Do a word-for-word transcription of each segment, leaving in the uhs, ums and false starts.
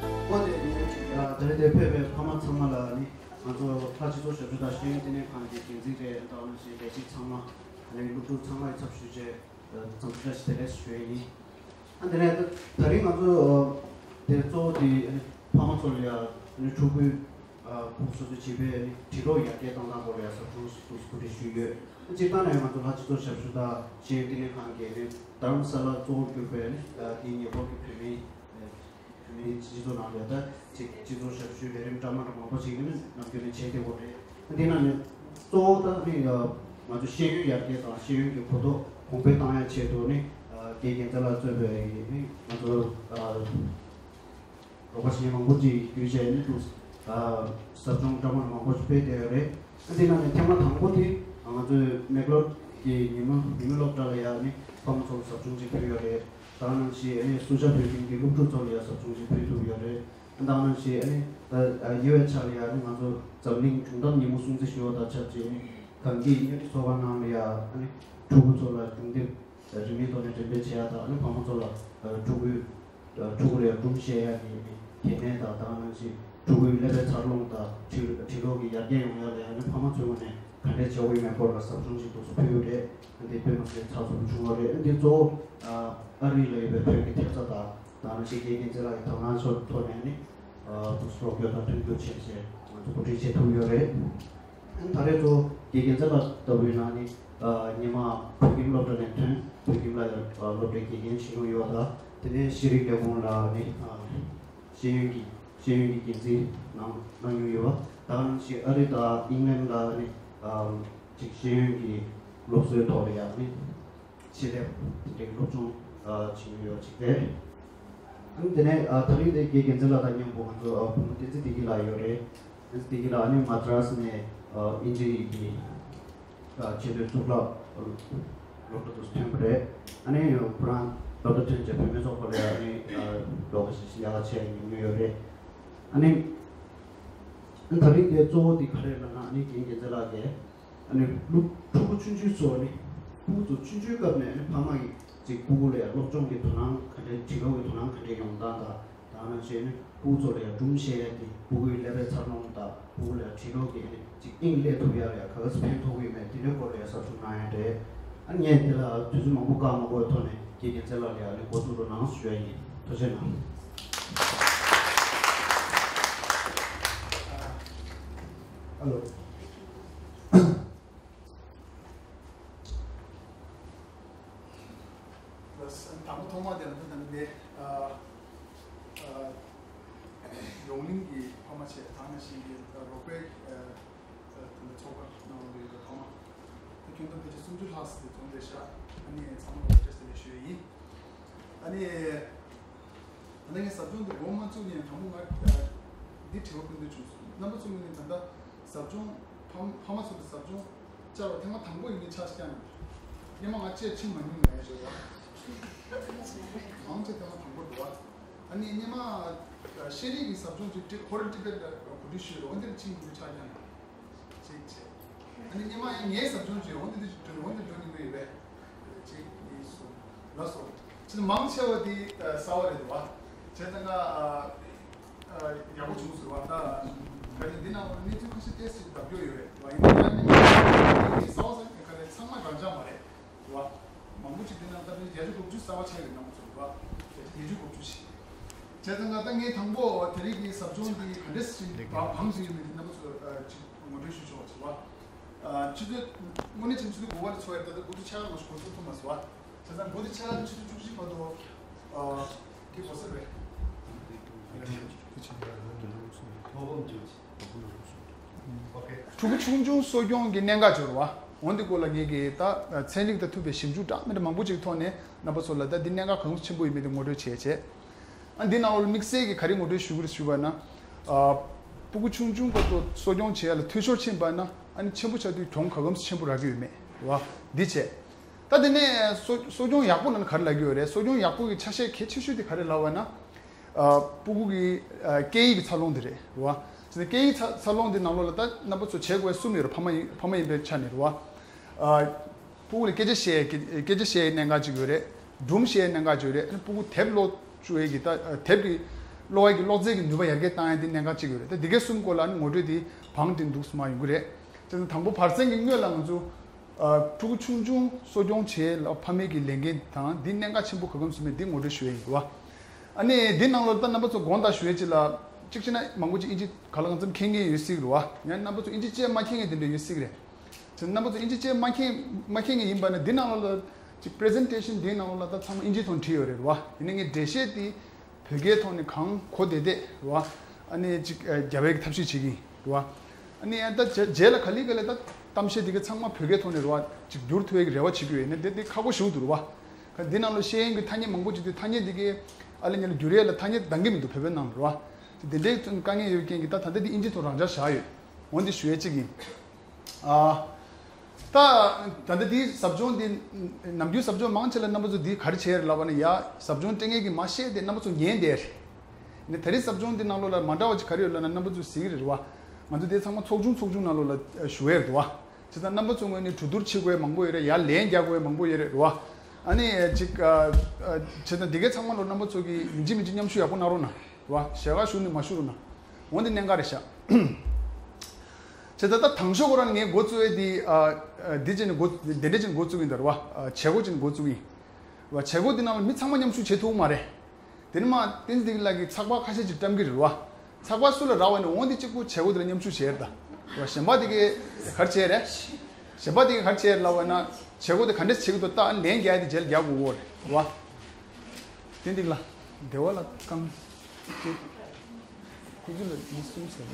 ཨ། དེ་རིང་འདིར་ཕེབས་པའི་ཕ་མ་ཚང་མ་ལ་ནི་ང་ཚོ་ལྷ་སྤྱི་ཚོགས་ཞབས་ཞུ་དང་ཤེས་ཡོན་བསྟི་གནས་ཁང་གི་འགན་འཛིན་རེད། ད་ག་ནང་བཞིན་ལས་བྱེད་ཚང་མ། ཨ་ནི་སློབ་ཕྲུག་ཚང་མ་ཡི་ཚབ་ཞུས་བྱས་འཚམས་འདྲི་བཀྲ་ཤིས་བདེ་ལེགས་ཞུ་ཡས་ཡིན། ཨ་དེ་ནས་ད་རིང་ང་ཚོ་དེ་གཙོ་བོ་དེ་ཕ་མ་ཚོ་ལ་ཡ་ཕྲུ་གུའི་ཁོང་སོ་སོ་བྱིས་པའི་དྲིལ་སྒྲོག་ཡར་རྒྱས་གཏོང་སྟངས་སྐོར་ལ་ཡ་ཟབ་སྦྱོང་ཞིག་གོ་སྒྲིག་ཞུས་ཡོད། སྤྱིར་བཏང་ནས་ང་ཚོ་ལྷ་སྤྱི་ཚོགས་ཞབས་ཞུ་དང་ཤེས་ཡོན་བསྟི་གནས་ཁང་གིས་ནི་རྡ་རམ་ས་ལ་གཙོ་བོར་གྱུར་པའི་ནི་དེའི་ཉེ་འཁོར་གྱི་བོད་མི་བོད་མིའི་སྤྱི་ཚོགས་ནང་ལ་ད་ཅིག་སྤྱི་ཚོགས་ཞབས་ཞུའི་ལས་རིམ་འདྲ་མི་འདྲ་མང་པོ་ཞིག་ནི་ནམ་རྒྱུན་ནས་བྱས་བསྡད་ཡོད་རེད། འདི་ནང་ནས་གཙོ་བོ་ད་ནི་ང་ཚོ་ཤེས་ཡོན་ཡར་རྒྱས་དང་ཤེས་ཡོན་གྱི་གོ་རྟོགས་གོང་འཕེལ་གཏོང་ཡ་ཆེད་དུ་ནི་དགེ་རྒན་རྩ་ལག་གཙོས་པའི་ནི་ང་ཚོ་རོགས་པ་གཞན་མང་པོ་ཅིག་བརྒྱུད་བྱས་ནི་འདུག་ཟབ་སྦྱོང་འདྲ་མི་མང་པོ་ཞིག་སྤེལ་བསྡད་ཡོད་རེད། ཨ་འདི་ནང་ནས་ཐེངས་མ་དང་པོ་དེ་ང་ཚོའི་མེག་ལོར་གྱི་ཉི་མ་ཉི་མ་སློབ་གྲྭ་ལ་ཡང་ནི་ཕ་མ་ཚོར་ཟབ་སྦྱོང་ཅིག་ཕུལ་ཡོད་རེད། ད་ག་ནང་བཞིན་ཨ་ནི་སུ་ཇཱ་བོད་ཁྱིམ་གྱི་སློབ་ཕྲུག་ཚོ་ལ་ཡང་ཟབ་སྦྱོང་ཅིག་ཕུལ་ཐུབ་ཡོད་རེད། ད་ག་ནང་བཞིན་ཨ་ནི་ད་ཡུ་ཨེ་ཆ་ལ་ཡང་ཨ་ནི་ང་ཚོ་འཛམ་གླིང་སྒྲུང་གཏམ་ཉིན་མོ་སྲུང་བརྩི་ཞུ་བ་དང་ཆབས་ཅིག་ཨ་ནི་གངས་སྐྱིད་གཉའ་ཁྲི་ཚོགས་པ་ནང་ལ་ཡང་ཨ་ནི་ཕྲུ་གུ་ཚོ་ལ་སྒྲུང་དེབ་རིན་མེད་ཐོག་ནས་འགྲེམས་སྤེལ་བྱེད་ཡ་དང་ཨ་ནི་ཕ་མ་ཚོ་ལ་ཕྲུ་གུའི་ཕྲུ་གུ་ལ་ཡང་སྒྲུང་བཤད་ཡ་གི་གལ་གནད་དང་ད་ག་ནང་བཞིན་ཕྲུ་གུའི་ཀླད་པའི་འཚར་ལོངས་དང་དྲིལ་དྲིལ་སྒྲོག་གི་ཡར་རྒྱས་ཡོང་ཡ་ལ་ཡང་ཨ་ནི་ཕ་མ་ཚོའི་ངོས་ནས་ག་འདྲས་བྱེད་དགོས་ཡོད་མེད་སྐོར་ལ་ཟབ་སྦྱོང་ཞིག་འདུག་སེ་ཕུལ་ཡོད་རེད། འདི་དཔེ་མི་སྲིད་ཚགས་ཚུད་པོ་བྱུང་བ་རེད། འདི་གཙོ་བོ་ཨ་རི་ལ་ཡོད་པའི་བོད་ཀྱི་ཐེབས་རྩ་དང་ད་ག་ནང་བཞིན་དགེ་རྒན་རྩ་ལག་གི་དོ་སྣང་ཕྱོགས་ཐོག་ནས་ནི་འདུག་སེ་རོགས་སྐྱོར་དང་མཐུན་འགྱུར་བྱས་བྱས་ང་ཚོ་གོ་སྒྲིག་བྱེད་ཐུབ་ཡོད་རེད། ད་རེས་ཚོ་དགེ་རྒན་རྩ་ལག་ལྟ་བུའི་ནང་ནི་ཉི་མ་བོད་ཁྱིམ་སློབ་གྲྭ་ནས་ཐོན། བོད་ཁྱིམ་ལ་ཡང་སློབ་གྲྭའི་དགེ་རྒན་བྱེད་མྱོང་ཡོད་པ་དང་དེ་ནས་ཤེས་རིག་ལས་ཁུངས་ལ་ནི་ཤེས་ཡོན་གྱི་ཤེས་ཡོན་གྱི་འགན་འཛིན་གནང་གནང་མྱོང་ཡོད་པ། ད་ག་ནང་བཞིན་ཨ་རི་དང་ཨིང་ལན་ལ་ནི་ཅིག་ཤེས་ཡོན་གྱི་སློབ་གསོའི་ཐོག་ལ་ཡང་ནི་ཆེད་ལས་དེ་འདྲའི་སློབ་སྦྱོང་བྱེད་མྱོང་ཡོད་པ་ཅིག་རེད། ཨ་ནི་དེ་ནས་ཨ་ད་རིང་དེ་དགེ་རྒན་རྩ་ལག་དང་མཉམ་པོ་ང་ཚོ་ཨ་བུ་མོ་བསྟན་འཛིན་བདེ་སྐྱིད་ལགས་ཡོད་རེད། བསྟན་འཛིན་བདེ་སྐྱིད་ལགས་ཨ་ནི་མ་ཏྲ་སི་ནས་ཨ་དབྱིན་ཇི་ཡི་གི་ཨ་ཆེད་དོན་གཙུག་ལག་སློབ་གྲྭ་དུ་ཐོན་པ་རེད། ཨ་ནི་ཁོ་རང་སློབ་གྲྭ་ཐོན་རྗེས་བུད་མེད་ཚོགས་པ་ལ་ཨ་ནི་ཨ་ལོ་ཁ་ཤས་ཤིག་ལས་ཀ་བྱས་མྱོང་མྱོང་ཡོད་རེད། ཨ་ནི་ཨ་ད་རིང་དེ་གཙོ་བོ་དེ་ག་རེ་ལབ་ན་ཨ་ནི་རྒན་རྒན་རྩ་ལག་གིས། ཨ་ནི་སློབ་ཕྲུ་གུ་ཆུང་ཆུང་ཚོ་ནི་སྤུ་གུ་ཚོ་ཆུང་ཆུང་སྐབས་ནས་ཨ་ནི་ཕ་མ་ཡིས་ཅིག་སྤུ་གུ་ལ་ཡང་སློབ་སྦྱོང་གི་དོ་སྣང་ག་འདྲའི་དྲིལ་སྒྲོག་གི་དོ་སྣང་ག་འདྲའི་ཡོང་སྟངས་དང་ད་ག་ནང་བཞིན་ནི་སྤུ་གུ་ཚོ་ལ་ཡང་སྒྲུང་བཤད་ཡ་དེ་སྤུ་གུའི་ཀླད་པའི་འཚར་ལོངས་དང་སྤུ་གུ་ལ་ཡང་དྲིལ་སྒྲོག་གི་ཨ་ནི་ཅིག་དབྱིངས་སླེབས་ཐུབ་ཡ་ལ་ཡང་ག་ག་ཚོད་ཕན་ཐོགས་ཀྱི་ཡོད་མེད་དེ་འདྲའི་སྐོར་ལ་ཡང་ཟབ་སྦྱོང་གནང་ཡ་རེད། ཨ་ནི་ངས་དེ་ལ་དུས་ཚོད་མང་པོ་བཀག་མ་དགོས་པའི་ཐོག་ནས་དགེ་རྒན་རྩ་ལག་ལ་ཡང་ཨ་ནི་འགོ་འཛུགས་རོགས་གནང་ཞུ་ཡ་ཡིན། ཐུགས་རྗེ་གནང་། ཨ་ལོ། དང་པོ་ཐོག་མ་དེ་ལ་ད་ནི་ཨ་ཨ་ཡོངས་གླིང་གི་ཕ་མ་བྱས་ད་ནང་བཞིན་གྱི་རོགས་པའི་ཨ་ཨ་ད་ནི་ཚོགས་པ་ནང་ལ་ཡོད་པའི་ཕ་མ་ད་ཁྱོན་བསྡོམས་ཕལ་ཆེར་སུམ་ཅུ་ལྷག་ཙམ་དེ་འཛོམས་བསྡད་ཤག་ཨ་ནི་ཚང་མ་ལ་བཀྲ་ཤིས་བདེ་ལེགས་ཞུ་ཡ་ཡིན། ཨ་ནི། ད་ལྟ་ངས་ཟབ་སྦྱོང་འདི་འགོ་མ་བཙུགས་ནས་དང་པོ་ང་འདི་དྲི་བ་བཀོད་འདོད་བྱུང་སོང་། རྣམ་པ་ཚོ་ངོས་ནས་ད་ལྟ་ཟབ་སྦྱོང་ཕ་ཕ་མ་ཚོ་ལ་ཟབ་སྦྱོང་བཅར་བ་ཐེངས་མ་དང་པོ་ཡིན་ནའི་ཆ་ཞིག་ཀྱང་མེད། སྔོན་མ་ང་བཅས་ཕྱིན་མ་མྱོང་ངས་ཞོར་བ། མང་ཆེ་ཐེངས་མ་དང་པོ་འདུག་བ། ཨ་ནི་སྔོན་མ་ཤེས་རིག་གི་ཟབ་སྦྱོང་ཅིག་ཊི་ཁོ་ར་ཊི་བེཊ་ལ་གོ་སྒྲིག་ཞུས་རོགས་འདིར་ཕྱིན་མྱོང་ཆ་ཀྱང་མེད། གཅིག་བྱས། ཨ་ནི་སྔོན་མ་ཡང་ངའི་ཟབ་སྦྱོང་བྱས་འོང་འདི་འདི་འདྲ་འོང་འདི་འགྲོ་ནི་མི་ཡོད་པས། གཅིག་གཉིས་གསུམ། ལགས་སོ། ཅི་མང་ཆེ་བ་འདི་གསར་བ་རེད་འདུག་བ། བྱས་ཙང་ཀ་ཡག་པོ་བྱུང་ཟེར་བ་ད། ག་རེ་འདི་ནང་ལ་གནས་ཚུལ་ཁ་ཤས་ཏོག་ཙམ་ལྡབ་འགྱུར་ཡོད་རེད་འདུག་བ། ཡིན་ན་ཡང་གནས་ཚུལ་གསར་བ་ཟེར་ག་རེ་ཚང་མ་རང་འཇགས་མ་རེད། རེད་བ། མང་པོ་ཅིག་འདི་ནང་ལྟ་བུའི་བརྒྱད་ཅུ་དགུ་བཅུ་གསར་བ་ཆགས་ཡོད་རྣམ་པ་ཚོ་རེད་བ། བརྒྱད་ཅུ་དགུ་བཅུ་ཞིག་བྱས་ཙང་ང་ད་ངས་དང་པོ་དེ་རིང་གི་ཟབ་སྦྱོང་འདི་ག་འདྲས་ཞིག་བ་བང་ཞིག་ཡོད་མེད་འདི་རྣམ་པ་ཚོ་ཅིག་ངོ་སྤྲོད་ཞུ་ཆོག་ཅིག་བ། ཆུ་ཚོད་དངོས་གནས་ཆུ་ཚོད་དགུ་པ་ལ་ཚོགས་ཡོད་ད་ལྟ་དགུ་དྲུག་ཆགས་མ་ཞིག་གོ་ཚོད་ཐུབ་མ་སོང་བ། བྱས་ཙང་དགུ་དྲུག་ཆགས་ལ་ཆུ་ཚོད་བཅུ་གཅིག་བར་དུ་འདི་གོ་ས་རེད། ཕྲུ་གུ་ཆུང་ཆུང་གསོ་སྐྱོང་གི་གནད་འགག་འབྱོར་བ། འོན་ཏེ་སྐོར་ལ་ངེད་ཀྱིས་ད་ཚན་རིག་དང་མཐུན་པའི་ཞིབ་འཇུག་འདྲ་མི་འདྲ་མང་པོ་ཅིག་ཐོག་ནས་རྣམ་པ་ཚོ་ལ་ད་འདི་གནད་འགག་གང་ཆེན་པོ་ཡིན་མིན་དེ་ངོ་སྤྲོད་བྱས་བྱས། ཨ་འདི་ནང་ལོགས་དམིགས་བསལ་གྱི་ག་རེ་ངོ་སྤྲོད་ཞུ་གི་རེད་ཞུ་བ་ན། ཨ་སྤུ་གུ་ཆུང་ཆུང་སྐབས་སུ་གསོ་སྐྱོང་བྱེད་ཡ་ལ་འཐུས་ཤོར་ཕྱིན་པ་ན་ཨ་ནི་ཆེན་པོ་ཆགས་དུས་གྱོང་ག་གམ་ཆེན་པོ་རག་གི་ཡོད་མེད་རེད་བ། འདི་བྱས། ད་དེ་ནས་གསོ་གསོ་སྐྱོང་ཡག་པོ་ལབ་ན་ག་རེ་ལབ་ཀྱི་ཡོད་རེད། གསོ་སྐྱོང་ཡག་པོ་གི་ཆ་ཤས་གལ་ཆེ་ཤོས་དེ་ག་རེ་ལབ་པ་ན། ཨ་སྤུ་གུ་གི་ཨ་སྐད་ཡིག་གི་འཚར་ལོངས་དེ་རེད་རེད་བ། དེ་ནས་སྐད་ཡིག་འཚར་འཚར་ལོངས་དེ་ནང་ལོགས་ལ་ད་རྣམ་པ་ཚོ་བྱེད་དགོས་གསུམ་ཡོད་རེད། ཕ་མ་ཡིན་ཕ་མ་ཡིན་པའི་ཆ་ནས་རེད་བ། ཨ་སྤུ་གུ་ལ་སྐད་ཆ་བཤད་སྐད་སྐད་ཆ་བཤད་ཡའི་གནད་འགག་ཅིག་ཡོད་རེད། སྒྲུང་བཤད་ཡའི་གནད་འགག་ཅིག་ཡོད་རེད། ཨ་ནི་སྤུ་གུ་དེབ་ཀློག་བཅུག་ཡས་ཀྱི་ད་དེབ་ཀྱི་ གློག་ཡ་གི་གློག་རྫས་ཀྱི་ནུས་པ་ཡར་རྒྱས་བཏང་ཡ་དེ་གནད་འགག་གཅིག་ཡོད་རེད། ད་འདི་གའི་གསུམ་སྐོར་ལ་ཨ་ནི་ངོ་སྤྲོད་དེ་བང་སྒྲིག་འདུག་སེ་མ་ཡོང་གི་རེད། དེ་ནས་དང་པོ་བར་གསེང་གི་སྔོན་ལ་ང་ཚོ་ཨ་ཕྲུ་གུ་ཆུང་ཆུང་གསོ་སྐྱོང་བྱེད་ལ་ཕ་མེས་ཀྱི་ལས་འགན་དང་འདི་གནད་འགག་ཆེན་པོ་ག་གམ་སུ་མེད་འདི་ངོ་སྤྲོད་ཞུ་ཡ་ཡིན་རེད་བ། ཨ་ནི་འདི་ནང་ལོགས་ད་རྣམ་པ་ཚོ་དགོངས་དག་ཞུ་ཡ་ཅིག་ལ་གཅིག་བྱས་ན་མང་པོ་ཅིག་ཨིན་ཇི་ག་ལ་གང་འཚམ་མཁྱེན་མཁན་ཡོད་སྲིད་རེད་བ། ཡང་རྣམ་པ་ཚོ་ཨིན་ཇི་ཅན་མ་མཁྱེན་མཁན་དེ་འདྲ་ཡོད་སྲིད་རེད། ཅེས་རྣམ་པ་ཚོ་ཨིན་ཇི་ཅན་མ་མཁྱེན་མ་མཁྱེན་མཁན་ཡིན་པ་ན་འདི་ནང་ལོགས་ལ་ཅིག་པི་རི་ཟེན་ཊེ་ཤན་འདིའི་ནང་ལོགས་ལ་ད་ཚང་མ་ཨིན་ཇིའི་ཐོག་བྲིས་ཡོད་རེད་བ། ཡིན་ན་ངས་འགྲེལ་བཤད་དེ་བོད་སྐད་ཐོག་ནས་གང་གོ་བདེ་བདེ་རེད་བ། ཨ་ནི་ཅིག་ཨ་རྒྱབ་པའི་ཐབས་ཤེས་བྱེད་ཀྱི་ཡིན་རེད་བ། ཨ་ནི་ཨ་ད་རྗེས་རྗེས་ལ་ག་ལེ་ག་ལེ་ད་གཏམ་བཤད་དེ་ག་ཚང་མ་བོད་སྐད་ཐོག་ནས་རེད་བ་ཅིག་བསྒྱུར་ཐུབ་ཡས་ཀྱི་རེ་བ་བྱེད་ཀྱི་ཡོད། ཡིན་ན་དེ་དེ་ཁག་པོ་ཞེ་པོ་འདུག་རེད་བ། ག་འདི་ནང་ལ་ཤེས་ཡོན་གྱི་ཐ་སྙད་མང་པོ་ཅིག་འདུག་ཐ་སྙད་དེ་གའི་ཨ་ལེ་ཉ་ལ་བསྒྱུར་ཡས་ལ་ཐ་སྙད་འདང་གི་མི་འདུག་བོད་པའི་ནང་ལ་རེད་བ། དེ་འདྲའི་དཀའ་ངལ་ཡོད་རྐྱེན་གྱིས་ད་ད་ལྟ་འདི་ཨིན་ཇི་ཐོག་རང་འཇགས་བཞག་ཡོད། འོན་ཏེ་ཞུ་ཡས་གཅིག་ཡིན། ཨ། ད་ད་ལྟ་འདིའི་ཟབ་སྦྱོང་འདི་ནམ་རྒྱུན་ཟབ་སྦྱོང་མང་ཆེ་ལ་རྣམ་པ་ཚོ་འདི་ག་རེ་བྱས་རེད་ལབ་པ་ན། ཡ་ཟབ་སྦྱོང་སྤྲད་མཁན་གྱིས་མ་བཤད་དེ་རྣམ་པ་ཚོ་ཉན་བསྡད་རེད། ནས་ད་རེས་ཟབ་སྦྱོང་འདི་ནང་ལོགས་ལ་མ་འདྲ་བ་ཅིག་ག་རེ་ཡོད་ལབ་ན་རྣམ་པ་ཚོས་གཟིགས་ཀྱི་རེད་བ། ང་ཚོ་འདི་ཚང་མ་ཚོགས་ཆུང་ཚོགས་ཆུང་ནང་ལོགས་ལ་ཞུ་ཡས་རེད་བ། བྱས་ཙང་རྣམ་པ་ཚོ་ངོས་ནས་གྲོས་བསྡུར་བྱེད་དགོས་མང་པོ་ཡོད་རེད། ཡར་ལན་རྒྱག་དགོས་མང་པོ་ཡོད་རེད་རེད་བ། ཨ་ནི་ཅིག་ཨ་ཨ་བྱས་ཙང་འདི་གའི་ཚང་མ་ལོ་རྣམ་པ་ཚོ་གིས་ཡིན་གཅིག་མིན་གཅིག་མཉམ་ཞུགས་ཡག་པོ་གནང་རོགས་གནང་། རེད་བ། ཞལ་ཁ་ཞུ་ནས་མ་ཞུ་རུ་ན། འོན་ཏེ་གནད་འགག་རེད་ཤག་བྱས་ཙང་ད་དང་ཤོས་ཁོ་རང་ངས་འགོ་བཙུགས་ཡས་དེ་ཨ་ཨ་འདི་བྱས་ནས་འགོ་དེ་འདྲ་བྱས་ནས་འགོ་བཙུགས་ཡིན་ད་རེད་བ། ཨ་བྱེད་སྒོ་བྱས་ནས་འགོ་བཙུགས་ཡིན། རེད་བ། བྱེད་སྒོ་དེ་ནང་ལ་མི་ཚང་མ་མཉམ་ཞུགས་བྱེད་ཐུབ་མ་རེད། དེ་ནས་མ་བསྟན་འཛིན་ལགས་ཀྱིས་ཚགས་པར་ཁ་ཤས་ཅིག་བཀྲམ་གྱི་རེད་བ། ཚགས་པར་སུ་ལ་རག་པ་ནས་འོང་དེ་གཅིག་པུ་བྱེད་སྒོ་དེ་ལ་མཉམ་ཞུགས་བྱས་རེད་ད། རེད་བ། གཞན་པ་དེ་གས་ག་རེ་བྱས་རེད། གཞན་པ་དེ་གས་ག་རེ་བྱས་རེད་ལབ་པ་ན་བྱེད་སྒོ་དེ་ག་འདྲས་བྱེད་ཀྱི་འདུག་ད་ལན་རྒྱག་དེ་རྗེས་ལ་རྒྱག་དགོས་ཀྱི་རེད་བ། དེ་འདི་ལ་བདེ་བ་ལ་བསྐང་། ཁོ་ཚོ་ལ་མི་གསུམ་ཟེར་བ།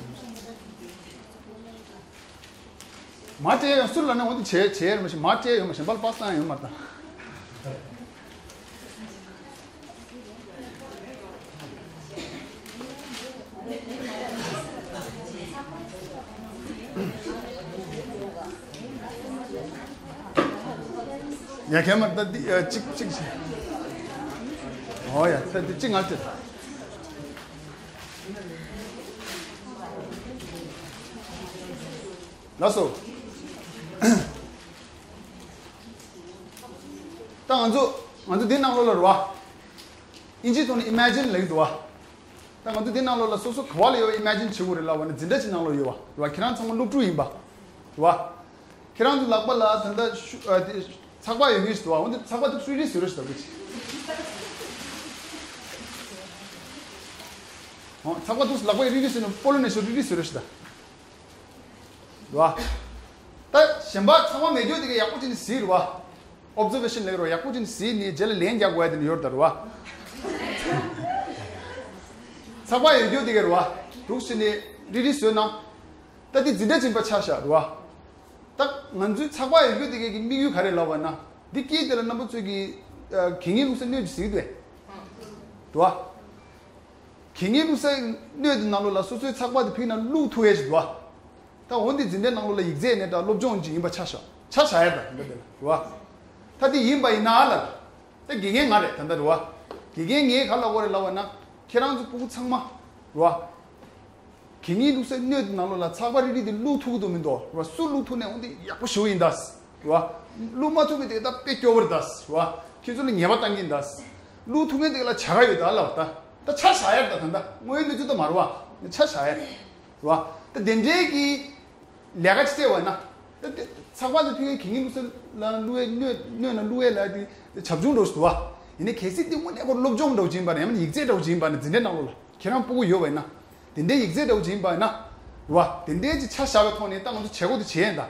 མ་བྱས་ཡང་སུ་ལ་ནི་འོ་དེ་བྱས་བྱས་ཡོད་མ་ཤེས། མ་བྱས་ཡོད་མ་ཤེས། པ་ལ་པ་སང་ཡོད་མ་ད། ཡ་གལ་མ་ད་འདི་ཨ་གཅིག་གཅིག་བྱས། ཨོ་ཡ་ད་འདི་གཅིག་ང་བྱས། ལགས་སོ། ད་ང་ཚོ་ང་ཚོ་འདི་ནང་ལོགས་ལ་རེད་བ། ཨིན་ཇིའི་ཐོག་ནས་ཨི་མེ་ཇིན་ལབ་ཀྱི་འདུག་བ། ད་ང་ཚོ་འདི་ནང་ལོགས་ལ་སོ་སོ་ག་བ་ལ་ཡོད་པ་ཨི་མེ་ཇིན་བྱེད་དགོས་རེད་ལབ་པ་ན་འཛིན་གྲྭ་ཅིག་ནང་ལོགས་ཡོད་བ་རེད་བ། ཁྱེད་རང་ཚང་མ་སློབ་ཕྲུག་ཡིན་པ་རེད་བ། ཁྱེད་རང་ཚོ་ལག་པ་ལ་ད་ལྟ་ཤུ་ཨ་དེ་ཚགས་པར་ཡོད་ཀྱི་ཞིག་འདུག་བ། འོན་ཏེ་ཚགས་པར་འདུག་སེ་རིལ་རིལ་བཟོས་རོགས་ཞིག་ད་དགོས་ཅིག་ཨོ་ཚགས་པར་འདུག་སེ་ལག་པ་རིལ་རིལ་བཟོས་ནས་སྤོ་ལོ་ནས་ཤོག་རིལ་རིལ་བཟོས་རོགས་ཞིག་ད། རེད་བ། ད་གཞན་པ་ཚང་མ་མེད་རྒྱུ་དེ་ག་ཡག་པོ་བྱས་ནས་གཟིགས་རེད་བ། ཨོབ་ཛར་ཝེ་ཤན་ལབ་རོགས། ཡག་པོ་བྱས་ནས་གཟིགས་ནས་རྗེས་ལ་ལན་རྒྱག་དགོས་ཡ་དེ་ནི་ཡོད་རེད་ད་རེད་བ། ཚགས་པར་ཡོད་རྒྱུ་དེ་ག་རེད་བ། འདུག་སེ་ནས་རིལ་རིལ་བཟོས་ན། ད་དེ་འཛིན་གྲྭ་ཆེན་པོ་ཆགས་བཞག་རེད་བ། ད་ང་ཚོའི་ཚགས་པར་ཡོད་རྒྱུ་དེ་ག་གི་དམིགས་ཡུལ་ག་རེ་ལབ་པ་ན། འདི་དཀྱིལ་དེ་ལ་རྣམ་པ་ཚོས་ཀྱི་ཨ་གད་སྙིགས་བླུགས་ས་སྣོད་ཅིག་གཟིགས་འདུག་གས། རེད་བ། གད་སྙིགས་བླུགས་ས་སྣོད་དེ་ནང་ལོགས་ལ་སོ་སོའི་ཚགས་པར་དེ་ཕུད་ན་བླུགས་ཐུབ་ཡས་ཞིག་འདུག་བ། ད་འོན་ཏེ་འཛིན་གྲྭའི་ནང་ལོགས་ལ་ཡིག་ཚད་ནས་ད་སློབ་སྦྱོང་ཅིག་ཡིན་པ་ཆ་བཞག་ཆ་བཞག་ཡས་ད་འདི་འདི་ལ་རེད་བ། ད་དེ་ཡིན་པ་ཡིན་ན་ལ། ད་དགེ་རྒན་ང་རེད་ད་ལྟ་རེད་བ། དགེ་རྒན་ངས་ག་ལབ་དགོས་རེད་ལབ་པ་ན། ཁྱེད་རང་ཚོ་སྤུ་གུ་ཚང་མ་རེད་བ། གད་སྙིགས་བླུགས་སའི་སྣོད་དེ་ནང་ལོགས་ལ་ཚགས་པར་རིལ་རིལ་དེ་བླུགས་ཐུབ་ཀྱི་འདུག་མི་འདུག་རེད་བ། སུ་བླུགས་ཐུབ་ནས་འོན་ཏེ་ཡག་པོ་ཞེ་པོ་ཡིན་ད། རེད་བ། བླུགས་མ་ཐུབ་མཁན་དེ་ད་དཔེ་སྐྱོ་པོ་རེད་ད། རེད་བ། ཁྱེད་ཚོ་ལ་ཉེས་པ་བཏང་གིན་ད། བླུགས་ཐུབ་མཁན་དེ་ལ་བྱ་དགའ་ཡོད་ད་ལབ་ད། ད་ཆ་བཞག་ཡས་ད་ད་ད་དངོས་ཡོད་གནས་ཚུལ་ད་མ་རེད་བ། ཆ་བཞག་ཡས། རེད་བ། ད་དེ་འདྲའི་གི་ལས་ཀ་བྱེད་བ་ན། ད་དེ་ཚགས་པར་དེ་ཕུལ་མཁན་གད་སྙིགས་བླུགས་ས་ལ་བླུགས་ཡས་སྣོད་སྣོད་ན་བླུགས་ཡས་ལ་དེ་བྱབ་ཆུང་འདྲ་བོ་ཞིག་འདུག་བ། ཡིན་ནའི་གལ་སྲིད་དེ་དངོས་གནས་ཁོ་སློབ་སྦྱོང་འདྲ་བོ་ཅིག་ཡིན་པ་ན་ཡང་ན་ཡིག་ཚད་འདྲ་བོ་ཅིག་ཡིན་པ་ན་འཛིན་གྲྭའི་ནང་ལོགས་ལ་ཁྱེད་རང་སྤུ་གུ་ཡོད་པ་ཡིན་ན། དེ་འདྲའི་ཡིག་ཚད་འདྲ་བོ་ཅིག་ཡིན་པ་ཡིན་ན། རེད་བ། དེ་འདྲའི་ཅིག་ཆ་བཞག་པའི་ཐོག་ནས་ད་ང་ཚོ་བྱེད་སྒོ་དེ་བྱེད་ཡས་ད། རེད་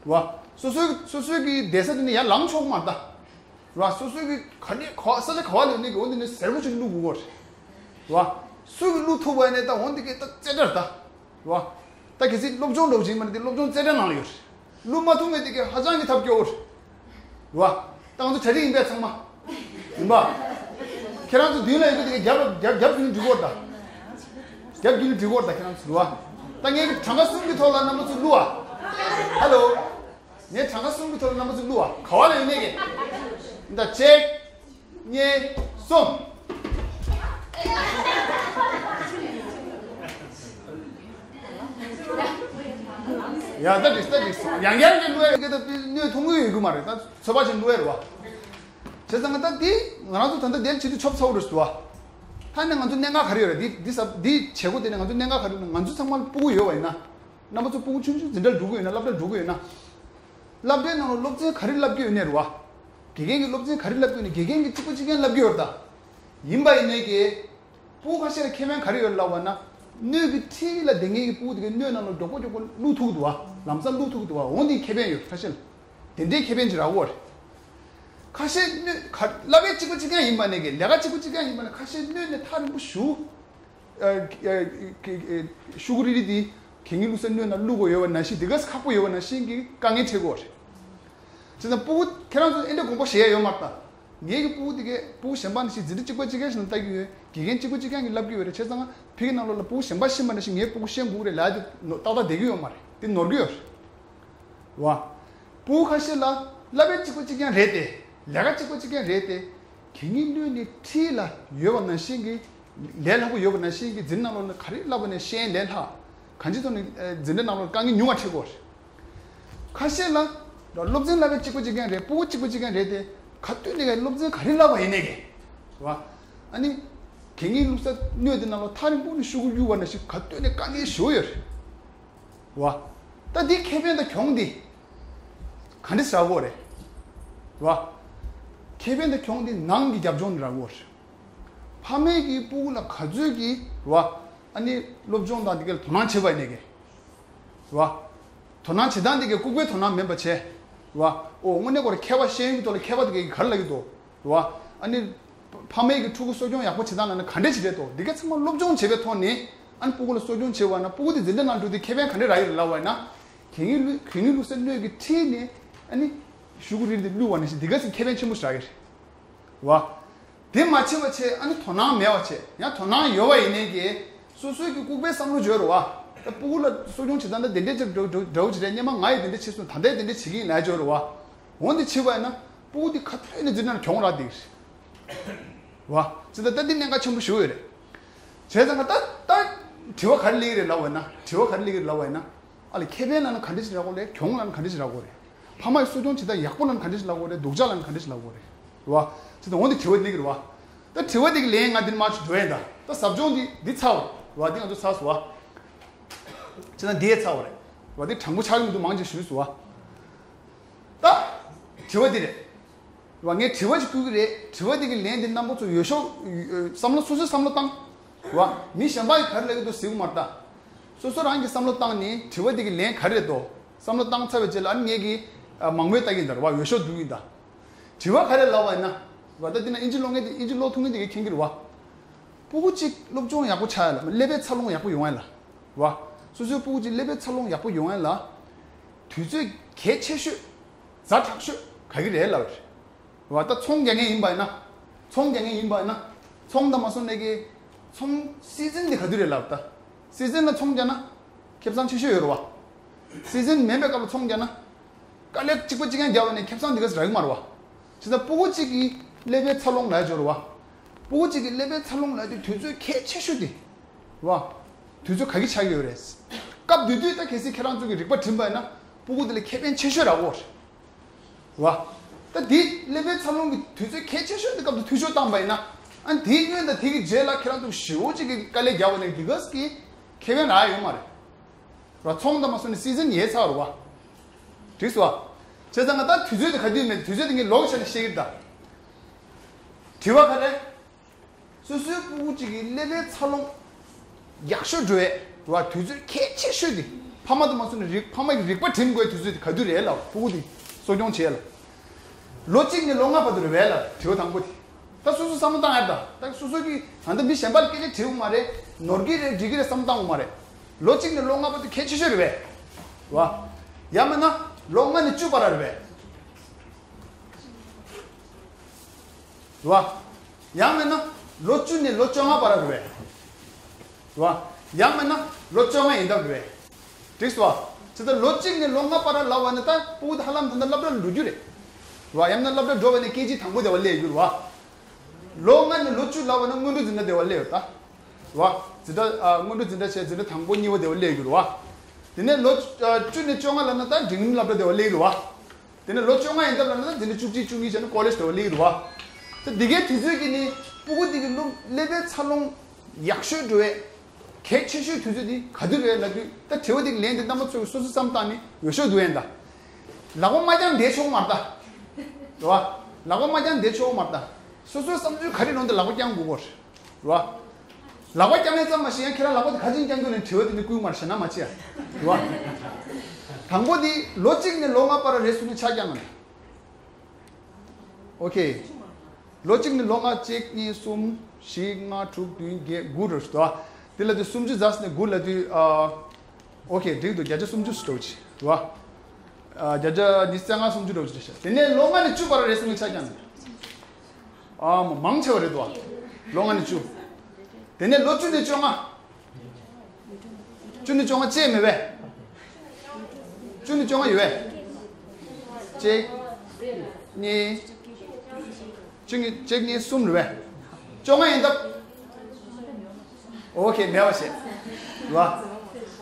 བ། སོ་སོའི་སོ་སོའི་གི་བསྡད་ས་དེ་ནས་ཡར་ལངས་ཆོག་གི་མ་རེད་ད། རེད་བ། སོ་སོའི་གི་ག་ནས་ག་ས་ཆ་ག་བ་ལ་ཡོད་ནས་གི་འོ་འདི་ནས་ཟེར་པོ་ཅིག་བླུགས་དགོས་རེད། རེད་བ། སུ་གི་བླུགས་ཐུབ་པ་ཡིན་ནའི་ད་འོ་འདི་གི་ད་རྩེ་གྲ་རེད་ད། རེད་བ། ད་གལ་སྲིད་སློབ་སྦྱོང་འདྲ་བོ་ཅིག་ཡིན་པ་ན་དེ་སློབ་སྦྱོང་རྩེ་གྲའི་ནང་ལ་ཡོད་རེད། བླུགས་མ་ཐུབ་མཁན་དེ་གི་ཧ་ཅང་གི་ཐབས་སྐྱོ་བོ་རེད། རེད་བ། ད་ང་ཚོ་གྲ་སྒྲིག་ཡིན་པས་ཚང་མ། ཡིན་པ། ཁྱེད་རང་ཚོ་མདུན་ལ་ཡོད་རྒྱུ་དེ་གི་རྒྱབ་རྒྱབ་རྒྱབ་བརྒྱུད་ནས་འགྲོ་གི་ཡོད་རེད་ད། རྒྱབ་བརྒྱུད་ནས་འགྲོ་གི་ཡོད་རེད་ད་ཁྱེད་རང་ཚོ། རེད་བ། ད་ངས་གྲངས་ཀ་གསུམ་གྱི་ཐོག་ལ་རྣམ་པ་ཚོ་བླུགས་ཨ། ཧ་ལོ། ངས་གྲངས་ཀ་གསུམ་གྱི་ཐོག་ལ་རྣམ་པ་ཚོ་བླུགས་ཨ། ག་བ་ལ་ཡོད་མེད་ཀྱི། འདི་ལྟ་གཅིག་གཉིས། གསུམ། ཡ་ད་འགྲིག་ད་འགྲིག་ཡང་ཡང་གི་བླུགས་ཡ་གི་ད་སྣོད་ཐུང་ངུ་ཡོད་གི་མ་རེད། ད་ཚོད་དཔག་བྱས་བླུགས་ཡ་རེད་བ། བྱས་ཙང་ད་འདི་ང་རང་ཚོ་ད་ལྟ་འདིར་བྱེད་དུས་ཆོབ་ཚ་བོ་རེད་ཟེར་བ། ད་ནི་ང་ཚོ་གནད་འགག་ག་རེ་ཡོད་རེད། འདི་འདི་ས་འདི་བྱེད་སྒོ་དེ་ནི་ང་ཚོ་གནད་འགག་ག་རེ་ཡོད་ན། ང་ཚོ་ཚང་མ་ལ་སྤུ་གུ་ཡོད་པ་ཡིན་ན། རྣམ་པ་ཚོ་སྤུ་གུ་ཆུང་ཆུང་འཛིན་གྲྭར་འགྲོ་གི་ཡོད་ན། སློབ་གྲྭའི་ནང་ལ་སློབ་ཚན་ག་རེ་བསླབ་ཀྱི་ཡོད་ནའི་རེད་བ། དགེ་རྒན་གྱིས་སློབ་ཚན་ག་རེ་བསླབ་ཀྱི་ཡོད་ནའི་དགེ་རྒན་གྱིས་གཅིག་པ་གཅིག་རྐྱང་བསླབ་ཀྱི་ཡོད་རེད་ད། ཡིན་པ་ཡིན་ནའི་གི། སྤུ་གུ་ཁ་ཤས་ལ་ཁེ་ཕན་ག་རེ་ཡོད་ལབ་པ་ན། སྣོད་ཀྱི་འཁྲིས་ལ་བསྡད་མཁན་གྱི་སྤུ་གུ་དེ་གའི་སྣོད་ནང་ལ་མགྱོགས་པོ་མགྱོགས་པོ་བླུག་ཐུབ་ཀྱི་འདུག་བ། ལམ་སང་བླུག་ཐུབ་ཀྱི་འདུག་བ། འོ་འདི་ཁེ་ཕན་ཡོད་ཁ་ཤས་ལ། དེ་འདྲའི་ཁེ་ཕན་ཅིག་རག་གི་ཡོད་རེད། ཁ་ཤས་སྣོད་ག་བསླབ་པ་གཅིག་པ་གཅིག་རྐྱང་ཡིན་པ་ནས་ཀྱི་ལས་ཀ་གཅིག་པ་གཅིག་རྐྱང་ཡིན་པ་ནས་ཁ་ཤས་སྣོད་ནས་ཐག་རིང་པོ་ཞུ། ཨ་ཨ་ཤུ་གུ་རིལ་རིལ་དེ་གད་སྙིགས་བླུགས་སའི་སྣོད་ནང་བླུག་དགོས་ཡོད་པ་ནང་བཞིན། དེ་ག་ཁག་པོ་ཡོད་པ་ནང་བཞིན་གྱི་དཀའ་ངལ་འཕྲད་ཀྱི་ཡོད་རེད། བྱས་ཙང་སྤུ་གུ་ཁྱེད་རང་ཚོ་ཨེ་འདྲ་དགོངས་པ་བཞེས་ཡ་ཡོད་མ་རེད་ད། ངའི་གི་སྤུ་གུ་དེ་གས་སྤུ་གུ་གཞན་པ་ནང་བཞིན་འཛིན་གྲྭ་གཅིག་པ་གཅིག་རྐྱང་ཞིག་ནང་ལྟ་གི་ཡོད། དགེ་རྒན་གཅིག་པ་གཅིག་རྐྱང་གིས་བསླབ་ཀྱི་ཡོད་རེད། བྱས་ཙང་ཕ་གི་ནང་ལོགས་ལ་སྤུ་གུ་གཞན་པ་ཤེས་པ་ནང་བཞིན་ངའི་སྤུ་གུ་ཤེས་དགོས་རེད་ལབ་ཡ་དེ་ནོར་ཏག་ཏག་བསྡད་ཀྱི་ཡོད་མ་རེད། དེ་ནོར་གྱི་ཡོད་རེད། བ། སྤུ་གུ་ཁ་ཤས་ལ་བསླབ་པ་གཅིག་པ་གཅིག་རྐྱང་རེད་དེ། ལས་ཀ་གཅིག་པ་གཅིག་རྐྱང་རེད་དེ། གད་སྙིགས་སྣོད་ནི་འཁྲིས་ལ་ཡོད་པ་ནང་བཞིན་གྱི། ལས་སླ་པོ་ཡོད་པ་ནང་བཞིན་གྱི་འཛིན་ནང་ལོགས་ནས་ག་རེ་བསླབ་པ་ནས་ཤེས་ལས་སླ། གང་ཅི་ཐོག་ནས་ཨ་འཛིན་གྲྭ་ནང་ལོགས་དཀའ་ངལ་ཉུང་བ་འཕྲད་ཀྱི་ཡོད་རེད། ཁ་ཤས་ལ་སློབ་ཚན་བསླབ་པ་གཅིག་པ་གཅིག་རྐྱང་རེད། སྤུ་གུ་གཅིག་པ་གཅིག་རྐྱང་རེད་དེ། ག་དུས་ནས་ཀྱང་སློབ་ཚན་ག་རེ་བསླབ་པ་ཡིན་ནའི་གི། བ། ཨ་ནི། གད་སྙིགས་བླུགས་ས་སྣོད་དེ་ནང་ལོགས་ཐག་རིང་པོ་ནས་ཤུ་གུ་གཡུག་པ་ནང་བཞིན་ག་དུས་ནས་དཀའ་ངལ་ཞེ་པོ་ཡོད་རེད། བ། ད་འདི་ཁེ་ཕན་དང་གྱོང་འདི་ག་འདྲ་ཞིག་རག་གི་ཡོད་རེད། བ། ཁེ་ཕན་དང་གྱོང་འདི་ནང་གི་རྒྱབ་ལྗོངས་ནས་རག་གི་ཡོད་རེད། ཕ་མས་ཀྱི་སྤུ་གུ་ལ་ག་ཚོད་ཀྱི། བ། ཨ་ནི་སློབ་སྦྱོང་དང་འདི་གའི་དོ་སྣང་བྱེད་པ་ཡིན་ནའི་གི། བ། དོ་སྣང་བྱེད་སྟངས་འདི་གའི་ལྐུགས་པའི་དོ་སྣང་མིན་པ་བྱས། བ། ཨོ་དངོས་གནས་ཁོ་རང་མཁས་པ་ཤེས་ཡོན་གྱི་ཐོག་ལ་མཁས་པ་དེ་གའི་ག་རེ་ལབ་ཀྱི་འདུག། རེད་བ། ཨ་ནི། ཕ་མའི་གི་ཕྲུ་གུ་གསོ་སྐྱོང་ཡག་པོ་བྱེད་སྟངས་ལ་ནི་ག་འདྲས་བྱེད་རེད་དོ། འདི་ག་ཚང་མ་སློབ་སྦྱོང་བྱེད་པའི་ཐོག་ནས་ཨ་ནི་སྤུ་གུ་ལ་གསོ་སྐྱོང་བྱེད་པ་ན་སྤུ་གུ་དེ་འཛིན་གྲྭ་ནང་འགྲོ་དུས་ཁེ་ཕན་ག་འདྲས་རག་ཡོད་ལབ་པ་ཡིན་ན། གད་སྙིགས་བླུགས་གད་སྙིགས་བླུགས་སའི་སྣོད་ཀྱི་འཁྲིས་ནས་ཨ་ནི་ཤུ་གུ་རིལ་དེ་བླུགས་པ་ནང་བཞིན་འདི་ག་ཚང་ཁེ་ཕན་ཆེན་པོ་ཞིག་རག་གི་རེད། བ། དེ་མ་བྱེད་པ་བྱས་ཨ་ནི་དོ་སྣང་མེད་པ་བྱས། ཡང་དོ་སྣང་ཡོད་པ་ཡིན་ནའི་གི། སོ་སོའི་གི་ལྐུགས་པའི་བསམ་བློ་བརྗོད་རེད་བ། ད་སྤུ་གུ་ལ་གསོ་སྐྱོང་བྱེད་སྟངས་ད་དེ་འདྲས་ཅིག་འདྲ་འདྲ་བོ་ཅིག་རེད། སྔོན་མ་ང་ཡི་དེ་འདྲས་བྱས་སོང་། ད་ལྟའི་དེ་འདྲས་བྱེད་ཀྱི་ཡིན་ལབ་བརྗོད་རེད་བ། འོ་འདི་བྱེད་པ་ཡིན་ན་སྤུ་གུ་དེ་ག་དུས་ནས་འཛིན་གྲྭ་ནས་གྱོང་རག་བསྡད་ཀྱི་རེད། བ། ཅི་ད་ལྟ་འདི་གནད་འགག་ཆེན་པོ་ཞིག་ཡོད་རེད། བྱས་ཙང་ད་ད་དྲི་བ་ག་རེ་སླེབས་ཀྱི་རེད་ལབ་པ་ཡིན་ན། དྲི་བ་ག་རེ་སླེབས་ཀྱི་རེད་ལབ་པ་ཡིན་ན། ཨ་ལས་ཁེ་ཕན་ལབ་ན་ག་འདྲ་ཞིག་རག་གི་རེད། གྱོང་ལབ་ན་ག་འདྲ་ཞིག་རག་གི་རེད། ཕ་མ་ཡི་གསོ་སྐྱོང་བྱེད་སྟངས་ཡག་པོ་ལབ་ན་ག་འདྲ་ཞིག་རག་གི་རེད། སྡུག་ཅག་ལབ་ན་ག་འདྲ་ཞིག་རག་གི་རེད། རེད་བ། ཅི་ད་འོ་འདི་དྲི་བ་སླེབས་ཀྱི་རེད་བ། ད་དྲི་བ་འདི་གི་ལན་ང་འདི་ནས་མར་ཅིག་འགྲོ་ཡིན་ད། ད་ཟབ་སྦྱོང་འདི་འདི་ཚར་བ་རེད་བ། འདི་ང་ཚོ་ཚར་སོང་བ། ཅི་ད་འདི་ཡས་ཚར་བ་རེད་བ། འདི་དྲང་པོ་ཆགས་ཀྱི་མི་འདུག། མང་ཆེ་ཞུས་སོང་བ། ད་དྲི་བ་འདི་རེད། རེད་བ། ངས་དྲི་བ་ཅིག་བསྐུལ་གྱི་རེད། དྲི་བ་འདི་གི་ལན་འདི་རྣམ་པ་ཚོ་འོས་ཤོག་བསམ་བློ་སོ་སོས་བསམ་བློ་བཏང་། རེད་བ། མི་གཞན་པ་ཡིས་ག་རེ་ལབ་ཀྱི་འདུག་ཟེར་གྱི་མ་རེད་ད། སོ་སོ་རང་གིས་བསམ་བློ་བཏང་ནས་དྲི་བ་འདི་གི་ལན་ག་རེ་རེད་དོ། བསམ་བློ་བཏང་ཚར་བའི་རྗེས་ལ་ཨ་ནི་ངས་ཀྱིས་ཨ་མང་མོས་ལྟ་གི་ཡིན་ད། རེད་བ། འོས་ཤོག་བསྡུ་གི་ཡིན་ད། དྲི་བ་ག་རེ་ལབ་པ་ཡིན་ན། རེད་བ། ད་འདི་ན་ཨིན་ཇི་ཀློག་མཁན་དེ་ཨིན་ཇི་ཀློག་ཐུབ་མཁན་དེ་གིས་མཁྱེན་གྱི་རེད་བ། སྤུ་གུ་གཅིག་སློབ་སྦྱོང་ཡག་པོ་ཆགས་ཡ་ལ། སློབ་པའི་འཚར་ལོངས་ཡག་པོ་ཡོང་ཡ་ལ། རེད་བ། སོ་སོའི་སྤུ་གུ་གཅིག་སློབ་པའི་འཚར་ལོངས་ཡག་པོ་ཡོང་ཡ་ལ། དུས་ཚོད་གལ་ཆེ་ཤོས། ཛ་དྲག་ཤོས་ག་གི་རེད་ལབ་རེད། རེད་བ། ད་ཚོང་རྒྱག་མཁན་ཡིན་པ་ཡིན་ན། ཚོང་རྒྱག་མཁན་ཡིན་པ་ཡིན་ན། ཚོང་དང་མ་སོང་ནས་ཀྱི། ཚོང་སི་ཛིན་དེ་ག་དུས་རེད་ལབ་ད། སི་ཛིན་ལ་ཚོང་རྒྱག་ན། ཁེ་བཟང་ཆེ་ཤོས་ཡོད་རེད་བ། སི་ཛིན་མིན་པའི་སྐབས་ལ་ཚོང་རྒྱག་ན། དཀའ་ལས་གཅིག་པ་གཅིག་རྐྱང་རྒྱག་པ་ནས་ཁེ་བཟང་དེ་ག་ཚོད་རག་གི་མ་རེད་བ། བྱས་ཙང་སྤུ་གུ་གཅིག་གི་སློབ་པའི་འཚར་ལོངས་ལབ་ཡ་ཅིག་ཡོད་རེད་བ། སྤུ་གུ་གཅིག་གི་སློབ་པའི་འཚར་ལོངས་ལབ་ཡ་དེ་དུས་ཚོད་གལ་ཆེ་ཤོས་དེ། རེད་བ། དུས་ཚོད་ག་གི་ཆགས་ཀྱི་ཡོད་རེད། སྐབས་དེ་དུས་ད་གལ་སྲིད་ཁྱེད་རང་ཚོ་གི་རིག་པ་བསྒྲིམས་པ་ཡིན་ན་སྤུ་གུ་དེ་ལ་ཁེ་ཕན་ཆེ་ཤོས་རག་གི་ཡོད་རེད། རེད་བ། ད་དེ་སློབ་པའི་འཚར་ལོངས་ཀྱི་དུས་ཚོད་གལ་ཆེ་ཤོས་དེ་སྐབས་དེ་འཐུས་ཤོར་བཏང་པ་ཡིན་ན། ཨ་ནི་དེའི་སྔོན་དང་དེ་གི་རྗེས་ལ་ཁྱེད་རང་ཚོ་ཞེ་པོ་ཅིག་གི་དཀའ་ལས་རྒྱག་པ་ནས་དེ་ག་ཙམ་གྱི་ཁེ་ཕན་རག་ཡོད་མ་རེད། རེད་བ། ཚོང་དང་མ་སོང་ནས་སི་ཛིན་ཡལ་ཚར་རེད་བ། འགྲིག་སོང་བ། བྱས་ཙང་ང་ད་དུས་ཚོད་དེ་ག་དུས་མེད། དུས་ཚོད་དེ་ངས་ལོག་བྱས་ནས་བཤད་ཀྱི་རེད་ད། དྲི་བ་ག་རེ། སོ་སོའི་སྤུ་གུ་གཅིག་གི་སློབ་པའི་འཚར་ལོངས་ཡག་ཤོས་འགྲོ་ཡས་རེད་བ། དུས་ཚོད་གལ་ཆེ་ཤོས་དེ་ཕ་མ་དང་མ་སོང་ནས་རིག་ཕ་མ་གི་རིག་པ་བསྒྲིམ་དགོས་དུས་ཚོད་དེ་ག་དུས་རེད་ལབ། སྤུ་གུ་དེ་གསོ་སྐྱོང་བྱེད་ཡས་ལ། ལོ་གཅིག་ནས་ལོ་ལྔ་བར་དུ་རེད་བས་ལབ། དྲི་བ་དང་པོ་དེ། ད་སོ་སོ་བསམ་བློ་བཏང་ཡ་ད། ད་སོ་སོ་གིས་ད་ལྟ་མི་གཞན་པ་ལ་སྐད་ཆ་དྲིས་ཡོད་མ་རེད། ནོར་གི་རེད་འགྲིག་གི་རེད་བསམ་བློ་བཏང་ཡོད་མ་རེད། ལོ་གཅིག་ནས་ལོ་ལྔ་བར་དུ་གལ་ཆེ་ཤོས་རེད་བས། རེད་བ། ཡང་མིན་ན་ལོ་ལྔ་ནས་བཅུ་བར་རེད་བས། རེད་བ། ཡང་མིན་ན་ལོ་བཅུ་ནས་ལོ་བཅོ་ལྔ་བར་རེད་བས། རེད་བ། ཡང་མིན་ན་ལོ་བཅོ་ལྔ་ཡན་འདབ་རེད་བས། འགྲིག་སོང་བ། ཇི་ལྟར་ལོ་གཅིག་ནས་ལོ་ལྔ་བར་ལབ་པ་ནི་ད་སྤུ་གུ་དེ་ཧ་ལམ་ད་ལྟ་སློབ་གྲྭ་ལ་འགྲོ་རྒྱུ་རེད། རེད་བ། ཡང་ན་སློབ་གྲྭ་འགྲོ་བ་ནས་ཀེ་ཇི་དང་པོ་དེ་བ་སླེབས་ཡོད་རེད་བ། ལོ་ལྔ་ནས་ལོ་བཅུ་ལབ་པ་ན་སྔོན་འགྲོ་འཛིན་གྲྭ་དེ་བ་སླེབས་ཡོད་ད། རེད་བ། འཛིན་གྲྭ་ཨ་སྔོན་འགྲོ་འཛིན་གྲྭ་བྱས་འཛིན་གྲྭ་དང་པོ་གཉིས་པ་དེ་བ་སླེབས་ཡོད་རེད་བ། དེ་ནས་ལོ་ཨ་བཅུ་ནས་བཅོ་ལྔ་ལབ་ན་ད་འབྲིང་རིམ་སློབ་གྲྭ་དེ་བ་སླེབས་ཡོད་རེད་བ། དེ་ནས་ལོ་བཅོ་ལྔ་ཡན་འདབ་ལབ་ན་ད་འཛིན་གྲྭ་བཅུ་གཅིག་བཅུ་གཉིས་བྱས་ན་ཀོ་ལེཇ་དེ་བ་སླེབས་ཡོད་རེད་བ། ད་འདི་གའི་དུས་ཚོད་ཀྱི་ནི་ སྤུ་གུ་དེ་གི་སློབ་ཀླད་པའི་འཚར་ལོངས་ཡག་ཤོས་འགྲོ་བའི་གལ་ཆེ་ཤོས་དུས་ཚོད་དེ་ག་དུས་རེད་ལབ་དུས། ད་དྲི་བ་དེ་གི་ལན་དེ་རྣམ་པ་ཚོས་སོ་སོའི་བསམ་བཏང་ནས་འོས་ཤོག་འདུག་ཡན་ད། ལག་པ་མ་བརྐྱངས་བསྡད་ཆོག་མ་རེད་ད། རེད་བ། ལག་པ་མ་བརྐྱངས་བསྡད་ཆོག་མ་རེད་ད། སོ་སོའི་བསམ་ཚུལ་ག་རེ་རུང་དེ་ལག་པ་བརྐྱང་དགོས་གོ་རེད། རེད་བ། ལག་པ་བརྐྱང་ཡས་ཙམ་མ་ཤེས་ཡང་ཁྱེད་རང་ལག་པ་དེ་ག་ཅིན་བརྐྱང་རྒྱུ་ནས་དྲི་བ་དེ་ནི་བསྐུལ་མ་རེད་ཤ་ན་མ་ཆེ་ཡ། རེད་བ། དང་པོ་དེ་ལོ་གཅིག་ནས་ལོ་ལྔ་བར་རེ་ཟུང་ནས་ཆ་བརྐྱངས་ན། ཨོ་ཁེ། ལོ་གཅིག་ནས་ལོ་ལྔ་གཅིག་གཉིས་གསུམ་བཞི་ལྔ་དྲུག་བདུན་བརྒྱད་དགུ་རེད་ཤག་ད། དེ་ལ་དེ་སུམ་ཅུ་ཟ་ཟི་ནས་དགུ་ལ་དེ་ཨ། ཨོ་ཁེ་འགྲིག་འདུག་བརྒྱ་ཆ་སུམ་ཅུ་སུ་འགྲོ་ཅི་རེད་བ། ཨ། བརྒྱ་ཆ་ཉི་ཤུ་རྩ་ལྔ་སུམ་ཅུ་འགྲོ་ཅི་རེད་ཤག་དེ་ནས་ལོ་ལྔ་ནས་བཅུ་བར་རེ་ཟུང་གི་ཆ་བརྐྱངས་ནས། ཨ་མ་མང་ཆེ་བ་རེད་འདུག་བ། ལོ་ལྔ་ནས་བཅུ། དེ་ནས་ལོ་བཅུ་ནས་བཅོ་ལྔ། བཅུ་ནས་བཅོ་ལྔ་བཅད་མེད་པས། བཅུ་ནས་བཅོ་ལྔ་ཡོད་པས། གཅིག་གཉིས། བཅུ་གཉིས་གཅིག་གཉིས་གསུམ་རེད་པས། བཅོ་ལྔ་ཡིན་སྟབས། ཨོ་ཁེ་མེད་པ་བྱས། རེད་བ།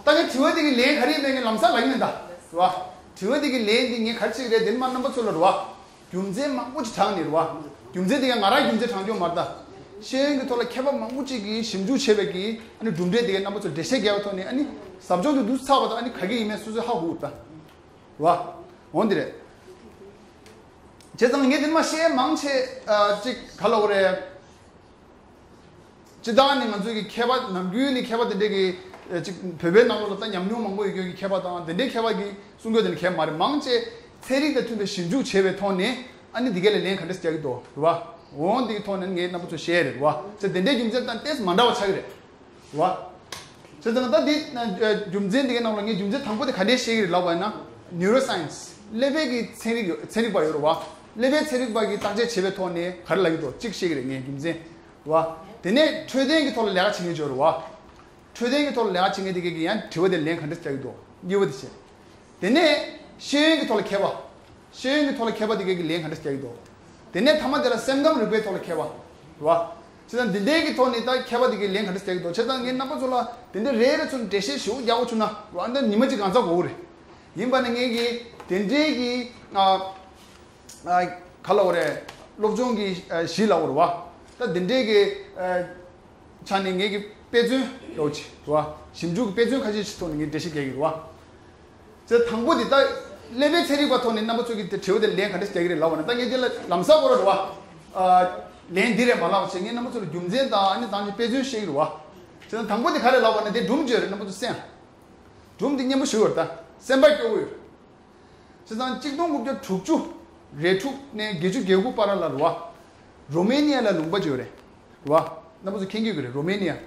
ད་ངས་དྲི་བ་འདི་གི་ལན་ག་རེ་ཡིན་མིན་ངས་ལམ་སང་ལབ་ཀྱི་མིན་ད། རེད་བ། དྲི་བ་འདི་གི་ལན་འདི་ངས་ག་རེ་བྱེད་ཀྱི་རེད་དེ་ནི་མ་རྣམ་པ་ཚོ་ལ་རེད་བ། རྒྱུ་མཚན་མང་པོ་ཅིག་དྲངས་ནས་རེད་བ། རྒྱུ་མཚན་དེ་ཡང་ང་རང་རྒྱུ་མཚན་དྲངས་རྒྱུ་མ་རེད་ད། ཤེས་ཡོན་གྱི་ཐོག་ལ་མཁས་པ་མང་པོ་ཅིག་གིས་ཞིབ་འཇུག་བྱས་པའི་གི་ཨ་ནི་གྲུབ་འབྲས་དེ་གའི་རྣམ་པ་ཚོར་འགྲེལ་བཤད་རྒྱག་པའི་ཐོག་ནས་ཨ་ནི་ཟབ་སྦྱོང་དུ་འདུག་ཚར་བ་དང་ཨ་ནི་ག་གེ་ཡིན་མིན་སོ་སོས་ཧ་གོ་དགོས་ད། རེད་བ། འོ་འདི་རེད། བྱས་ཙང་ངས་དེ་མ་བཤད་མང་ཆེ་ཨ་ཅིག་ག་ལ་འོ་རེད། སྤྱིར་བཏང་ནི་ང་ཚོའི་གི་མཁས་པ་ནམ་རྒྱུན་ནི་མཁས་པ་དེ་འདྲས་ཀྱི་ཨ་ཅིག་བོད་པའི་ནང་ལོགས་ལ་ད་ཉམས་མྱོང་མང་པོ་ཡོད་མཁན་གྱི་མཁས་པ་དང་དེ་འདྲའི་མཁས་པ་གི་གསུང་རྒྱུ་དེ་ནི་གལ་མ་རེད། མང་ཆེ་ཚན་རིག་དང་མཐུན་པའི་ཞིབ་འཇུག་བྱས་པའི་ཐོག་ནས་ཨ་ནི་འདི་ག་ལ་ལན་ག་འདྲས་རྒྱག་གི་འདུག་རེད་བ། འོང་འདི་གི་ཐོག་ནས་ངས་རྣམ་པ་ཚོ་བཤད་རེད་བ། ཚེ་དེ་འདྲའི་རྒྱུ་མཚན་དང་ཏོག་ཙམ་མ་འདྲ་བ་ཆགས་ཀྱི་རེད་བ། བྱས་ཙང་ད་འདི་རྒྱུ་མཚན་འདི་གའི་ནང་ལ་ངས་རྒྱུ་མཚན་དང་པོ་དེ་ག་འདྲས་བཤད་ཀྱི་རེད་ལབ་པ་ཡིན་ན། Neuroscience ཀླད་པའི་གི་ཚན་རིག་ཡོད་ཚན་རིག་པ་ཡོད་རེད་བ། ཀླད་པའི་ཚན་རིག་པ་གིས་བརྟག་དཔྱད་བྱས་པའི་ཐོག་ནས་ག་རེ་ལབ་ཀྱི་འདུག་གཅིག་བཤད་ཀྱི་རེད་ངས་རྒྱུ་མཚན། རེད་བ། དེ་ནས་འཕྲོད་བསྟེན་གྱི་ཐོག་ལ་ལས་ཀ་བྱེད་མཁན་ཅིག་ཡོད་རེད་བ། འཕྲོད་བསྟེན་གྱི་ཐོག་ལ་ལས་ཀ་བྱེད་མཁན་དེ་གས་ཀྱིས་ཡང་དྲི་བ་དེ་ལན་ག་འདྲས་རྒྱག་གི་འདུག་གཉིས་པ་དེ་བྱས། དེ་ནས་ཤེས་ཡོན་གྱི་ཐོག་ལ་མཁས་པ། ཤེས་ཡོན་གྱི་ཐོག་ལ་མཁས་པ་དེ་གས་ཀྱིས་ལན་ག་འདྲས་རྒྱག་གི་འདུག་དེ་ནས་མཐའ་མ་དེ་ལ་སེམས་ཁམས་རིག་པའི་ཐོག་ལ་མཁས་པ། རེད་བ། བྱས་ཙང་འདི་འདྲའི་གི་ཐོག་ནས་ད་མཁས་པ་དེ་གས་ལན་ག་འདྲས་རྒྱག་གི་འདུག་བྱས་ཙང་ངས་རྣམ་པ་ཚོ་ལ་དེ་འདྲའི་རེ་རེ་ཚོ་ནས་འགྲེལ་བཤད་ཞུ་རྒྱག་འོ་བྱུང་ན་རེད་བ། ཨ་ནི་ཉི་མ་གཅིག་གང་ཚ་དགོས་གི་རེད། ཡིན་པ་ནི་ངས་གི་དེ་འདྲའི་གི་ཨ། ཨ། ག་ལབ་དགོས་རེད། སློབ་སྦྱོང་གི་ཨ་གཞི་ལབ་དགོས་རེད་བ། ད་འདི་འདྲའི་གི་ཨ་ཆ་ནས་ངེད་ཀྱི་དཔེ་མཚོན་ཡོད་ཅིག་རེད་བ། ཞིབ་འཇུག་གི་དཔེ་མཚོན་ཁ་ཤས་ཤིག་ཐོག་ནས་ངས་འགྲེལ་བཤད་རྒྱག་གི་རེད་བ། ཚེ་དང་པོ་འདི་ད་ཀླད་པའི་ཚན་རིག་པ་ཐོག་ནས་རྣམ་པ་ཚོ་གི་དེ་དྲི་བ་དེ་ལན་ག་འདྲ་རྒྱག་གི་རེད་ལབ་པ་ན། ད་ངས་འདི་ལ་ལམ་སང་གོ་ར་རེད་བ། ཨ་ལན་འདི་རེད་མ་ལབ་བྱས་ངས་རྣམ་པ་ཚོ་ལ་རྒྱུ་མཚན་དང་ཨ་ནི་དང་ཅིག་དཔེ་མཚོན་བཤད་ཀྱི་རེད་བ། ཚེ་ད་དང་པོ་འདི་ག་རེ་ལབ་པ་ན་དེ་སྒྲུང་བརྗོད་རེད། རྣམ་པ་ཚོ་གསན་ཨ། སྒྲུང་འདི་སྙན་པོ་ཞིག་ཡོད་རེད། ད་སེམས་པ་སྐྱོ་བོ་ཡོད་རེད། བྱས་ཙང་གཅིག་སྟོང་དགུ་བརྒྱ་དྲུག་ཅུ་རེ་དྲུག་ནས་བརྒྱད་ཅུ་གྱ་དགུ་བར་ལ་རེད་བ། རོ་མེ་ནི་ཡ་ལ་ལུང་པ་ཅིག་ཡོད་རེད། རེད་བ། རྣམ་པ་ཚོ་མཁྱེན་གྱི་ཡོད་ཀྱི་རེད། རོ་མེ་ནི་ཡ།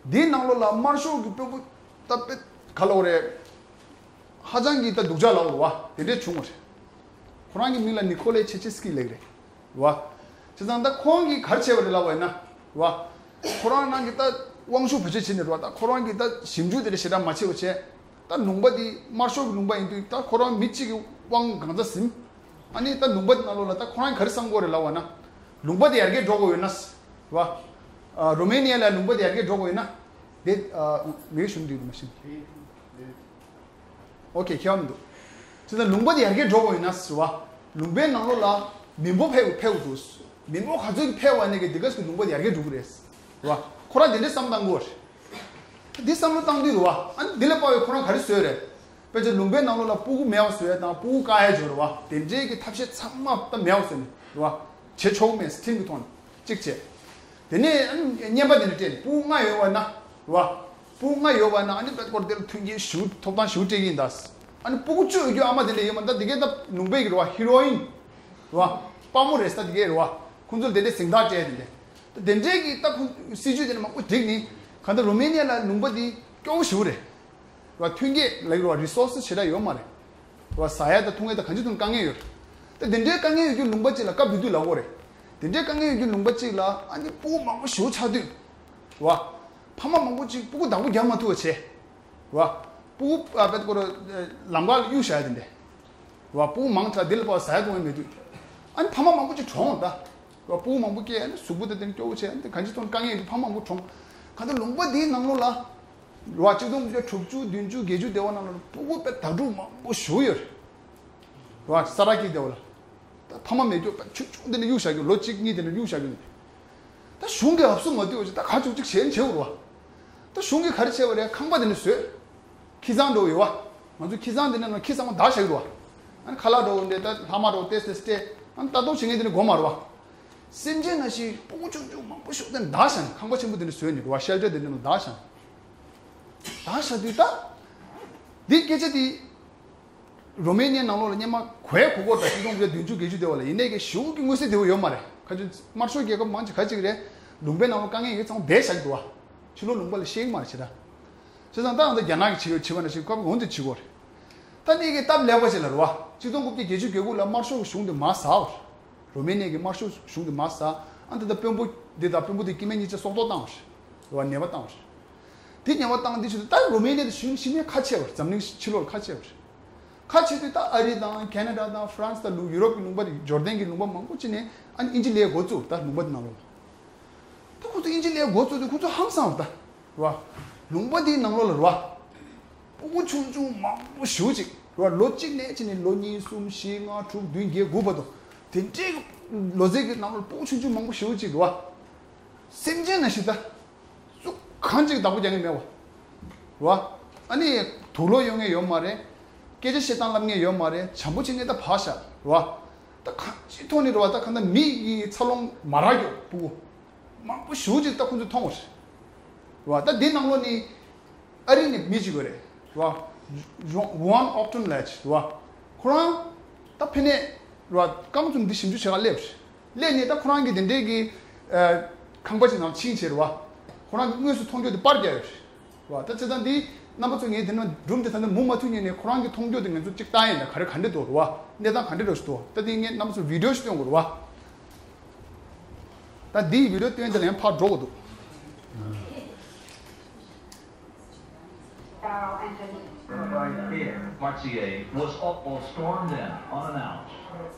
འདིའི་ནང་ལོགས་ལ་དམར་ཤོག་གི་དཔོན་པོ་ད་དཔེ་ག་ལབ་དགོས་རེད། ཧ་ཅང་གི་ད་སྡུག་ཅག་ལབ་དགོས་རེད་བ། དེ་འདྲས་བྱུང་བ་རེད། ཁོ་རང་གི་མིང་ལ་ནི་ཁོ་ལེ་ཆེ་ཆེ་སི་ཀི་ལབ་ཀྱི་རེད། རེད་བ། བྱས་ཙང་ད་ཁོང་གིས་ག་རེ་བྱས་པ་རེད་ལབ་པ་ཡིན་ན། རེད་བ། ཁོ་རང་རང་གི་ད་དབང་ཤུགས་བེད་སྤྱོད་བྱས་ནས་རེད་བ། ད་ཁོ་རང་གི་ད་ཞིབ་འཇུག་དེ་འདྲ་ཞེ་དྲག་མ་བྱས་པ་བྱས། ད་ལུང་པ་འདི་དམར་ཤོག་གི་ལུང་པ་ཡིན་དུས་ད་ཁོ་རང་མི་གཅིག་གི་དབང་གང་ཚ་ཟིན། ཨ་ནི་ད་ལུང་པ་འདི་ནང་ལོགས་ལ་ད་ཁོ་རང་ག་རེ་བསམ་གྱི་ཡོད་རེད་ལབ་པ་ན། ལུང་པ་འདི་ཡར་རྒྱས་འགྲོ་དགོས་ཡོད་ན། རེད་བ། ཨ་རོ་མེ་ནི་ཡ་ལ་ལུང་པ་འདི་ཡར་རྒྱས་འགྲོ་དགོས་ཡོད་ན། དེ་ཨ་ངའི་གཞུང་འདི་མ་ཤེས། ཨོ་ཁེ། ཁྱད་པར་མི་འདུག་བྱས་ཙང་ལུང་པ་དེ་ཡར་རྒྱས་འགྲོ་དགོས་ཡོད་ན་ཟེར་བ། ལུང་པའི་ནང་ལོགས་ལ་མི་འབོར་འཕེལ་འཕེལ་དགོས་འདུག་མི་འབོར་ག་ཚོད་ཀྱི་འཕེལ་བ་ནས་ཀྱི་འདི་ག་ཞིག་ལུང་པ་དེ་ཡར་རྒྱས་འགྲོ་གི་རེད་ཟེར་བ། ཁོ་རང་དེ་འདྲའི་བསམ་བཏང་དགོས་རེད། འདི་བསམ་བློ་བཏང་དུས་རེད་བ། ཨ་ནི་འདི་ལ་དཔག་པའི་ཁོ་རང་ག་རེ་བཟོས་རེད། དཔེ་ཆ་ལུང་པའི་ནང་ལོགས་ལ་སྤུ་གུ་མེད་པ་བཟོ་ཡ་དང་སྤུ་གུ་བཀག་ཡ་སྦྱོར་བ་དེ་འདྲའི་གི་ཐབས་ཤེས་ཚང་མ་ད་མེད་པ་བཟོས་ནས་རེད་བ། བྱེད་ཆོག་མེད་ཁྲིམས་ཀྱི་ཐོག་ནས་གཅིག་བྱས། དེ་ནས་ཨ་ནི་བརྙན་པ་དེ་འདྲ་སྤྲད་ནས་སྤུ་གུ་ལྔ་ཡོད་པ་ན་རེད་བ། སྤུ་གུ་ལྔ་ཡོད་པ་ན་ཨ་ནི་དཔེ་སྐོར་དེ་ལ་མཐུན་རྐྱེན་ཞུ་ཐོབ་ཐང་ཞུ་སྤྲད་ཀྱི་ཡིན་ད། ཨ་ནི་སྤུ་གུ་བཅུ་ཡོད་རྒྱུ་ཨ་མ་དེ་འདྲ་ཡོད་མ་ད་དེ་གས་ད་ལུང་པའི་གི་རེད་བ་ཧི་རོ་ཨིན། རེད་བ། དཔའ་མོ་རེད་ས་དེ་གས་རེད་བ། ཁོང་ཚོ་ལ་དེ་འདྲའི་གཟེངས་རྟགས་སྤྲད་དེ་འདྲ། ད་དེ་འདྲའི་གི་ད་ཁོང་སྲིད་ཇུས་དེ་འདྲ་མང་པོ་བསྒྲིགས་ནས་གང་ལྟར་རོ་མེ་ནི་ཡ་ལ་ལུང་པ་དེ་སྐྱོ་བོ་ཞེ་པོ་རེད། རེད་བ། མཐུན་རྐྱེན་ལབ་ཀྱི་རེད་བ། རི་སོར་སི་ཞེ་དྲག་ཡོད་མ་རེད། རེད་བ། ཟ་ཡ་དང་འཐུང་ཡ་དང་གང་ཅི་ཐོན་དཀའ་ངལ་ཡོད་རེད། ད་དེ་འདྲའི་དཀའ་ངལ་ཡོད་རྒྱུ་ལུང་པ་གཅིག་ལ་སྐབས་དེ་དུས་ལབ་དགོས་རེད། དེ་འདྲའི་དཀའ་ངལ་ཡོད་རྒྱུ་ལུང་པ་གཅིག་ལ་ཨ་ནི་སྤུ་གུ་མང་པོ་ཞེ་པོ་ཆགས་དུས། རེད་བ། ཕ་མ་མང་པོ་ཅིག་སྤུ་གུ་བདག་པོ་རྒྱབ་མ་ཐུབ་པ་བྱས། རེད་བ། སྤུ་གུ་ཨ་དཔེ་སྐོར་ལམ་ཁ་ལ་གཡུག་བཞག་ཡ་དེ་འདྲ། རེད་བ། སྤུ་གུ་མང་དྲགས་འདི་ལ་ཕར་ཟ་ཡ་འཐུང་ཡ་མེད་དུས། ཨ་ནི་ཕ་མ་མང་པོ་ཅིག་གྲོངས་ད། རེད་བ། སྤུ་གུ་མང་པོ་སྐྱེས་ཨ་ནི་གཟུགས་པོ་དེ་དེ་ནི་སྐྱོ་བོ་བྱས་ཨ་ནི་གང་ཅི་ཐོན་དཀའ་ངལ་ཡོད་དུས་ཕ་མ་མང་པོ་གྲོངས། གང་ལྟར་ལུང་པ་འདིའི་ནང་ལོགས་ལ། རེད་བ། གཅིག་སྟོང་དགུ་བརྒྱ་དྲུག་ཅུ་བདུན་ཅུ་བརྒྱད་ཅུ་དེ་བ་ནང་ལོགས་ལ་སྤུ་གུ་དཔེ་དྭ་ཕྲུག་མང་པོ་ཞེ་པོ་ཡོད་རེད། རེད་བ། ས་ར་ཀི་དེ་བ་ལ། ད་ཕ་མ་མེད་རྒྱུ་དཔེ་ཆུང་ཆུང་དེ་ནས་གཡུག་བཞག་རྒྱུ་ལོ་གཅིག་གཉིས་དེ་ནས་གཡུག་བཞག་རྒྱུ་ནས། ད་གཞུང་གིས་ཨབ་སུ་མ་བཏུལ་བ་ཞིག་ད་ག་ཅུག་ཅིག་བྱས་ནས་བྱེད་དགོས་རེད་བ། ད་གཞུང་གིས་ག་རེ་བྱས་པ་རེད། ཁང་པ་དེ་ནས་བཟོས། ཁྱི་ཚང་འགྲོ་ཡོད་བ། ང་ཚོ་ཁྱི་ཚང་དེ་ནས་ནང་ཁྱི་ཚང་མ་བདག་བཞག་གི་རེད་བ། ཨ་ནི་ཁ་ལག་འགྲོ་འདྲེ་ད་ལྷག་མ་འགྲོ་ཏེ་སྟེ་སྟེ། ཨ་ནི་ལྟ་རྟོག་བྱེད་མཁན་དེ་ནས་དགོས་མ་རེད་བ། སེམས་ཅན་ནང་བཞིན་སྤུ་གུ་ཆུང་ཆུང་མང་པོ་ཞིག་དེ་ནས་བདག་བཞག་ནས་ཁང་པ་ཆེན་པོ་དེ་ནས་བཟོས་ནས་རེད་བ། ཤེལ་ཊར་དེ་ནས་བདག་བཞག་ནས། བདག་བཞག་དུས་ད། འདི་སྐད་ཆ་དེ། རོ་མེ་ནི་ཡའི་ནང་ལོགས་ལ་སྔོན་མ་གོས་གོན་གོ་ད་ཆིག་སྟོང་དགུ་བརྒྱ་བདུན་ཅུ་བརྒྱད་ཅུ་དེ་བ་ལ་ཡིན་ནའི་གི་ཞེ་པོ་གི་མངོན་གསལ་དེ་བ་ཡོད་མ་རེད། ཁ་ཅིག་དམར་ཤོག་རྒྱལ་ཁབ་མང་ཆེ་ག་ཅིག་རེད། ལུང་པའི་ནང་ལོགས་དཀའ་ངལ་ཡོད་ཚང་མ་སྦས་བཞག་གི་འདུག་བ། ཕྱི་ལོགས་ལུང་པ་ལ་ཤེས་ཀྱི་མ་རེད་བྱས་ད། བྱས་ཙང་ད་ང་ཚོ་རྒྱ་ནག་གི་བྱེད་བྱེད་པ་ནང་བཞིན་སྐབས་འོང་དུ་བྱེད་དགོས་རེད། ད་ནི་གི་སྟབས་ལེགས་པ་ཞིག་ལ་རེད་བ། ཆིག་སྟོང་དགུ་བརྒྱ་བརྒྱད་ཅུ་གྱ་དགུ་ལ་དམར་ཤོག་གི་གཞུང་དེ་མར་ཟག་བ་རེད། རོ་མེ་ནི་ཡ་གི་དམར་ཤོག་གཞུང་དེ་མར་ཟག་ཨ་ད་ད་དཔོན་པོ་འདི་དང་དཔོན་པོ་དེ་སྐྱེ་དམན་གཉིས་ཆ་སྲོག་ཐོག་བཏང་བ་རེད། རེད་བ། ཉེས་པ་བཏང་བ་རེད། དེ་ཉེས་པ་བཏང་དེ་ཆུ་ད་རོ་མེ་ནི་ཡ་དེ་གཞུང་ཤི་ནས་ཁ་ཆེ་བ་རེད། འཛམ་གླིང་ཕྱི་ལོགས་ལ་ཁ་ཆེ་བ་རེད། ཁ་ཆེ་དུས་ད་ཨ་རི་དང་ཁེ་ན་ཌ་དང་ཧྥ་རན་སི་དང་ལུ་ཡུ་རོབ་ཀྱི་ལུང་པ་དེ་འབྱོར་ལྡན་གྱི་ལུང་པ་མང་པོ་ཅིག་ནས་ཨ་ནི་དབྱིན་ཇི་ལས་འགོ་བཙུགས་ད་ལུང་པ་དེ་ནང་ལོགས་ལ། ད་ཁོ་ཚོ་དབྱིན་ཇི་ལས་འགོ་བཙུགས་དུས་ཁོ་ཚོ་ཧང་སངས་རེད་ད། རེད་བ། ལུང་པ་དེའི་ནང་ལོགས་ལ་རེད་བ། སྤུ་གུ་ཆུང་ཆུང་མང་པོ་ཞེ་པོ་ཅིག་རེད་བ། ལོ་གཅིག་ནས་ཕྱིན་ནས་ལོ་གཉིས་གསུམ་བཞི་ལྔ་དྲུག་བདུན་བརྒྱད་དགུ་བར་དུ་དེ་འདྲའི་ལོ་ཚད་ཀྱི་ནང་ལོགས་སྤུ་གུ་ཆུང་ཆུང་མང་པོ་ཞེ་པོ་ཅིག་རེད་བ། སེམས་ཅན་ནང་བཞིན་ད། སུ་གང་ཅིག་བདག་པོ་རྒྱག་མཁན་མེད་བ། རེད་བ། ཨ་ནི་དུག་ལོག་གཡོག་མཁན་ཡོད་མ་རེད། སྐད་ཆ་བཤད་སྟངས་ལབ་མཁན་ཡོད་མ་རེད། བྱམས་པོ་བྱེད་མཁན་ད་ཕར་བཞག་རེད་བ། ད་གང་ཅིའི་ཐོག་ནས་རེད་བ། ད་གང་ལྟར་མི་ཡི་འཚར་ལོངས་མ་རག་གི་སྤུ་གུ་མང་པོ་ཞེ་པོ་ཅིག་ད་ཁོང་ཚོས་མཐོང་བ་རེད། རེད་བ། ད་འདི་ནང་ལོགས་ནས་ཨ་རི་ནས་མི་གཅིག་ཡོད་རེད། རེད་བ། Juan Upton Ledge རེད་བ། ཁོ་རང་ད་ཕ་ནས་རེད་བ། རྐང་བཙུགས་འདི་ཞིབ་འཇུག་བྱེད་ག་སླེབས་རེད། སླེབས་ནས་ད་ཁོ་རང་གི་དེ་འདྲའི་གི་ཨ་ཁང་པ་ཅིག་ནང་ཕྱིན་བྱས་རེད་བ། ཁོ་རང་གི་དངོས་སུ་མཐོང་རྒྱུ་དེ་པར་རྒྱག་ཡོད་རེད། རེད་བ། ད་བྱས་ཙང་འདི་རྣམ་པ་ཚོ་ངས་དེ་ནང་སྒྲུང་དེ་ད་ནི་མུ་མ་མཐུད་ཉན་ནས་ཁོ་རང་གི་མཐོང་རྒྱུ་དེ་ང་ཚོ་གཅིག་བལྟ་ཡིན་ན་ག་རེ་ག་འདྲ་འདུག་རེད་བ། གནས་སྟངས་ག་འདྲ་འདྲ་ཞིག་འདུག་ད་འདི་ངས་རྣམ་པ་ཚོ་བི་ཌིའོ་ཞིག་སྟོན་དགོས་རེད་བ། ད་འདིའི་བི་ཌིའོ་སྟོན་དེ་ལན་ཕར་འགྲོ་དགོས་འདུག Quartier was all stormed in unannounced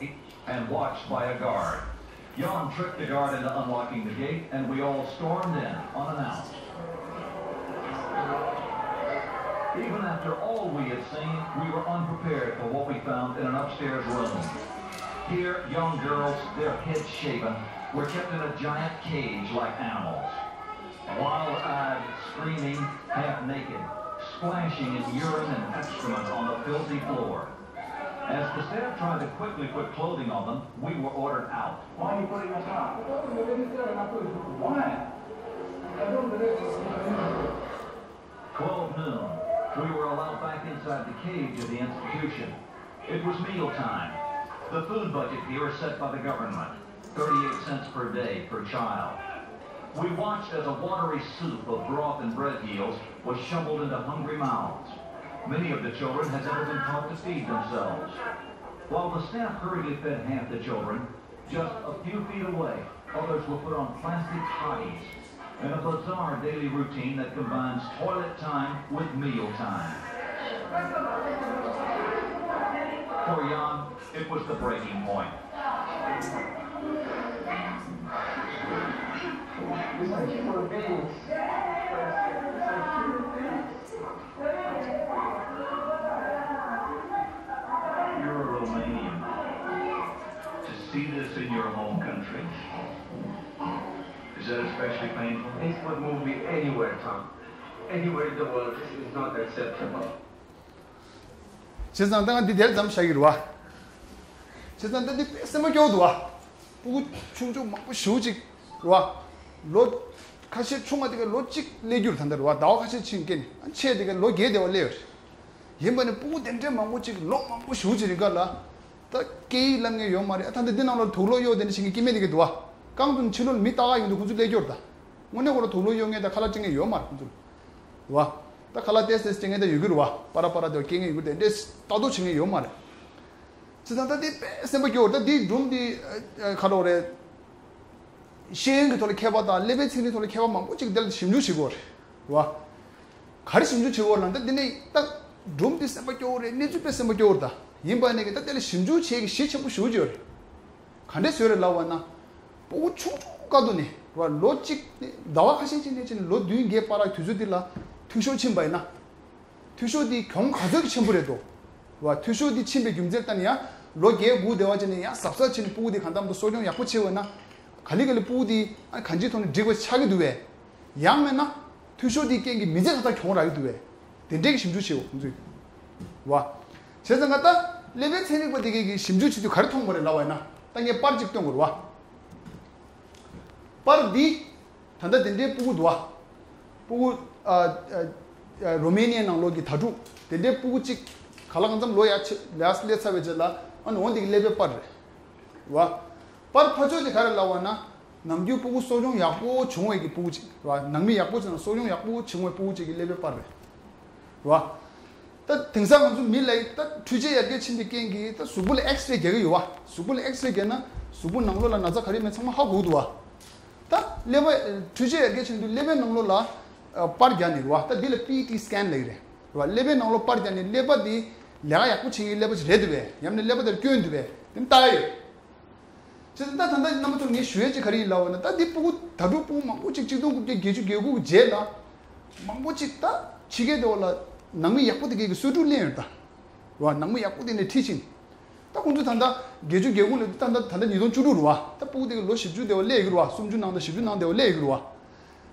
and watched by a guard. Jan tricked the guard into unlocking the gate, and we all stormed in unannounced. Even after all we had seen, we were unprepared for what we found in an upstairs room. Here, young girls, their heads shaven, were kept in a giant cage like animals. Wild-eyed, screaming, half-naked, splashing in urine and excrement on the filthy floor. As the staff tried to quickly put clothing on them, we were ordered out. Why are you putting us out? Why? Twelve noon, we were allowed back inside the cage of the institution. It was meal time. The food budget here is set by the government, thirty-eight cents per day per child. We watched as a watery soup of broth and bread heels was shoveled into hungry mouths. Many of the children had never been taught to feed themselves. While the staff hurriedly fed half the children, just a few feet away, others were put on plastic toddies in a bizarre daily routine that combines toilet time with meal time. For Jan, it was the breaking point. It's like human beings. It's like human beings. You're a Romanian. To see this in your home country, is that especially painful? This would move me anywhere, Tom. Anywhere in the world, this is not acceptable. བྱས་ཙང་ད་ང་འདི་དེར་ཙམ་བཞག་གི་རེད་བ། བྱས་ཙང་ད་འདི་དཔེ་སེམས་པ་སྐྱོ་བོ་འདུག་བ། སྤུ་གུ་ཆུང་ཆུང་མང་པོ་ཞེ་པོ་ཅིག་རེད་བ། ལོ་ཁ་ཤས་ཆུང་བ་དེ་ག་ལོ་གཅིག་སླེབས་རྒྱུར་ད་ལྟ་རེད་བ། ཟླ་བ་ཁ་ཤས་ཕྱིན་སྐྱེས་ནས་ཨ་ཆེ་དེ་ག་ལོ་བརྒྱད་དེ་བ་སླེབས་ཡོད་རེད། ཡིན་པ་ནི་སྤུ་གུ་དེ་འདྲའི་མང་པོ་ཅིག་ལོ་མང་པོ་ཞེ་པོ་ཅིག་རིང་ག་ལ་ད་སྐད་ཡིག་ལབ་མཁན་ཡོད་མ་རེད། ཨ་ད་འདི་འདི་ནང་ལ་དུག་ལོག་གཡོག་དེ་འདྲ་བྱེད་མཁན་སྐྱེ་དམན་དེ་ག་འདུག་བ། རྐང་དུ་ཕྱི་ལོགས་ལ་མི་ལྟ་ག་ཡོང་དུས་ཁོང་ཚོ་སླེབས་ཡོད་རེད་ད། དངོས་གནས་ཁོ་རང་དུག་ལོག་གཡོག་མཁན་དང་ཁ་ལག་སྤྲད་མཁན་ཡོད་མ་རེད་ཁོང་ཚོ་ལ། རེད་བ། ད་ཁ་ལག་ཏོག་ཙམ་སྤྲད་མཁན་ད་ཡོད་ཀྱི་རེད་བ། པ་ར་པ་ར་དེ་བ་སྐྱེལ་མཁན་ཡོད་ཀྱི་རེད། དེ་འདྲས་ལྟ་རྟོག་བྱེད་མཁན་ཡོད་མ་རེད། བྱས་ཙང་ད་དེ་དཔེ་སེམས་པ་སྐྱོ་བ་རེད། ད་དེའི་སྒྲུང་དེ་ཨ་ཨ་ག་རེ་རེད། ཤེས་ཡོན་གྱི་ཐོག་ལ་མཁས་པ་དང་ཀླད་པའི་ཚན་རིག་ཐོག་ལ་མཁས་པ་མང་པོ་ཅིག་དེ་ལ་ཞིབ་འཇུག་བྱེད་དགོས་རེད་བ། ག་རེ་ཞིབ་འཇུག་བྱེད་དགོས་ལབ་ན་ད་དེ་ནས་ད་སྒྲུང་དེ་སེམས་པ་སྐྱོ་བོ་རེད། གནས་ཚུལ་དཔེ་སེམས་པ་སྐྱོ་བོ་རེད་ད། ཡིན་པ་ནས་ཀྱི་ད་དེ་ལ་ཞིབ་འཇུག་བྱེད་ཀྱི་གཞི་ཆེན་པོ་ཞེ་པོ་ཅིག་ཡོད་རེད། ག་འདྲས་བཟོས་རེད་ལབ་པ་ན། སྤུ་གུ་ཆུང་ཆུང་སྐབས་དུ་ནས་རེད་བ། ལོ་གཅིག་ནས་ཟླ་བ་ཁ་ཤས་ཅིག་ནས་ཕྱིན་ནས་ལོ་བདུན་བརྒྱད་བར་དུས་ཚོད་དེ་ལ་འཐུས་ཤོར་ཕྱིན་པ་ཡིན་ན། འཐུས་ཤོར་དེ་གྱོང་ག་ཚོད་ཀྱི་ཆེན་པོ་རེད་དོ། རེད་བ། འཐུས་ཤོར་དེ་ཕྱིན་པའི་རྒྱུ་མཚན་ལྟར་ན་ཡང་ལོ་བརྒྱད་དགུ་དེ་བ་ཅིག་ནས་ཡང་གཟབ་གཟབ་བྱས་ནས་སྤུ་གུ་དེ་གང་ལྟར་མ་གཏོགས་གསོ་སྐྱོང་ཡག་པོ་བྱས་པ་ན། ག་ལེ་ག་ལེ་སྤུ་གུ་དེ་ཨ་གང་ཅིའི་ཐོག་ནས་འགྲིག་པ་ཆགས་ཀྱི་འདུག་བས། ཡང་མིན་ན་འཐུས་ཤོར་དེའི་རྐྱེན་གྱིས་མི་ཚེ་ག་ཚོད་གྱོང་རག་གི་འདུག་བས། དེ་འདྲའི་གི་ཞིབ་འཇུག་བྱེད་དགོས་ཁོང་ཚོས། བ། བྱས་ཙང་ང་ད་ཀླད་པའི་ཚན་རིག་པ་དེ་གས་ཀྱིས་ཞིབ་འཇུག་བྱེད་དུས་ག་རེ་མཐོང་བ་རེད་ལབ་པ་ཡིན་ན། ད་ངས་པར་གཅིག་སྟོན་དགོས་རེད་བ། པར་འདི། ད་ལྟ་དེ་འདྲའི་སྤུ་གུ་འདུག་བ། སྤུ་གུ་ཨ་ཨ་ཨ་རོ་མེ་ནི་ཡའི་ནང་ལོགས་ཀྱི་དྭ་ཕྲུག་དེ་འདྲའི་སྤུ་གུ་གཅིག་ག་ལ་གང་འཚམ་ལོ་ཡར་ཆེ་ཡར་སླེབས་ཚར་བའི་རྗེས་ལ་ཨ་ནི་འོ་འདི་གི་ཀླད་པའི་པར་རེད། བ། པར་ཕར་ཕྱོགས་དེ་ག་རེ་ལབ་པ་ན། ནམ་རྒྱུན་སྤུ་གུ་གསོ་སྐྱོང་ཡག་པོ་བྱུང་བའི་གི་སྤུ་གུ་གཅིག་རེད་བ། ནང་མི་ཡག་པོ་བྱུང་ན་གསོ་སྐྱོང་ཡག་པོ་བྱུང་བའི་སྤུ་གུ་གཅིག་གི་ཀླད་པའི་པར་རེད། རེད་བ། ད་དེང་སང་ང་ཚོ་མི་ལ་ད་འཕྲུལ་ཆས་ཡར་རྒྱས་ཕྱིན་པའི་རྐྱེན་གྱིས་ད་གཟུགས་པོ་ལ་ཨེགས་རེ་རྒྱག་གི་ཡོད་བ། གཟུགས་པོ་ལ་ཨེགས་རེ་རྒྱག་ན་གཟུགས་པོ་ནང་ལོགས་ལ་ན་ཚ་ག་རེ་མེད་ཚང་མ་ཧ་གོ་གི་འདུག་བ། ད་ཀླད་པ་འཕྲུལ་ཆས་ཡར་རྒྱས་ཕྱིན་དུས་ཀླད་པའི་ནང་ལོགས་ལ་ཨ་པར་རྒྱག་ནི་རེད་བ། ད་འདི་ལ་པི་ཨི་ཊི་སི་ཀེན་ལབ་ཀྱི་རེད། རེད་བ། ཀླད་པའི་ནང་ལོགས་པར་རྒྱག་ནི་ཀླད་པ་འདི་ལས་ཀ་ཡག་པོ་བྱེད་ཀྱི་ཀླད་པ་ཅིག་རེད་འདུག་བས། ཡང་ན་ཀླད་པ་དེར་སྐྱོན་འདུག་བས། དེ་ལྟ་ཡོད། བྱས་ཙང་ད་ད་ལྟ་རྣམ་པ་ཚོར་ངས་ཞུ་ཡས་ཅིག་ག་རེ་ཡིན་ལབ་པ་ན། ད་འདི་སྤུ་གུ་དྭ་ཕྲུག་སྤུ་གུ་མང་པོ་ཅིག་གཅིག་སྟོང་དགུ་བརྒྱ་བརྒྱད་ཅུ་གྱ་དགུ་གི་རྗེས་ལ་མང་པོ་ཅིག་ད་ཕྱི་རྒྱལ་དེ་བ་ལ་ནང་མི་ཡག་པོ་དེ་གས་ཀྱི་གསོས་ཕྲུག་ལེན་ཡོད་ད། རེད་བ། ནང་མི་ཡག་པོ་དེ་ནས་ཁྲིད་ཕྱིན། ད་ཁོང་ཚོ་ད་ལྟ་བརྒྱད་ཅུ་གྱ་དགུ་ལས་ད་ལྟ་ད་ལྟ་ཉིས་སྟོང་བཅུ་དྲུག་རེད་བ། ད་སྤུ་གུ་དེ་གས་ལོ་བཞི་བཅུ་དེ་བ་སླེབས་ཡོད་ཀྱི་རེད་བ། སུམ་ཅུ་ནང་དང་བཞི་བཅུ་ནང་དེ་བ་སླེབས་ཡོད་ཀྱི་རེད་བ།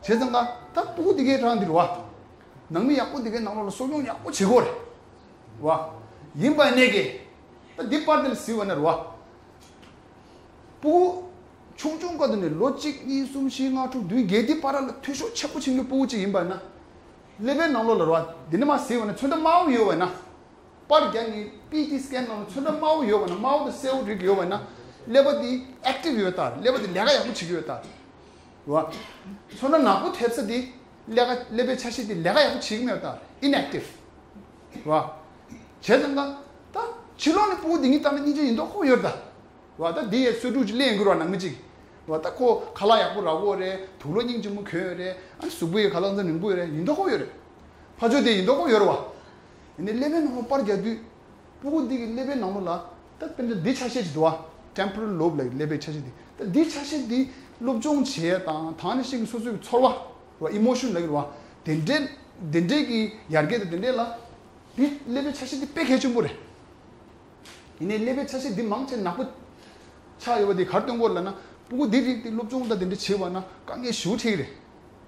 བྱས་ཙང་ད་ད་སྤུ་གུ་དེ་གས་རང་དེ་རེད་བ། ནང་མི་ཡག་པོ་དེ་གས་ནང་ལོགས་ལ་གསོ་སྐྱོང་ཡག་པོ་བྱེད་དགོས་རེད། རེད་བ། ཡིན་པ་ནས་ཀྱི། ད་འདི་པར་དེ་ལ་གཟིགས་པ་ན་རེད་བ། སྤུ་གུ་ཆུང་ཆུང་སྐབས་དུ་ནས་ལོ་གཅིག་གཉིས་གསུམ་བཞི་ལྔ་དྲུག་བདུན་བརྒྱད་འདི་བར་ལ་འཐུས་ཤོར་ཆེན་པོ་ཕྱིན་གྱི་སྤུ་གུ་གཅིག་ཡིན་པ་ན། ཀླད་པའི་ནང་ལོགས་ལ་རེད་བ། འདི་ནས་མར་གཟིགས་པ་ན་ཚོན་ཁྲ་དམར་པོ་ཡོད་པ་ན། པར་རྒྱག་ནི་པི་ཨི་ཊི་སི་ཀེན་ནང་ལ་ཚོན་ཁྲ་དམར་པོ་ཡོད་པ་ན། དམར་པོ་དང་སེར་པོ་རིགས་ཡོད་པ་ན། ཀླད་པ་འདི་ཨེག་ཊིབ་ཡོད་ལྟར། ཀླད་པ་འདི་ལས་ཀ་ཡག་པོ་བྱེད་ཀྱི་ཡོད་ལྟར། རེད་བ། ཚོན་ཁྲ་ནག་པོ་ཐེབས་ས་འདི་ཀླད་ཀ་ཀླད་པའི་ཆ་ཤས་འདི་ལས་ཀ་ཡག་པོ་བྱེད་ཀྱི་མེད་ལྟར། ཨིན་ཨེག་ཊིབ། རེད་བ། བྱས་ཙང་ཀ་ད་ཕྱི་ལོགས་ནས་སྤུ་གུ་འདི་གཉིས་བལྟས་ན་སྙིང་རྗེ་ཡིན་མདོག་ཁ་པོ་ཡོད་རེད་ད། རེད་བ། ད་འདི་ཡའི་གསོས་ཕྲུག་ཅིག་གླེང་གི་རེད་བ། ནང་མི་གཅིག་རེད་བ། ད་ཁོ་ཁ་ལག་ཡག་པོ་རག་གི་ཡོད་རེད། དུག་ལོག་སྙིང་རྗེ་མོ་གྱོན་ཡོད་རེད། ཨ་ནི་གཟུགས་པོ་ཡི་ཁ་ལག་ཚང་རིང་པོ་ཡོད་རེད། ཡིན་མདོག་ཁ་པོ་ཡོད་རེད། ཕར་ཕྱོགས་དེ་ཡིན་མདོག་ཁ་པོ་ཡོད་རེད་བ། ཡིན་ནའི་ཀླད་པའི་ནང་ལ་པར་རྒྱག་དུས། སྤུ་གུ་འདི་གི་ཀླད་པའི་ནང་ལོགས་ལ། ད་དཔེར་ན་འདི་ཆ་ཤས་ཅིག་འདུག་བ། ཊེམ་པོ་རལ་ལོབ་ལབ་ཀླད་པའི་ཆ་ཤས་འདི། ད་འདི་ཆ་ཤས་འདི་སློབ་སྦྱོང་བྱེད་ཡས་དང་། ད་ནང་བཞིན་གྱི་སོ་སོའི་ཚོར་བ་རེད་བ། ཨི་མོ་ཤན་ལབ་ཀྱི་རེད་བ། དེ་འདྲའི་དེ་འདྲའི་གི་ཡར་རྒྱས་དང་དེ་འདྲའི་ལ། འདི་ཀླད་པའི་ཆ་ཤས་འདི་དཔེ་གལ་ཆེན་པོ་རེད། ཡིན་ནའི་ཀླད་པའི་ཆ་ཤས་འདི་མང་ཆེ་ནག་པོ་ཆགས་ཡོད་པ་འདི་ག་རེ་སྟོན་གྱི་ཡོད་ལབ་ན། སྤུ་གུ་འདི་རིགས་འདི་སློབ་སྦྱོང་དང་དེ་འདྲ་བྱེད་པ་ན་དཀའ་ངལ་ཞེ་པོ་འཕྲད་ཀྱི་རེད།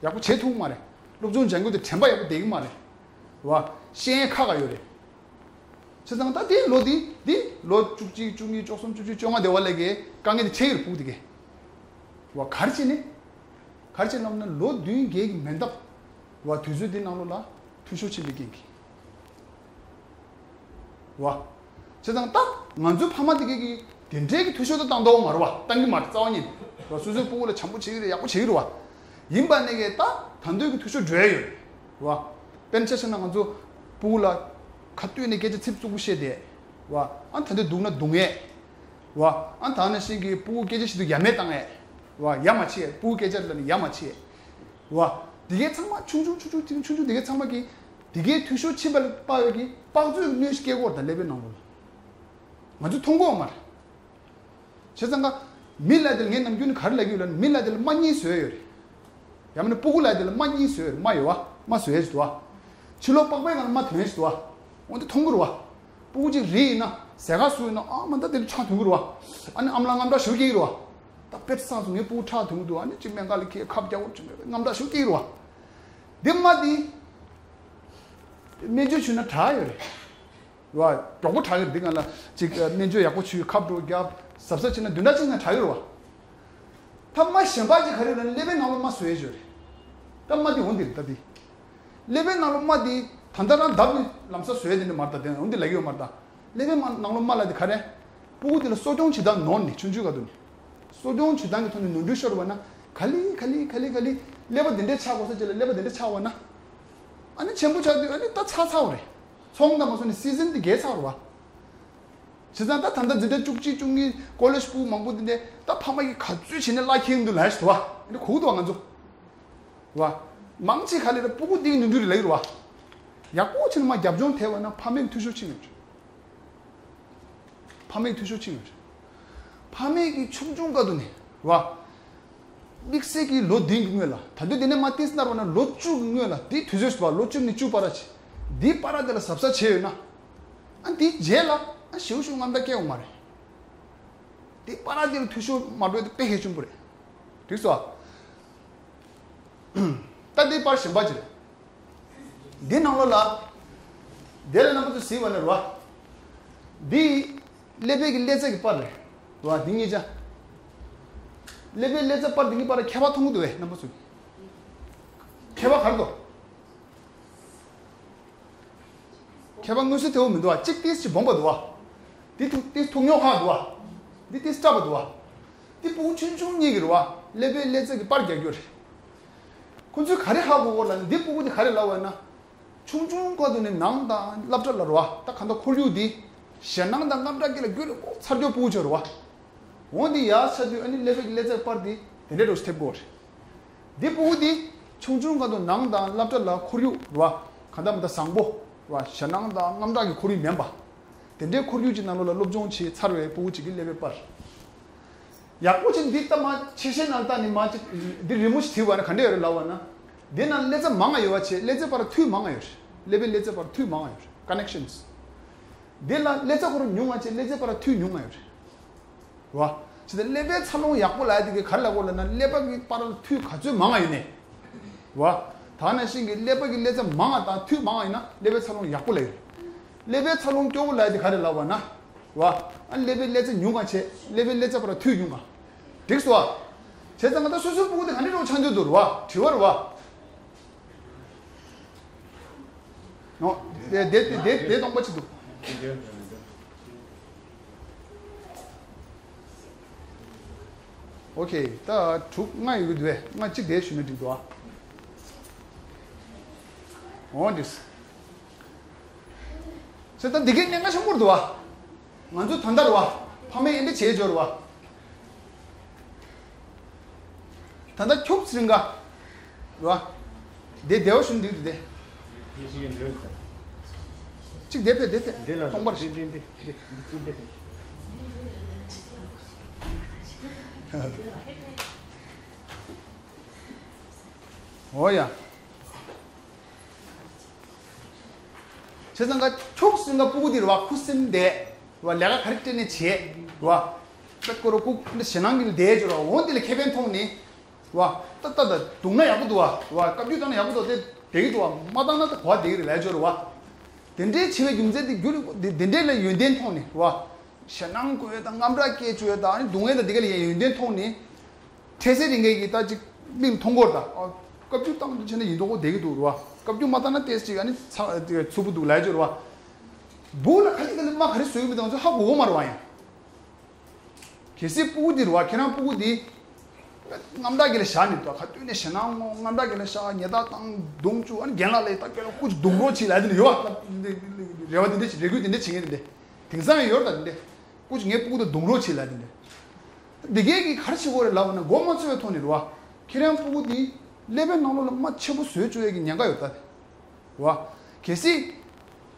ཡག་པོ་བྱེད་ཐུབ་ཀྱི་མ་རེད། སློབ་སྦྱོང་སྦྱང་རྒྱུ་དེ་དྲན་པ་ཡག་པོ་བསྡད་ཀྱི་མ་རེད། རེད་བ། ཤེས་ཡོན་ཁག་ཁག་ཡོད་རེད། བྱས་ཙང་ད་དེ་ལོ་འདི་འདི་ལོ་བཅུ་གཅིག་བཅུ་གཉིས་བཅུ་གསུམ་བཅུ་བཞི་བཅོ་ལྔ་དེ་བ་ལ་གི་དཀའ་ངལ་དེ་འཕྲད་ཀྱི་རེད། སྤུ་གུ་དེ་གས། རེད་བ། ག་རེ་བྱས་ནས། ག་རེ་བྱས་ལབ་ན་ལོ་བདུན་བརྒྱད་ཀྱི་མེ་མདའ། རེད་བ། དུས་ཚོད་འདི་ནང་ལོགས་ལ་འཐུས་ཤོར་ཕྱིན་པའི་རྐྱེན་གྱིས། རེད་བ། བྱས་ཙང་ད་ང་ཚོའི་ཕ་མ་དེ་གས་ཀྱིས་དེ་འདྲའི་གི་འཐུས་ཤོར་ད་བཏང་མདོག་མ་རེད་བ། བཏང་གི་མ་རེད། རྩ་བ་ཉིད་ནས། རེད་བ། སོ་སོའི་སྤུ་གུ་ལ་བྱམས་པོ་བྱེད་ཀྱི་རེད། ཡག་པོ་བྱེད་ཀྱི་རེད་བ། ཡིན་པ་ནས་ཀྱི་ད་ད་འདོད་ཀྱི་འཐུས་ཤོར་འགྲོ་ཡ་ཡོད་རེད། རེད་བ། དཔེར་ན་ཆ་བཞག་ན་ང་ཚོ་སྤུ་གུ་ལ་ཁ་གཏད་ནས་སྐད་ཆ་ཚིག་རྩུབ་པོ་བཤད་བསྡད། རེད་བ། ཨ་ད་འདོད་སྡུག་ན་སྡུག་ངེས། རེད་བ། ཨ་ད་ནང་བཞིན་གྱི་སྤུ་གུ་སྐད་ཆ་བཤད་དུས་ཡ་མེད་བཏང་ཡས། རེད་བ། ཡ་མ་བྱེད། སྤུ་གུ་སྐད་ཆ་ལ་ནི་ཡ་མ་བྱེད། རེད་བ། དེ་གའི་ཚང་མ་ཆུང་ཆུང་ཆུང་ཆུང་ཆུང་ཆུང་དེ་གའི་ཚང་མ་གིས་དེ་གའི་འཐུས་ཤོར་ཕྱིན་པ་ལ་དཔག་ཡོད་ཀྱི་དཔག་ཚོད་གནོད་སྐྱེལ་གྱི་ཡོད་རེད་ད། ཀླད་པའི་ནང་ལོགས་ལ། ང་ཚོས་མཐོང་གི་ཡོད་མ་རེད། བྱས་ཙང་ཀ་མི་ལབ་དེ་ལ་ངས་ནམ་རྒྱུན་ནས་ག་རེ་ལབ་ཀྱི་ཡོད་ལབ་ན། མི་ལབ་དེ་ལ་རྨ་གཉིས་བཟོས་ཡོད་རེད། ཡང་མིན་ན་སྤུ་གུ་ལབ་དེ་ལ་རྨ་གཉིས་བཟོས་ཡོད་རེད། རྨ་ཡོད་བ། རྨ་བཟོ་ཡས་ཅིག་འདུག་བ། ཕྱི་ལོགས་པགས་པའི་སྒང་ལ་རྨ་ཐོན་ཡས་ཅིག་འདུག་བ། འོ་འདི་མཐོང་གི་རེད་བ། སྤུ་གུ་གཅིག་རིལ་ཡིན་ན། ཟས་ཁ་ཟུག་ཡིན་ན། ཨ་མ་ད་དེ་ལ་ཁྲག་ཐོན་གྱི་རེད་བ། ཨ་ནི་ཨ་མ་ལགས་དངངས་སྐྲག་ཞེ་པོ་སྐྱེ་གི་རེད་བ། ད་དཔེ་བསགས་སོང་། ངའི་སྤུ་གུ་ཁྲག་ཐོན་གྱི་འདུག་ཨ་ནི་ཅིག་སྨན་ཁང་ལ་ཁྱེར། ཁབ་རྒྱག་དགོས་ཅིག་མེད་པས་དངངས་སྐྲག་ཞེ་པོ་སྐྱེ་གི་རེད་བ། འདི་རྨ་འདི་སྨན་བཅོས་བྱུང་ན་དྲག་ཡོད་རེད། རེད་བ། མགྱོགས་པོ་དྲག་གི་རེད། འདི་སྒང་ལ་ཅིག་སྨན་བཅོས་ཡག་པོ་བྱུས། ཁབ་སྒྲོ་བརྒྱབ། གཟབ་གཟབ་བྱས་ན་བདུན་ཕྲག་གཅིག་ནང་དྲག་གི་རེད་བ། ད་རྨ་གཞན་པ་ཅིག་ག་རེ་རེད་ན། ཀླད་པའི་ནང་ལོགས་རྨ་བཟོ་ཡས་ཅིག་ཡོད་རེད། ད་རྨ་འདི་འོ་འདི་རེད་ད་འདི། ཀླད་པའི་ནང་ལོགས་རྨ་འདི་ད་ལྟ་རང་བརྡབ་ནས་ལམ་སང་བཟོ་ཡས་དེ་འདྲ་མ་རེད་ད། དེ་འོ་འདི་ལབ་ཀྱི་ཡོད་མ་རེད་ད། ཀླད་པའི་རྨ་ནང་ལོགས་རྨ་ལབ་དེ་ག་རེ། སྤུ་གུ་དེ་ལ་གསོ་སྐྱོང་བྱེད་སྟངས་ནོར་ནས། ཆུང་ཆུང་སྐབས་དུས་ནས་གསོ་སྐྱོང་བྱེད་སྟངས་ཀྱི་ཐོག་ནས་ནོར་འཁྲུལ་ཤོར་བ་ན། ག་ལེ་ག་ལེ་ག་ལེ་ག་ལེ་ཀླད་པ་དེ་འདྲས་ཆགས་དགོས་ས་ཅིག་ལ་ཀླད་པ་དེ་འདྲས་ཆགས་པ་ན། ཨ་ནི་ཆེན་པོ་ཆགས་དུས་ཨ་ནི་ད་ཚར་ཚར་བ་རེད། ཚོང་དང་མ་སོང་ནས་སི་ཛིན་དེ་བརྒལ་ཚར་བ་རེད་བ། བྱས་ཙང་ད་ད་ལྟ་འཛིན་གྲྭ་བཅུ་གཅིག་བཅུ་གཉིས་ཀོ་ལེཇ་སྤུ་གུ་མང་པོ་དེ་འདྲས་ད་ཕ་མ་གིས་ག་ཚོད་བྱས་ནས་བླ་འཁྱེར་འདུག་ལབ་ཡ་ཞིག་འདུག་བ། ཨ་ནི་གོ་གི་འདུག་བ། ང་ཚོ་རེད་བ། མང་ཆེ་ག་ལེ་རེད། སྤུ་གུ་དེ་གི་ནོར་འཁྲུལ་རེད་ལབ་ཀྱི་རེད་བ། ཡག་པོ་བྱས་ནས་མར་རྒྱབ་ལྗོངས་ཐེབས་པ་ན་ཕ་མའི་འཐུས་ཤོར་ཕྱིན་ཡོད། ཕ་མའི་འཐུས་ཤོར་ཕྱིན་ཡོད་རེད། ཕ་མའི་གི་ཆུང་ཆུང་སྐབས་དུས་ནས་རེད་བ། དམིགས་བསལ་གྱི་ལོ་བདུན་གྱི་སྔོན་ལ། ད་དུང་དེ་ནས་མར་ཏོག་ཙམ་ནར་བ་ན་ལོ་བཅུ་གི་སྔོན་ལ། དེའི་དུས་ཚོད་ཞིག་བ། ལོ་བཅུ་ནས་བཅུ་བར་ཅིག་འདིའི་བར་དེ་ལ་གཟབ་གཟབ་བྱས་ཡོད་ན། ཨ་འདིའི་རྗེས་ལ་ཨ་ཞེ་པོ་ཞེ་པོ་དངངས་སྐྲག་སྐྱེ་ཡོང་མ་རེད། དེའི་བར་དེ་ལ་འཐུས་ཤོར་མ་འགྲོ་ཡ་དེ་དཔེ་གལ་ཆེན་པོ་རེད། འགྲིག་སོང་། ད་འདི་པར་གཞན་པ་ཅིག་རེད། འདི་ནང་ལོགས་ལ། དེ་ལ་རྣམ་པ་ཚོས་གཟིགས་པ་ན་རེད་བ། འདི་ཀླད་པའི་གི་ཀླད་རྩ་གི་པར་རེད་བ། འདི་གཉིས་ཆ། ཀླད་པའི་ཀླད་རྩ་པར་འདི་གཉིས་བར་ལ་ཁྱད་པར་མཐོང་གི་འདུག་བས་རྣམ་པ་ཚོས། ཁྱད་པར་ག་རེ་འདུག་ཁྱད་པར་མངོན་གསལ་དོད་པོ་མི་འདུག་བ། གཅིག་ཏིས་ཅིག་སྦོམ་པ་འདུག་བ། འདི་ཐུག་ཏིས་ཐུག་ཉོག་ཁ་འདུག་བ། འདི་ཏིས་སྐྲག་པ་འདུག་བ། འདི་ཕྲུ་གུ་ཆུང་ཆུང་གཉིས་ཀྱི་རེད་བ། ཀླད་པའི་ཀླད་རྩ་གི་པར་རྒྱག་རྒྱུ་རེད། ཁོ་ཚོས་ག་རེ་ཧ་གོ་གོ་ལབ་ན། འདི་ཕྲུ་གུ་འདི་ག་རེ་ལབ་བ་ན། ཆུང་ཆུང་སྐབས་དུ་ནས་ནང་དང་སློབ་གྲྭ་ལ་རེད་བ། ད་གང་ལྟར་ཁོར་ཡུག་འདི་ཞེད་སྣང་དང་དངངས་སྐྲག་གི་ལ་རྒྱུ་རེ་ཚར་རྒྱུ་ཕྲུ་གུ་ཆོ་རེད་བ། འོ་འདི་ཡར་ཆགས་དུས་ཨ་ནི་ཀླད་པའི་ཀླད་རྩའི་པར་འདི་དེ་འདྲའི་རོ་ཐེབས་དགོས་རེད། འདི་ཕྲུ་གུ་འདི་ཆུང་ཆུང་སྐབས་དུ་ནང་དང་སློབ་གྲྭ་ལ་ཁོར་ཡུག་རེད་བ། གང་ལྟར་མི་ལྟར་བཟང་པོ་རེད་བ། ཞེད་སྣང་དང་དངངས་སྐྲག་གི་ཁོར་ཡུག་མིན་པ། དེ་འདྲའི་ཁོར་ཡུག་ཅིག་ནང་ལོགས་ལ་སློབ་སྦྱོང་བྱས་ཚར་བའི་ཕྲུ་གུ་ཅིག་གི་ཀླད་པའི་པར། ཡག་པོ་ཅིག་འདི་ལྟ་མ་ཆེ་ཤེལ་ནང་ལྟ་ནི་མ་ཅིག་འདི་རི་མོ་ཞིག་བྲིས་པ་ན་ག་འདྲ་ཡོད་རེད་ལབ་པ་ན། འདི་ནང་ཀླད་རྩ་མང་ང་ཡོད་པ་བྱས། ཀླད་རྩའི་བར་མཐུད་མང་ང་ཡོད་རེད། ཀླད་པའི་ཀླད་རྩའི་བར་མཐུད་མང་ང་ཡོད་རེད། ཀ་ནེག་ཤན། འདི་ལ་ཀླད་རྩ་ཁོ་རང་ཉུང་ང་བྱས། ཀླད་རྩའི་བར་མཐུད་ཉུང་ང་ཡོད་རེད། རེད་བ། བྱས་ཙང་ཀླད་པའི་འཚར་ལོངས་ཡག་པོ་ལབ་ཡ་དེ་གི་ག་རེ་ལབ་དགོས་ལབ་ན། ཀླད་པ་གི་བར་ལ་མཐུད་ག་ཚོད་མང་ང་ཡོད་ནས། རེད་བ། ད་ནང་བཞིན་གྱི་ཀླད་པ་གི་ཀླད་རྩ་མང་ང་དང་མཐུད་མང་ང་ཡིན་ན་ཀླད་པའི་འཚར་ལོངས་ཡག་པོ་ལབ་ཡོད་རེད། ཀླད་པའི་འཚར་ལོངས་སྐྱོ་བོ་ལབ་ཡ་དེ་ག་རེ་ལབ་པ་ན། རེད་བ། ཨ་ཀླད་པའི་ཀླད་རྩ་ཉུང་ང་བྱས། ཀླད་པའི་ཀླད་རྩ་བར་མཐུད་ཉུང་ང་། འགྲིག་སོང་བ། བྱས་ཙང་ང་ད་སོ་སོའི་ཕྲུ་གུ་དེ་ག་འདྲ་རོགས་ཆགས་འདོད་འདུག་རེད་བ། དྲི་བ་རེད་བ། ནོ། དེ་དེ་དེ་དེ་དེ་སྟོང་པ་ཅིག་འདུག་ཨོ་ཁེ། ད་དྲུག་ལྔ་ཡོད་ཀྱི་འདུག་བས། ལྔ་གཅིག་དེ་ཞུས་ན་འགྲིག་འདུག་ཨ། འོ་འདིས། ཟེར་ད་འདི་གའི་གནད་འགག་ཆེན་པོ་རེད་འདུག་བ། ང་ཚོ་ད་ལྟ་རེད་བ། ཕ་མས་ཨེ་འདྲ་བྱས་འབྱོར་བ། ད་ལྟ་ཁྱུག་ཙམ་རིང་ག་རེད་བ། དེ་བདེ་བ་ཞུ་འདུག་དེ། གཅིག་དེ་ཕེབས་དེ་ཕེབས། འདི་ལ་སྟོང་པར་འདི་འདི་འདི་འདི་འདི་འདི། འོ་ཡ། བྱས་ཙང་ཀ་ཁྱུག་ཙམ་ག་ཕྲུ་གུ་འདི་རེད་བ། ཁུ་སིམ་བསྡད་རེད་བ། ལས་ཀ་ག་རེ་སྤྲད་ནས་བྱེད་རེད་བ། པད་ཀོ་རོ་ཀུ་འདི་ཞེད་སྣང་གི་བསྡད་ཅོ་རེད་བ། འོ་འདི་ལ་ཁེ་ཕན་མཐོང་ནས་རེད་བ། ཏག་ཏག་ཏག་བརྡུངས་ན་ཡག་པོ་འདུག་བ། རེད་བ། བཀའ་བཀྱོན་བཏང་ན་ཡག་པོ་འདུག་དེ་བསྡད་ཀྱི་འདུག་བ། མ་བཏང་ན་ད་གོ་བ་བསྡད་ཀྱི་རེད་ལབ་ཅོ་རེད་བ། དེ་འདྲའི་བྱེད་པའི་རྒྱུ་མཚན་དེ་རྒྱུ་རེད། དེ་དེ་འདྲའི་ལ་ཡོན་ཏན་མཐོང་ནས་རེད་བ། ཞེད་སྣང་སྐུལ་ཡས་དང་དངངས་སྐྲག་སྐྱེ་བཅུག་ཡས་དང་ཨ་ནི་རྡུང་ཡས་དང་དེ་ག་ལ་ཡོན་ཏན་མཐོང་ནས། འཕྲལ་སེལ་རིང་གའི་གི་ད་ཅིག་མིག་མཐོང་གོ་ར་ད། ཨ། བཀའ་བཀྱོན་བཏང་འདི་བྱས་ན་ཡིན་མདོག་ཁ་པོ་བསྡད་ཀྱི་འདུག་ར། བཀའ་བཀྱོན་མ་བཏང་ན་ཏོག་ཙམ་ཅིག་ཨ་ནི་ཚ་ཚུབ་པོ་འདུག་ལབ་ཀྱི་ར། སྦུག་ལ་ག་ལེ་ག་ལེ་རྨ་ག་རེ་བཟོས་ཡོད་མེད་དང་ཚོ་ཧ་གོ་གོ་མ་རེད་བ་ཡང་། གལ་སྲིད་སྤུ་གུ་འདི་རེད་བ། ཁྱེད་རང་སྤུ་གུ་འདི་དངངས་སྐྲག་གི་ལ་བཞག་ནས་འདུག་ག་དུས་ནས་ཞེད་སྣང་ངོ་དངངས་སྐྲག་གི་ལ་བཞག་ཉེས་རྡུང་བཏང་རྡུང་བཅུག་ཨ་ནི་རྒན་ལགས་ལ་ད་སྐད་ལ་སྐུ་མཁྱེན་རྡུང་རོགས་བྱེད་ལབ་དེ་འདྲ་ཡོད་བ། རེ་བ་འདི་འདྲ་བྱེད། རེ་སྐུལ་འདི་འདྲ་བྱེད་མཁན་འདི་འདྲ་དེང་སང་ཡང་ཡོད་རེད་ད། འདི་འདྲ་སྐུ་མཁྱེན་ངའི་སྤུ་གུ་དང་རྡུང་རོགས་བྱེད་ལབ་དེ་འདྲ། འདི་གས་ཀྱིས་ག་རེ་བྱེད་དགོས་རེད་ལབ་ན། མགོ་མ་ཚོས་པའི་ཐོག་ནས་རེད་བ། ཁྱེད་རང་སྤུ་གུ་འདི་ཀླད་པའི་ནང་ལོགས་ལ་རྨ་ཆེན་པོ་བཟོས་བཅུག་ཡས་ཀྱི་ཉེན་ཁ་ཡོད་ད། རེད་བ། གལ་སྲིད།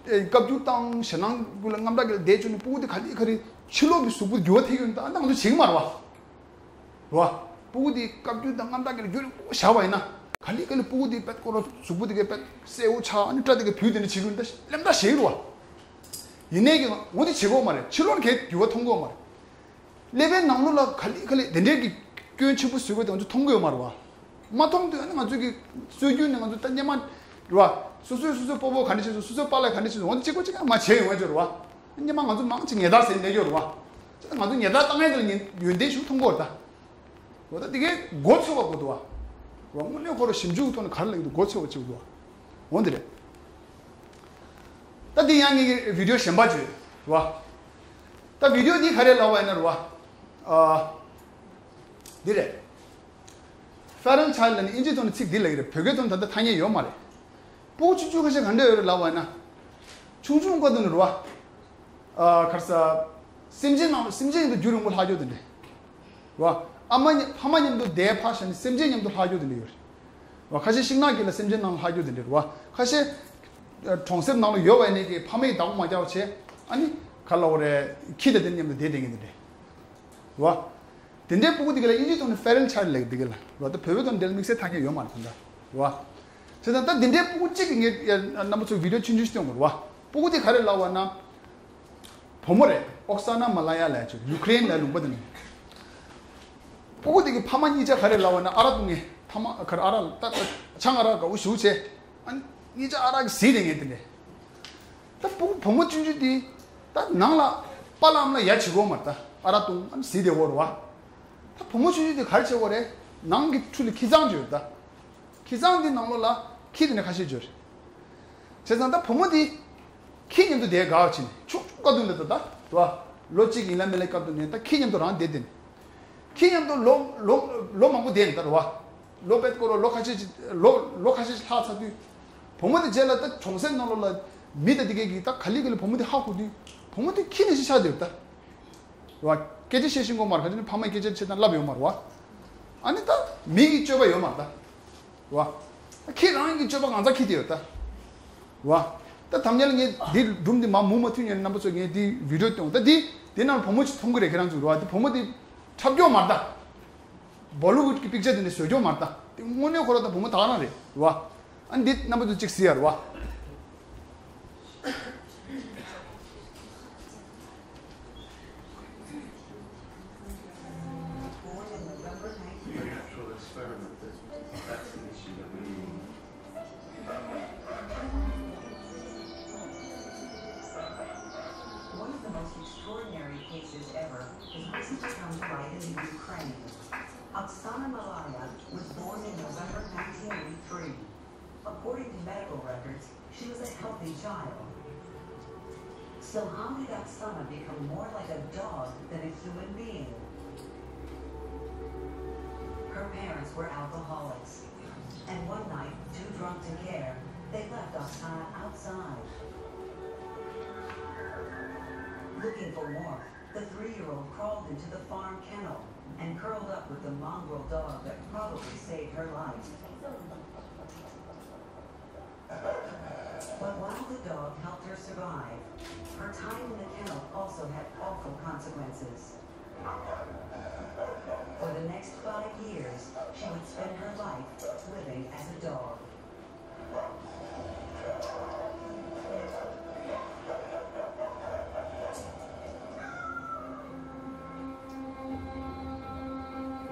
ཨེ། བཀའ་བཀྱོན་བཏང་ཞེད་སྣང་ཀུན་ལ་དངངས་སྐྲག་གི་ལ་བསྡད་བཅུག་ནས་སྤུ་གུ་འདི་ག་ལེ་ག་ལེ་ཕྱི་ལོགས་ཀྱི་གཟུགས་པོ་འགྱུར་བ་ཐེབས་ཡོང་ད་ཨ་ནི་ང་ཚོ་བྱེད་ཀྱི་མ་རེད་བ། རེད་བ། སྤུ་གུ་འདི་བཀའ་བཀྱོན་དང་དངངས་སྐྲག་གི་ལ་རྒྱུན་རིང་པོ་བཞག་པ་ཡིན་ན་ག་ལེ་ག་ལེ་སྤུ་གུ་འདི་པད་ཀོ་ར་གཟུགས་པོ་འདི་གའི་པད་སེར་པོ་ཆགས་ཨ་ནི་སྐྲ་འདི་གའི་བུད་དེ་འདྲ་བྱེད་ཀྱི་ཡོང་ད་གླེན་པ་བྱེད་ཀྱི་རེད་བ། ཡིན་ནའི་གི་འོ་འདི་བྱེད་དགོས་མ་རེད། ཕྱི་ལོགས་ནས་གའི་འགྱུར་བ་མཐོང་གི་ཡོད་མ་རེད། ཀླད་པའི་ནང་ལོགས་ལ་ག་ལེ་ག་ལེ་དེ་འདྲའི་གི་སྐྱོན་ཆེན་པོ་བཟོས་པ་དེ་ང་ཚོ་མཐོང་གི་ཡོད་མ་རེད་བ། མ་མཐོང་དུས་ཨ་ནི་ང་ཚོས་གི་སྲོལ་རྒྱུན་ནས་ང་ཚོ་ད་སྔོན་མ་རེད་བ། སོ་སོས་སོ་སོའི་སྤོ་བོ་ག་འདྲ་བྱས་སོང་། སོ་སོའི་པཱ་ལགས་ག་འདྲ་བྱས་སོང་། འོ་ན་གཅིག་པ་གཅིག་རྐྱང་མ་བྱས་ཡོང་བ་ཅིག་རེད་བ། སྔོན་མ་ང་ཚོ་མང་ཆེ་ཉལ་ཐ་ཟེར་ནས་ཡོད་རེད་བ། ད་ང་ཚོ་ཉལ་ཐ་བཏང་ཡས་དེ་ལ་ཉན་ཡོན་ཏན་ཞིག་མཐོང་གི་ཡོད་རེད་ད། འོ་ད་དེ་གའི་མགོ་ཚོས་པ་དགོས་འདུག་བ། རེད་བ། དངོས་གནས་ཁོ་རང་ཞིབ་འཇུག་གི་ཐོག་ནས་ག་རེ་ལབ་ཀྱི་འདུག་མགོ་ཚོས་པ་གཅིག་འདུག་བ། འོ་འདི་རེད། ད་འདི་ཡང་ངེད་ཀྱི་བི་ཌིའོ་གཞན་པ་ཅིག་རེད་བ། ད་བི་ཌིའོ་འདི་ག་རེ་ལབ་པ་ཡིན་ན་རེད་བ། ཨ། འདི་རེད། Feral Child ལབ་ནས་ཨིན་ཇིའི་ཐོག་ནས་ཚིག་འདི་ལབ་ཀྱི་རེད། བོད་སྐད་ཐོག་ནས་ད་ལྟ་ཐ་སྙད་ཡོད་མ་རེད། སྤུ་གུ་ཆུང་ཆུང་ཁ་ཤས་ག་འདྲ་ཡོད་རེད་ལབ་པ་ཡིན་ན། ཆུང་ཆུང་སྐབས་དུ་ནས་རེད་བ། ཨ། ག་རེ་ཟ། སེམས་ཅན་ནང་སེམས་ཅན་ཡིན་དུས་རྒྱུན་རིང་པོ་ལྷག་རྒྱུ་དེ་འདྲ། རེད་བ། ཨ་མ་མཉམ་ཕ་མ་མཉམ་དུ་བསྡད་ཕར་བཞག་ནས་སེམས་ཅན་མཉམ་དུ་ལྷག་རྒྱུ་དེ་འདྲ་ཡོད་རེད། རེད་བ། ཁ་ཤས་ཤིང་ནགས་དཀྱིལ་ལ་སེམས་ཅན་ནང་ལྷག་རྒྱུ་དེ་འདྲ་རེད་བ། ཁ་ཤས། ཨ། གྲོང་གསེབ་ནང་ལ་ཡོད་པ་ཡིན་ནའི་གི་ཕ་མས་བདག་པོ་མ་རྒྱག་པ་བྱས། ཨ་ནི། ག་ལབ་དགོས་རེད། ཁྱི་དང་དེ་མཉམ་དུ་བསྡད་བསྡད་མཁན་དེ་འདྲ། རེད་བ། དེ་འདྲའི་སྤུ་གུ་དེ་ག་ལ་ཨིན་ཇིའི་ཐོག་ནས་Feral Child ལབ་དེ་ག་ལ་རེད་བ། ད་བོད་པའི་ཐོག་ནས་དེ་ལ་དམིགས་བསལ་ཐ་སྙད་ཡོད་མ་རེད་ད་ལྟ། རེད་བ། བྱས་ཙང་ད་དེ་འདྲའི་སྤུ་གུ་གཅིག་གི་ངས་རྣམ་པ་ཚོ་བི་ཌིའོ་ཆུང་ཆུང་ཞིག་སྟོན་དགོས་རེད་བ། སྤུ་གུ་དེ་ག་རེ་ལབ་པ་ན། བུ་མོ་རེད། ཨོག་ས་ན་མ་ལ་ཡ་ལབ་ཅིག་ཡུ་ཀེ་རེན་ལ་ལུང་པ་དེ་ནས། སྤུ་གུ་དེ་གི་ཕ་མ་གཉིས་ཆ་ག་རེ་ལབ་པ་ན་ཨ་རག་འཐུང་ངེ་ཐ་མ་ག་རེ་ཨ་རག་ད་ད་ཆང་ཨ་རག་དགའ་བོ་ཞེ་པོ་བྱས། ཨ་ནི་གཉིས་ཆ་ཨ་རག་གིས་བཟི་བསྡད་ངེ་དེ་འདྲས། ད་སྤུ་གུ་བུ་མོ་ཆུང་ཆུང་དེ་ད་ནང་ལ་པཱ་ལགས་ཨ་མ་ལགས་ཡ་བྱེད་དགོས་མ་རེད། ད་ཨ་རག་འཐུང་ཨ་ནི་བཟི་བསྡད་དགོས་རེད་བ། ད་བུ་མོ་ཆུང་ཆུང་དེ་ག་རེ་བྱེད་དགོས་རེད། ནང་གི་ཁྲོད་ལ་ཁྱི་ཚང་ཅིག་ཡོད་ད། ཁྱི་ཚང་དེ་ནང་ལོགས་ལ་ཁྱི་དེ་འདྲ་ཁ་ཤས་ཅིག་ཡོད་རེད། བྱས་ཙང་ད་བུ་མོ་དེ་ཁྱི་མཉམ་དུ་བསྡད་དགའ་བ་བྱས་ནས་ཆུང་ཆུང་དཀའ་སྡུག་ལ་ད་ད་དུ་བ་ལོ་གཅིག་ཡིན་ལ་མིན་ལ་སྐབས་དུ་ནས་ད་ཁྱི་མཉམ་དུ་རང་བསྡད་དེ་ནས། ཁྱི་མཉམ་དུ་ལོ་ལོ་ལོ་མང་པོ་བསྡད་ནས་ད་རུ་བ། ལོ་པད་སྐོར་ལོ་ཁ་ཤས་ཅིག་ལོ་ལོ་ཁ་ཤས་ཅིག་ལྷག་ཚར་དུས། བུ་མོ་དེ་རྗེས་ལ་ད་གྲོང་གསེབ་ནང་ལོགས་ལ་མི་ད་དེ་གས་ཀྱིས་ད་ག་ལེ་ག་ལེ་བུ་མོ་དེ་ཧ་གོ་དུས། བུ་མོ་དེ་ཁྱི་ནང་བཞིན་ཆགས་བསྡད་ཡོད་ད། རེད་བ། སྐད་ཆ་བཤད་ཤེས་ཀྱི་ཡོད་མ་རེད། ག་ཅི་ནི་ཕ་མས་སྐད་ཆ་བཤད་སྟངས་བསླབས་ཡོད་མ་རེད་བ། ཨ་ནི་ད་མི་གི་སྤྱོད་པ་ཡོད་མ་རེད་ད། རེད་བ། ཁྱེད་རང་གི་སྤྱོད་པ་གང་ཟག་ཁྱི་དེ་ཡོད་ད། རེད་བ། ད་དམ་ཉལ་ངས་འདི་སྒྲུང་འདི་མ་མུ་མ་མཐུད་ཉན་རྣམ་པ་ཚོ་ངས་འདི་བི་ཌིའོ་སྟོན་ད་འདི་འདི་ནང་བུ་མོ་ཅིག་མཐོང་གི་རེད། ཁྱེད་རང་ཚོ་རེད་བ། འདི་བུ་མོ་འདི་འཁྲབ་སྐྱོ་མ་རེད་ད། བོ་ལི་ཝུཌ་གི་པིག་ཅར་དེ་ནས་བཟོས་སྐྱོ་མ་རེད་ད། དེ་དངོས་གནས་ཁོ་རང་ད་བུ་མོ་དག་རང་རེད་རེད་བ། ཨ་ནི་འདི་རྣམ་པ་ཚོ་གཅིག་གཟིགས་ཡ་རེད་བ། Born in November nineteen. The actual experiment that that's the issue that we One of the most extraordinary cases ever has recently come to light in the Ukraine. Oksana Malaya was born in November nineteen eighty-three. According to medical records, she was a healthy child. So how did Oksana become more like a dog than a human being? Her parents were alcoholics, and one night, too drunk to care, they left Oksana outside. Looking for warmth, the three-year-old crawled into the farm kennel and curled up with the mongrel dog that probably saved her life. But while the dog helped her survive, her time in the kennel also had awful consequences. For the next five years, she would spend her life living as a dog.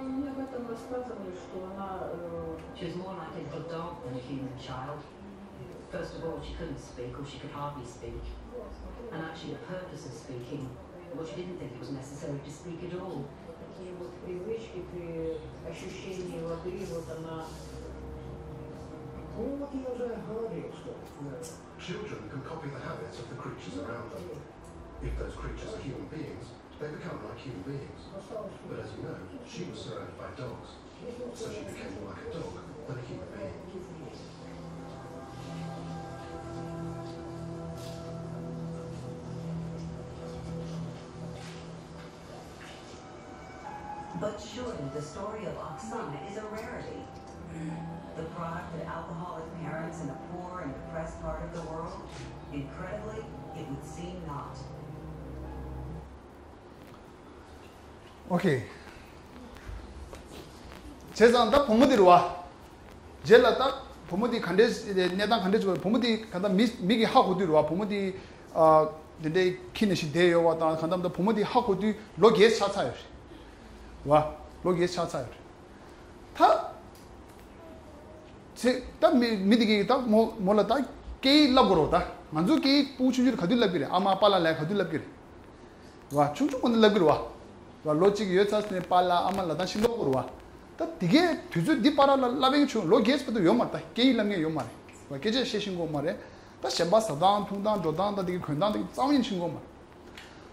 Мне об этом рассказывали, что она э, She was more like a little dog than a human child. First of all, she couldn't speak, or she could hardly speak. And actually, the purpose of speaking, well, she didn't think it was necessary to speak at all. Такие вот привычки при ощущении воды, вот она. Ну вот я уже говорил, что э, Children can copy the habits of the creatures around them. If those creatures are human beings, they become like human beings. But as you know, she was surrounded by dogs, so she became more like a dog than a human being. But surely the story of Oksana is a rarity. The product of alcoholic parents in a poor and depressed part of the world? Incredibly, it would seem not. Okay. བྱས་ཙང་ད་བུ་མོ་འདི་རེད་བ། རྗེས་ལ་ད་བུ་མོ་འདི་ག་འདྲའི་གནས་སྟངས་ག་འདྲའི་བྱུང་བ། བུ་མོ་འདི་ག་ད་མི་མི་གིས་ཧ་གོ་དུས་རེད་བ། བུ་མོ་འདི་ཨ་འདི་འདྲའི་ཁྱི་ནང་བཞིན་བསྡད་ཡོད་བ་དང་། ག་ད་ད་བུ་མོ་འདི་ཧ་གོ་དུས་ལོ་བརྒྱད་ཆགས་ཚར་ཡོད་རེད་བ། ལོ་བརྒྱད་ཆགས་ཚར་ཡོད་རེད། ད་ཚེ་ད་མི་མི་འདི་གིས་ད་མོ་མོ་ལ་ད་སྐད་ཡིག་བསླབ་དགོས་རེད་བ། ད་ང་ཚོ་སྐད་ཡིག་སྤུ་གུ་ཆུང་ཆུང་ག་དུས་བསླབ་ཀྱི་རེད། ཨ་མ་པཱ་ལགས་ལ་ག་དུས་བསླབ་ཀྱི་རེད་བ། ཆུང་ཆུང་སྒང་ནས་བསླབ་ཀྱི་རེད་བ། ལོ་གཅིག་ཡོལ་ཚར་ནས་པཱ་ལགས་ཨ་མ་ལབ་སྟངས་ཤེས་དགོས་རེད་བ། ད་དེ་གའི་དུས་ཚོད་འདི་བར་ལ་བསླབ་པའི་ཆུང་ལོ་བརྒྱད་ཙམ་དུ་ཡོད་མ་རེད། ད་སྐད་ཡིག་བསླབ་མཁན་ཡོད་མ་རེད་བ། སྐད་ཆ་བཤད་ཤེས་ཀྱི་ཡོད་མ་རེད། ད་གཞན་པ་ཟ་སྟངས་འཐུང་སྟངས་འགྲོ་སྟངས་ད་དེ་གའི་གོན་སྟངས་དེ་གའི་རྩ་བ་ཉིད་ཤེས་ཀྱི་ཡོད་མ་རེད།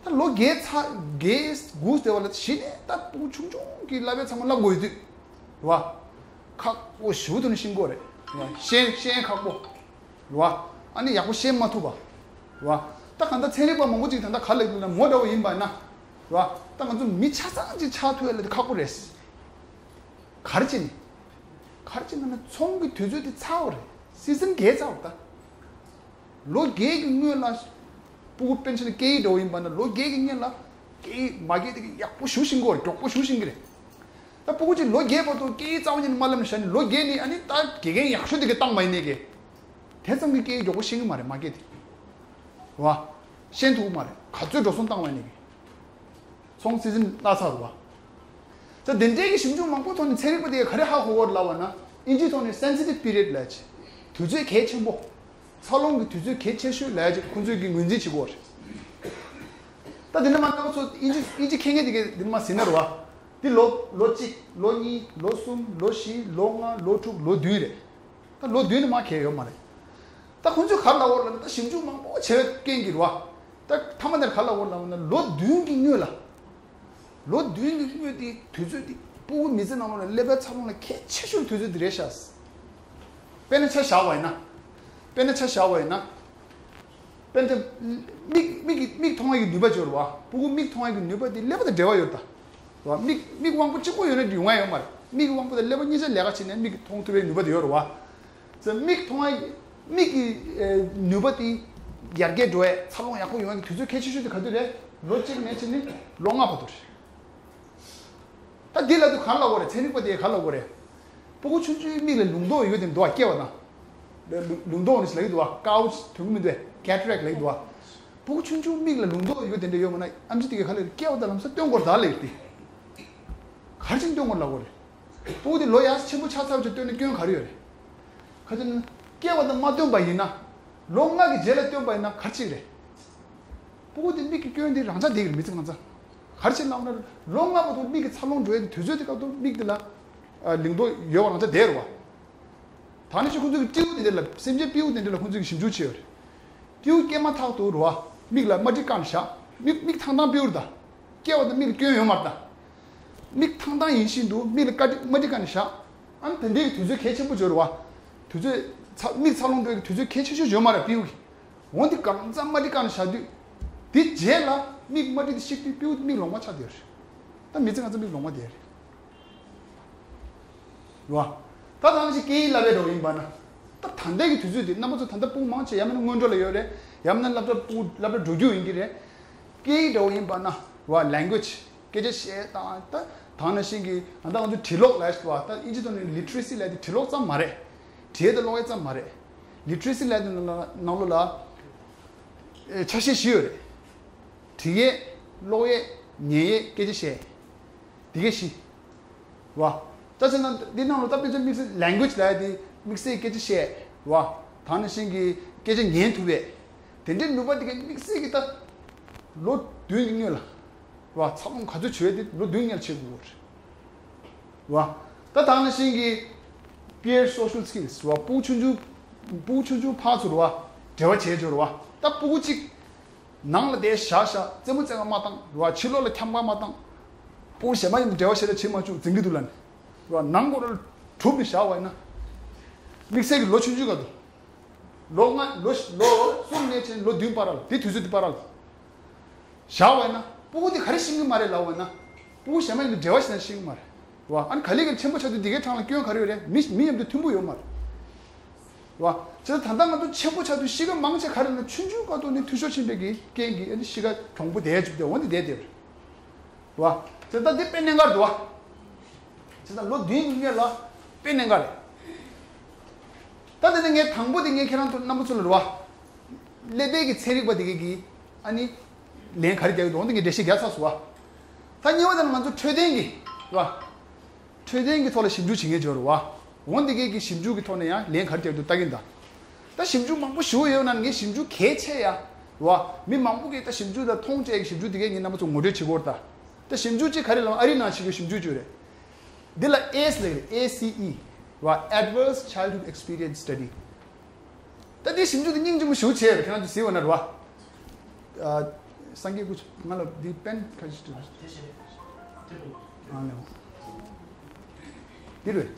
ད་ལོ་བརྒྱད་ཚར་བརྒྱད་དགུ་ཟེར་བ་ལ་གཞི་ནས་ད་སྤུ་གུ་ཆུང་ཆུང་གི་བསླབ་པའི་ཚང་མ་བསླབ་དགོས་ཡོད་དུས་རེད་བ། ཁག་པོ་ཞེ་པོ་དུ་ནས་ཤེས་དགོས་རེད་བ། ཤེས་ཤེས་ཁག་པོ་རེད་བ། ཨ་ནི་ཡག་པོ་ཤེས་མ་ཐུབ་པ་རེད་བ། ད་གང་ལྟར་ཚན་རིག་པ་མང་པོ་ཅིག་ད་ལྟ་ག་ལབ་ཀྱི་ན་མོ་འདྲ་བོ་ཡིན་པ་ན་རེད་བ། ད་ང་ཚོ་མི་ཆ་ཚང་ཅིག་ཆགས་ཐུབ་ཡ་ལ་དེ་ཁག་པོ་རེད། ག་རེ་བྱས་ནས། ག་རེ་བྱས་ན་ན་ཚོང་གི་དུས་ཚོད་དེ་ཚར་བ་རེད། སི་ཛན་བརྒྱད་ཚར་བ་ད། ལོ་བརྒྱད་ཀྱི་སྔོན་ལ་སྤུ་གུ་པཎ་ཆེན་སྐད་ཡིག་འདྲ་བོ་ཡིན་པ་ན་ལོ་བརྒྱད་ཀྱི་སྔོན་ལ་སྐད་ཡིག་མ་སྐད་དེ་གི་ཡག་པོ་ཞེ་པོ་ཤེས་ཀྱི་ཡོད་རེད། མགྱོགས་པོ་ཞེ་པོ་ཤེས་ཀྱི་རེད། ད་སྤུ་གུ་ཅིག་ལོ་བརྒྱད་བར་དུ་སྐད་ཡིག་རྩ་བ་ཉིད་ནས་མ་བསླབས་ནས་བཞག་ནས་ལོ་བརྒྱད་ནས་ཨ་ནི་ད་དགེ་རྒན་ཡག་ཤོས་དེ་གི་བཏང་བ་ཡིན་ནའི་གི། དེ་ཙམ་གྱི་སྐད་ཡིག་མགྱོགས་པོ་ཤེས་ཀྱི་མ་རེད་མ་སྐད་དེ། རེད་བ། ཤེས་ཐུབ་ཀྱི་མ་རེད། ག་ཚོད་འགྲོ་སོང་བཏང་བ་ཡིན་ནའི་གི། ཚོང་སི་ཛན་བརླག་ཚར་རེད་བ། ད་དེ་འདྲའི་གི་ཞིབ་འཇུག་མང་པོ་ཐོག་ནས་ཚན་རིག་པ་དེ་ག་རེ་ཧ་གོ་གི་ཡོད་ལབ་པ་ན། ཨིན་ཇིའི་ཐོག་ནས་sensitive period ལབ་ཅིག་དུས་ཚོད་གལ་ཆེན་པོ། འཚར་ལོངས་ཀྱི་དུས་ཚོད་གལ་ཆེ་ཤོས་ལབ་ཅིག་ཁོང་ཚོས་ཀྱི་ངོས་འཛིན་བྱེད་ཀྱི་ཡོད་རེད། ད་དེ་འདྲ་མ་ལྟ་བུ་ཚོ་ཨིན་ཇི་ཨིན་ཇི་མཁས་མཁན་དེ་གས་དེ་མ་ཟིན་ན་རེད་བ། འདི་ལོ་ལོ་གཅིག་ལོ་གཉིས། ལོ་གསུམ། ལོ་བཞི། ལོ་ལྔ། ལོ་དྲུག་ལོ་བདུན་རེད། ད་ལོ་བདུན་ནི་མ་གལ་ཡོད་མ་རེད། ད་ཁོང་ཚོས་ག་རེ་ལབ་ཡོད་ལབ་ན། ད་ཞིབ་འཇུག་མང་པོ་བྱས་པའི་རྐྱེན་གྱིས་རེད་བ། ད་མཐའ་མ་དེར་ག་རེ་ལབ་ཡོད་ལབ་ན། ལོ་བདུན་གྱི་སྔོན་ལ། ལོ་བདུན་གྱི་སྔོན་དེ་དུས་ཚོད་དེ་ཕྲུ་གུ་མི་ཚེ་ནང་ལོགས་ལ་ཀླད་པའི་འཚར་ལོངས་ལ་གལ་ཆེ་ཤོས་དུས་ཚོད་དེ་རེད་ཤག་དཔེར་ན་ཆ་བཞག་པ་ཡིན་ན། དཔེར་ན་ཆ་བཞག་པ་ཡིན་ན། དཔེར་ན་མིག་མིག་གི་མིག་མཐོང་ཡས་ཀྱི་ནུས་པ་ཅིག་ཡོད་རེད་བ། ཕྲུ་གུ་མིག་མཐོང་ཡས་ཀྱི་ནུས་པ་དེ་ཀླད་པ་དང་འབྲེལ་བ་ཡོད་རེད་ད། རེད་བ། མིག་མིག་དབང་པོ་གཅིག་པོ་ཡོད་ན་ཡོང་ཡ་ཡོད་མ་རེད། མིག་གི་དབང་པོ་དང་ཀླད་པ་གཉིས་ཆ་ལས་ཀ་བྱས་ནས་མིག་གིས་མཐོང་ཐུབ་པའི་ནུས་པ་དེ་ཡོད་རེད་བ། ཙང་མིག་མཐོང་ཡས་མིག་གི་ཨེ་ནུས་པ་དེ་ཡར་རྒྱས་འགྲོ་ཡས། འཚར་ལོངས་ཡག་པོ་ཡོང་ཡས་ཀྱི་དུས་ཚོད་གལ་ཆེ་ཤོས་དེ་ག་དུས་རེད། ལོ་གཅིག་ནས་བྱས་ནས་ལོ་ལྔ་བར་དུ་རེད། ད་འདི་ལབ་དུས་ག་རེ་ལབ་དགོས་རེད། ཚན་རིག་པ་དེས་ག་རེ་ལབ་དགོས་རེད། ཕྲུ་གུ་ཆུང་ཆུང་མིག་ལ་ལུང་རྟོགས་ཡོད་དེ་འདུག་བ། སྐྱེ་བ་དང་། ལུ་ལུང་རྟོགས་ནི་ཞིག་ལབ་ཀྱི་འདུག་བ། ཀའོ་ཆི་དོན་གྱི་མི་འདུག་བས། ཀེ་ཊ་རེག་ལབ་ཀྱི་འདུག་བ། ཕྲུ་གུ་ཆུང་ཆུང་མིག་ལ་ལུང་རྟོགས་ཡོད་དེ་འདྲ་ཡོད་མ་ན། ཨེམ་ཆི་དེ་གས་ག་རེ་ལབ་རེད། སྐྱེ་བ་དང་ལམ་སང་སྟོན་དགོས་རེད་ད་ལབ་ཀྱི་རེད། ག་རེ་བྱས་ནས་སྟོན་དགོས་ལབ་དགོས་རེད། ཕྲུ་གུ་དེ་ལོ་ཡར་ཆེན་པོ་ཆགས་ཚར་བྱས་སྟོན་ན་སྐྱོན་ག་རེ་ཡོད་རེད། ག་རེ་བྱས་ན་སྐྱེ་བ་དང་མ་སྟོན་པ་ཡིན་ན། ལོ་ལྔ་གི་རྗེས་ལ་སྟོན་པ་ཡིན་ན་ག་རེ་བྱེད་ཀྱི་རེད། ཕྲུ་གུ་དེ་མིག་གི་སྐྱོན་དེ་རང་འཇགས་བསྡད་ཀྱི་རེད། མི་ཚེ་གང་ཚང་། ག་རེ་བྱས་ལབ་ན། ལོ་ལྔ་བར་དུ་མིག་གི་འཚར་ལོངས་འགྲོ་ཡས་དུས་ཚོད་དེ་སྐབས་དུ་མིག་དེ་ལ་ཨ་ལིང་ཏོག་ཡོད་པ་རང་འཇགས་བསྡད་རེད་བ། ད་ནི་ཅིག་ཁོང་ཚོ་གི་སྤྲེའུ་དེ་འདྲ་ལ། སེམས་ཅན་སྤྲེའུ་དེ་འདྲ་ལ་ཁོང་ཚོ་གི་ཞིབ་འཇུག་བྱས་ཡོད་རེད། སྤྲེའུ་སྐྱེས་མ་ཐག་ཏུ་རེད་བ། མིག་ལ་རྨ་དཀྲིས་བཀང་ནས་བཞག་མིག་མིག་ཐང་ཐང་སྤྲེའུ་རེད་ད། སྐྱེ་བ་དང་མིག་ལ་སྐྱོན་ཡོད་མ་རེད་ད། མིག་ཐང་ཐང་ཡིན་བཞིན་དུ་མིག་ལ་བཀྲ་རྨ་དཀྲིས་བཀང་ནས་བཞག་ཨ་ནི་དེ་འདྲའི་གི་དུས་ཚོད་གལ་ཆེན་པོ་བྱས་རེད་བ། དུས་ཚོད་འཚར་མིག་འཚར་ལོངས་འགྲོ་ཡས་ཀྱི་དུས་ཚོད་གལ་ཆེ་ཤོས་བྱས་མ་རེད་སྤྲེའུ་གི། འོན་ཏེ་གང་ཚང་རྨ་དཀྲིས་བཀང་ནས་བཞག་དུས། དེ་རྗེས་ལ་མིག་རྨ་དཀྲིས་དེ་བཤིག་དུས་སྤྲེའུ་མིག་ལོང་བ་ཆགས་བསྡད་ཡོད་རེད། ད་མི་ཚེ་གང་ཚང་མིག་ལོང་བ་བསྡད་ཡོད་རེད། རེད་བ། ད་ད་ནང་བཞིན་སྐད་ཡིག་བསླབ་པའི་འགྲོ་ཡིན་པ་ན། ད་ད་ལྟའི་གི་དུས་ཚོད་དེ་རྣམ་པ་ཚོ་ད་ལྟ་ཕྲུ་གུ་མང་ཆེ་ཡང་མིན་ན་སྔོན་འགྲོ་ལ་ཡོད་རེད། ཡང་མིན་ན་སློབ་གྲྭ་ཕྲུ་གུ་སློབ་གྲྭ་འགྲོ་རྒྱུ་ཡིན་གྱི་རེད། སྐད་ཡིག་འདྲ་བོ་ཡིན་པ་ན་རེད་བ། language སྐད་ཆ་བཤད་སྟངས། ད་ད་ནང་བཞིན་གྱི་ད་ལྟ་ང་ཚོ་འབྲི་ཀློག་ལབ་ཡས་རེད་བ། ད་ཨིན་ཇི་ཐོག་ནས་literacy ལབ་དེ་འབྲི་ཀློག་ཙམ་མ་རེད། བྲིས་དང་ཀློག་ཡས་ཙམ་མ་རེད། literacy ལབ་དེ་ནང་ལ་ནང་ལོགས་ལ་ཨེ་ཆ་ཤས་བཞི་ཡོད་རེད། འབྲི་ཡས། ཀློག་ཡས། ཉན་ཡས། སྐད་ཆ་བཤད་ཡས། དེ་ག་བཞི། རེད་བ། ད་བྱས་ན་འདི་ནང་ལ་ད་དཔེ་ཆ་དམིགས་བསལ་language ལབ་ཡས་དེ་དམིགས་བསལ་སྐད་ཆ་བཤད། རེད་བ། ད་ནང་བཞིན་གྱི་སྐད་ཆ་ཉན་ཐུབ་པའི་དེ་འདྲའི་ནུས་པ་དེ་ག་དམིགས་བསལ་གྱི་ད་ལོ་བདུན་གྱི་སྔོན་ལ། རེད་བ། འཚར་ལོངས་ག་ཚོད་བྱུང་ཡས་དེ་ལོ་བདུན་སྔོན་ལ་བྱེད་དགོས་རེད། རེད་བ། ད་ད་ནང་བཞིན་གྱི་peer social skills རེད་བ། ཕྲུ་གུ་ཆུང་ཆུང་ཕྲུ་གུ་ཆུང་ཆུང་ཕར་ཚུར་རེད་བ། འབྲེལ་བ་བྱེད་ཆོག་རེད་བ། ད་ཕྲུ་གུ་གཅིག་ནང་ལ་བསྡད་བཞག་བཞག་རྩེད་མོ་རྩེ་ག་མ་བཏང་། རེད་བ། ཕྱི་ལོགས་ལ་འཁྱམ་ག་མ་བཏང་། ཕྲུ་གུ་གཞན་པ་ཡིན་དུས་འབྲེལ་བ་ཞེ་དྲག་བྱེད་མ་བཅུག་འཛིང་གི་འདུག་ལབ་ནས། རེད་བ། ནང་སྒོ་རུ་གྲུབ་ནས་བཞག་པ་ཡིན་ན། དམིགས་བསལ་གྱི་ལོ་ཆུང་ཆུང་སྐབས་དུ། ལོ་ལྔ་ལོ་ལོ་གསུམ་ནས་བྱས་ལོ་བདུན་བར་ལ། དེ་དུས་ཚོད་དེ་བར་ལ་བཞག་པ་ཡིན་ན། ཕྲུ་གུ་དེ་ག་རེ་ཤེས་ཀྱི་མ་རེད་ལབ་པ་ཡིན་ན། ཕྲུ་གུ་གཞན་པ་ཡིན་དུས་འབྲེལ་བ་ཞེ་དྲག་ཤེས་ཀྱི་མ་རེད། རེད་བ། ཨ་ནི་ག་ལེ་ག་ལེ་ཆེན་པོ་ཆགས་དུས་དེ་གའི་གྲས་ལ་སྐྱོན་ག་རེ་ཡོད་རེད། མི་མི་མཉམ་དུ་མཐུན་པོ་ཡོད་མ་རེད། རེད་བ། བྱས་ཙང་ད་ལྟ་ང་ཚོ་ཆེན་པོ་ཆགས་དུས་གཤིས་ཀ་མང་ཆེ་ག་རེ་ལབ་ན། ཆུང་ཆུང་སྐབས་དུ་ནས་འཐུས་ཤོར་ཕྱིན་པའི་གི་རྐྱེན་གྱིས་ཨ་ནི་གཤིས་ཀ་གྱོང་པོ་དེ་ཅིག་དེ་འོ་འདི་བསྡད་བསྡད་པ་རེད། རེད་བ། བྱས་ཙང་ད་འདི་དཔེ་གནད་འགག་རེད་བ། བྱས་ཙང་ལོ་བདུན་གྱི་སྔོན་ལ་དཔེ་གནད་འགག་རེད། ད་དེ་ནས་ངས་དང་པོ་དེ་ངས་ཁྱེད་རང་ཚོ་རྣམ་པ་ཚོ་ལ་རེད་བ། ཀླད་པའི་གི་ཚན་རིག་པ་དེ་གས་ཀྱིས་ཨ་ནི་ལན་ག་རེ་རྒྱག་གི་འདུག་འོ་འདི་ངས་འགྲེལ་བཤད་རྒྱག་ཚར་སོང་བ། ད་གཉིས་པ་དེ་ནི་ང་ཚོ་འཕྲོད་བསྟེན་གྱི་རེད་བ། འཕྲོད་བསྟེན་གྱི་ཐོག་ལ་ཞིབ་འཇུག་བྱེད་མཁན་ཅིག་ཡོད་རེད་བ། འོ་འདི་གས་ཀྱི་ཞིབ་འཇུག་གི་ཐོག་ནས་ཡང་ལན་ག་རེ་རྒྱག་གི་འདུག་ལྟ་གིན་གདའ། ད་ཞིབ་འཇུག་མང་པོ་ཞེ་པོ་ཡོད་ན་ངས་ཞིབ་འཇུག་གལ་ཆེ་ཡ་རེད་བ། མི་མང་པོ་གིས་ད་ཞིབ་འཇུག་ལ་མཐོང་བྱས་ཀྱི་ཞིབ་འཇུག་དེ་གས་ངས་རྣམ་པ་ཚོ་ངོ་སྤྲོད་བྱེད་ཀྱི་ཡོད་རེད་ད། ད་ཞིབ་འཇུག་ཅིག་ག་རེ་ལབ་ན་ཨ་རིའི་ནང་བྱེད་དགོས་ཞིབ་འཇུག་ཅིག་ཡོད་རེད། འདི་ལ་ཨེས་ལབ་རེད། ཨེ་སི་ཨི་རེད་བ། Adverse Childhood Experience Study། ད་འདི་ཞིབ་འཇུག་འདི་སྙིང་རྗེ་མོ་ཞེ་པོ་བྱས་རེད། ཁྱེད་རང་ཚོ་གཟིགས་པ་ན་རེད་བ། ཨ། སངས་རྒྱས་སྐུ་ང་ལ་འདི་པེན་ཁ་ཤས་སྤྲད། ཨ་ལེ། འདི་རེད།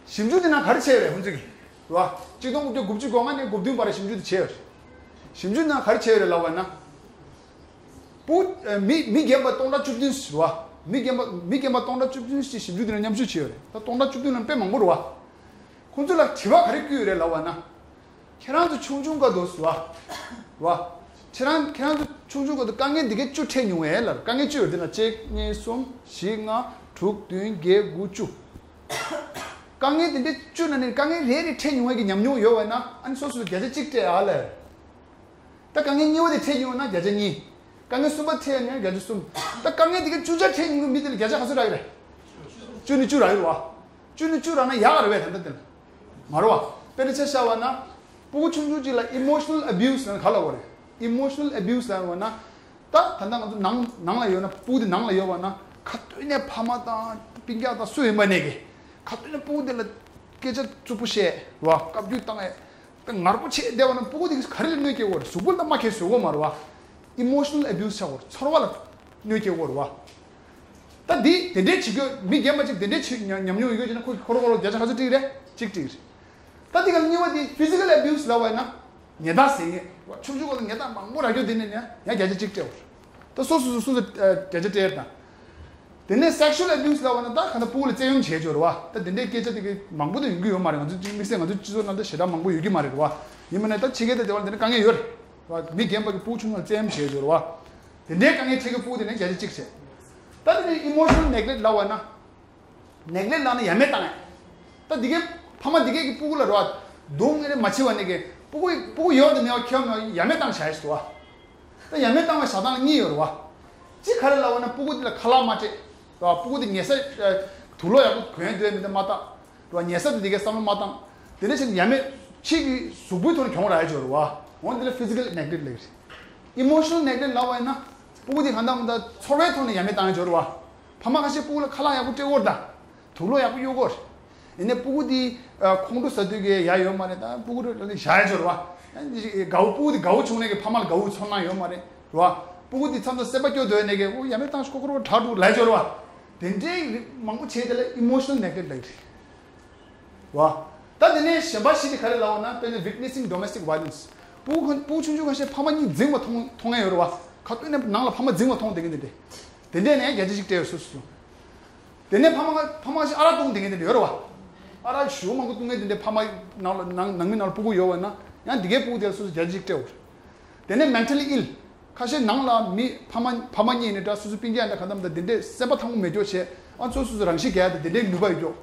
ཞིབ་འཇུག་འདི་ནང་ག་རེ་བྱས་རེད་ཁོང་ཚོས་ཀྱིས། རེད་བ། གཅིག་སྟོང་དགུ་བརྒྱ་དགུ་བཅུ་གོ་ལྔ་ནས་དགུ་བདུན་བར་ཞིབ་འཇུག་དེ་བྱས་ཡོད་རེད། ཞིབ་འཇུག་ནང་ག་རེ་བྱས་ཡོད་རེད་ལབ་པ་ན། པུ། ཨ། མི་མི་རྒན་པ་སྟོང་ཕྲག་བཅུ་བདུན་ཞིག་རེད་བ། མི་རྒན་པ་མི་རྒན་པ་སྟོང་ཕྲག་བཅུ་བདུན་ཞིག་ཞིབ་འཇུག་དེ་ནང་མཉམ་ཞུགས་བྱས་ཡོད་རེད། ད་སྟོང་ཕྲག་བཅུ་བདུན་ནང་དཔེ་མང་པོ་རེད་བ། ཁོང་ཚོ་ལ་དྲི་བ་ག་རེ་བསྐུར་ཡོད་རེད་ལབ་པ་ན། ཁྱེད་རང་ཚོ་ཆུང་ཆུང་སྐབས་དུ་ཞུ་བ། རེད་བ། ཁྱེད་རང་ཁྱེད་རང་ཚོ་ཆུང་ཆུང་སྐབས་དུ་དཀའ་ངལ་འདི་གའི་བཅུ་འཕྲད་མྱོང་བས་ལབ། དཀའ་ངལ་བཅུ་ཡོད་དེ་ན་གཅིག་གཉིས་གསུམ་བཞི་ལྔ་དྲུག་བདུན་བརྒྱད་དགུ་བཅུ། དཀའ་ངལ་དེ་འདྲའི་བཅུ་ནང་ནས་དཀའ་ངལ་རེ་རེ་འཕྲད་མྱོང་བའི་གི་ཉམས་མྱོང་ཡོད་པ་ན་ཨ་ནི་སོ་སོ་ལ་བརྒྱ་ཆ་གཅིག་སྤྲད་ཨ་ལས། ད་དཀའ་ངལ་གཉིས་པ་དེ་འཕྲད་ཡོང་ན་བརྒྱ་ཆ་གཉིས། དཀའ་ངལ་གསུམ་པ་འཕྲད་ཡོང་ན་བརྒྱ་ཆ་གསུམ། ད་དཀའ་ངལ་དེ་ག་བཅུ་ཆ་འཕྲད་ཡོང་གི་མི་དེ་ལ་བརྒྱ་ཆ་ག་ཚོད་རག་གི་རེད། བཅུ་ནས་བཅུ་རག་གི་རེད་བ། བཅུ་ནས་བཅུ་རག་ན་ཡག་ག་རེད་བས་ད་ལྟ་དེ་ལ། མ་རེད་བ། དཔེར་ན་ཆ་བཞག་པ་ན། སྤུ་གུ་ཆུང་ཆུང་ཅིག་ལ་emotional abuse ལབ་ན་ག་ལབ་དགོས་རེད། Emotional abuse ལབ་ན། ད་ད་ལྟ་ང་ཚོ་ནང་ནང་ལ་ཡོད་ན་སྤུ་གུ་དེ་ནང་ལ་ཡོད་པ་ན། ག་དུས་ནས་ཕ་མ་དང་སྤུན་ཀྱག་དང་སུ་ཡིན་པ་ནས་ཀྱི། ག་དུས་ནས་སྤུ་གུ་དེ་ལ་སྐད་ཆ་རྩུབ་པོ་བཤད་བ། བཀའ་བཀྱོན་བཏང་ཡས། ད་ངར་པོ་བྱས་བསྡད་པ་ན་སྤུ་གུ་དེ་ག་རེ་ལ་གནོད་སྐྱེལ་དགོས་རེད། གཟུགས་པོ་ལ་ད་མ་ཁྱེར་བཟོ་དགོས་མ་རེད་བ། Emotional abuse བྱ་དགོས་རེད། ཚོར་བ་ལ་གནོད་སྐྱེལ་དགོས་རེད་བ། ད་འདི་དེ་འདྲའི་བྱེད་རྒྱུ་མི་རྒན་པ་ཅིག་དེ་འདྲའི་བྱེད་ཉམས་ཉམས་མྱོང་ཡོད་རྒྱུ་ཅིག་ན་ཁོ་ཁོ་རང་ཁོ་རང་བརྒྱ་ཆ་ག་ཚོད་ཀྲིག་རེད། གཅིག་ཀྲིག་རེད། ད་འདི་ག་གཉིས་པ་དེ་physical abuse ལབ་པ་ཡིན་ན། ཉེས་རྡུང་ཟེར་མཁན། ཆུང་ཆུང་སྒང་ལ་ཉེས་རྡུང་མང་པོ་རག་རྒྱུ་དེ་ནས་ཡང་ཡང་བརྒྱ་ཆ་གཅིག་སྤྲད་དགོས། ད་སོ་སོ་སོ་སོ་བརྒྱ་ཆ་སྤྲད་དང་། དེ་ནས་sexual abuse ལབ་པ་ན་ད་ག་ད་སྤུ་གུ་ལ་བཙན་གཡེམ་བྱེད་ཆོག་རེད་བ། ད་དེ་འདྲའི་སྐད་ཆ་དེ་གི་མང་པོ་དེ་ཡོང་གི་ཡོད་མ་རེད། ང་ཚོ་དམིགས་བསལ་ང་ཚོ་སྤྱི་ཚོགས་ནང་ད་ཞེ་དྲག་མང་པོ་ཡོད་ཀྱི་མ་རེད་བ། ཡིན་པ་ན་ད་ཕྱི་རྒྱལ་དང་དེ་བ་ལ་དེ་འདྲ་དཀའ་ངལ་ཡོད་རེད་བ། མི་རྒན་པ་གི་སྤུ་གུ་ཆུང་ཆུང་ལ་བཙན་གཡེམ་བྱེད་ཆོག་རེད་བ། དེ་འདྲའི་དཀའ་ངལ་འཕྲད་ཀྱི་སྤུ་གུ་དེ་ནས་བརྒྱ་ཆ་གཅིག་བྱས། ད་དེ་ནས་emotional neglect ལབ་པ་ན། ནེག་ལེག་ལབ་ན་ཡ་མེད་བཏང་ཡ། ད་འདི་གའི་ཕ་མ་འདི་གའི་གི་སྤུ་གུ་ལ་རོ། སྡུག་བསྔལ་མ་བྱེད་པ་ནི་གི་སྤུ་གུ་སྤུ་གུ་ཡོད་དུ་མེད་པ་ཁྱོད་ནོ་ཡ་མེད་བཏང་བྱ་ཡ་ཞིག་འདུག་བ། ད་ཡ་མེད་བཏང་བའི་བྱ་སྟངས་གཉིས་ཡོད་རེད་བ། གཅིག་ག་རེ་ལབ་པ་ན་སྤུ་གུ་འདི་ལ་ཁ་ལག་མ་སྤྲད། རོ། སྤུ་གུ་འདི་ཉལ་ས་དུག་ལོག་ཡག་པོ་གྱོན་འདོད་མི་འདི་མ་བཏང་། རོ། ཉལ་ས་འདི་འདི་གའི་བསམ་བློ་མ་བཏང་། དེ་ནས་ཕྱིན་ཡ་མེད་ཕྱིས་ཀྱི་གཟུགས་པོའི་ཐོག་ནས་གྱོང་རག་ཡ་ཅིག་ཡོད་རེད་བ། འོ་འདི་ལ་physical neglect ལབ་ཀྱི་རེད། emotional neglect ལབ་པ་ཡིན་ན། སྤུ་གུ་འདི་གང་ལྟར་མ་ལྟར་ཚོར་བའི་ཐོག་ནས་ཡ་མེད་བཏང་ཡ་ཅིག་ཡོད་རེད་བ། ཕ་མ་ཁ་ཤས་སྤུ་གུ་ལ་ཁ་ལག་ཡག་པོ་སྤྲད་ཡོད་རེད་ད། དུག་ལོག་ཡག་པོ་གཡོག་གི་ཡོད་རེད། ཡིན་ནའི་སྤུ་གུ་དེ་ཁོང་ཁྲོ་ཟ་དུས་ཀྱི་ཡ་ཡོད་མ་རེད། ད་སྤུ་གུ་རེ་ལ་བཞག་ཡ་ཅིག་ཡོད་རེད་བ། ཡང་དགའ་བོ་སྤུ་གུ་དེ་དགའ་བོ་བྱུང་ནས་ཀྱི་ཕ་མ་ལ་དགའ་བོ་ཚོར་སྣང་ཡོད་མ་རེད་རེད་བ། སྤུ་གུ་དེ་མཚམས་མཚམས་སེམས་པ་སྐྱོ་འདོད་ནས་ཀྱི་འོ་ཡ་མེད་བཏང་ཤོག་ཁོ་རང་དྲག་འགྲོ་ལབ་ཡ་ཅིག་ཡོད་རེད་བ། དེ་འདྲའི་རིགས་མང་པོ་བྱས་དེ་ལ་emotional neglect ལབ་ཀྱི་རེད། བ། ད་དེ་ནས་གཞན་པ་བཞི་དེ་ག་རེ་ལབ་པ་ན་དཔེར་ན་witnessing domestic violence། སྤུ་གུ་སྤུ་གུ་ཆུང་ཆུང་ཁ་ཤས་ཕ་མ་གཉིས་འཛིང་བ་མཐོང་མཐོང་ཡ་ཡོད་རེད་བ། ག་དུས་ནས་ནང་ལ་ཕ་མ་འཛིང་བ་མཐོང་བསྡད་མཁན་དེ་འདྲས། དེ་འདྲས་ནས་བརྒྱ་ཆ་གཅིག་སྤྲད་ཡོད་སོ་སོ། དེ་ནས་ཕ་མ་ཕ་མ་ཞིག་ཨ་རག་བཏུང་བསྡད་མཁན་དེ་འདྲས་ཡོད་རེད་བ། ཨ་རག་ཞེ་པོ་མང་པོ་བཏུང་མཁན་དེ་འདྲས་ཕ་མ་ནང་ལ་ནང་ནང་མི་ནང་ལ་སྤུ་གུ་ཡོད་པ་ན་ཡང་དེ་གའི་སྤུ་གུ་དེ་ལ་སོ་སོ་བརྒྱ་ཆ་གཅིག་སྤྲད་ཡོད་རེད། དེ་ནས་mentally ill། ཁ་ཤས་ནང་ལ་མི་ཕ་མ་ཕ་མ་གཉིས་ནི་འདྲ་སོ་སོ་སྤུན་ཀྱག་འདྲ་གང་ལྟར་མ་འདྲ་དེ་འདྲའི་སེམས་པ་ཐང་པོ་མེད་ཀྱོག་བྱས། ཨ་ཚོ་སོ་སོ་རང་ཤི་རྒྱག་ཡ་དེ་འདྲའི་ནུས་པ་ཡོད་ཀྱོག་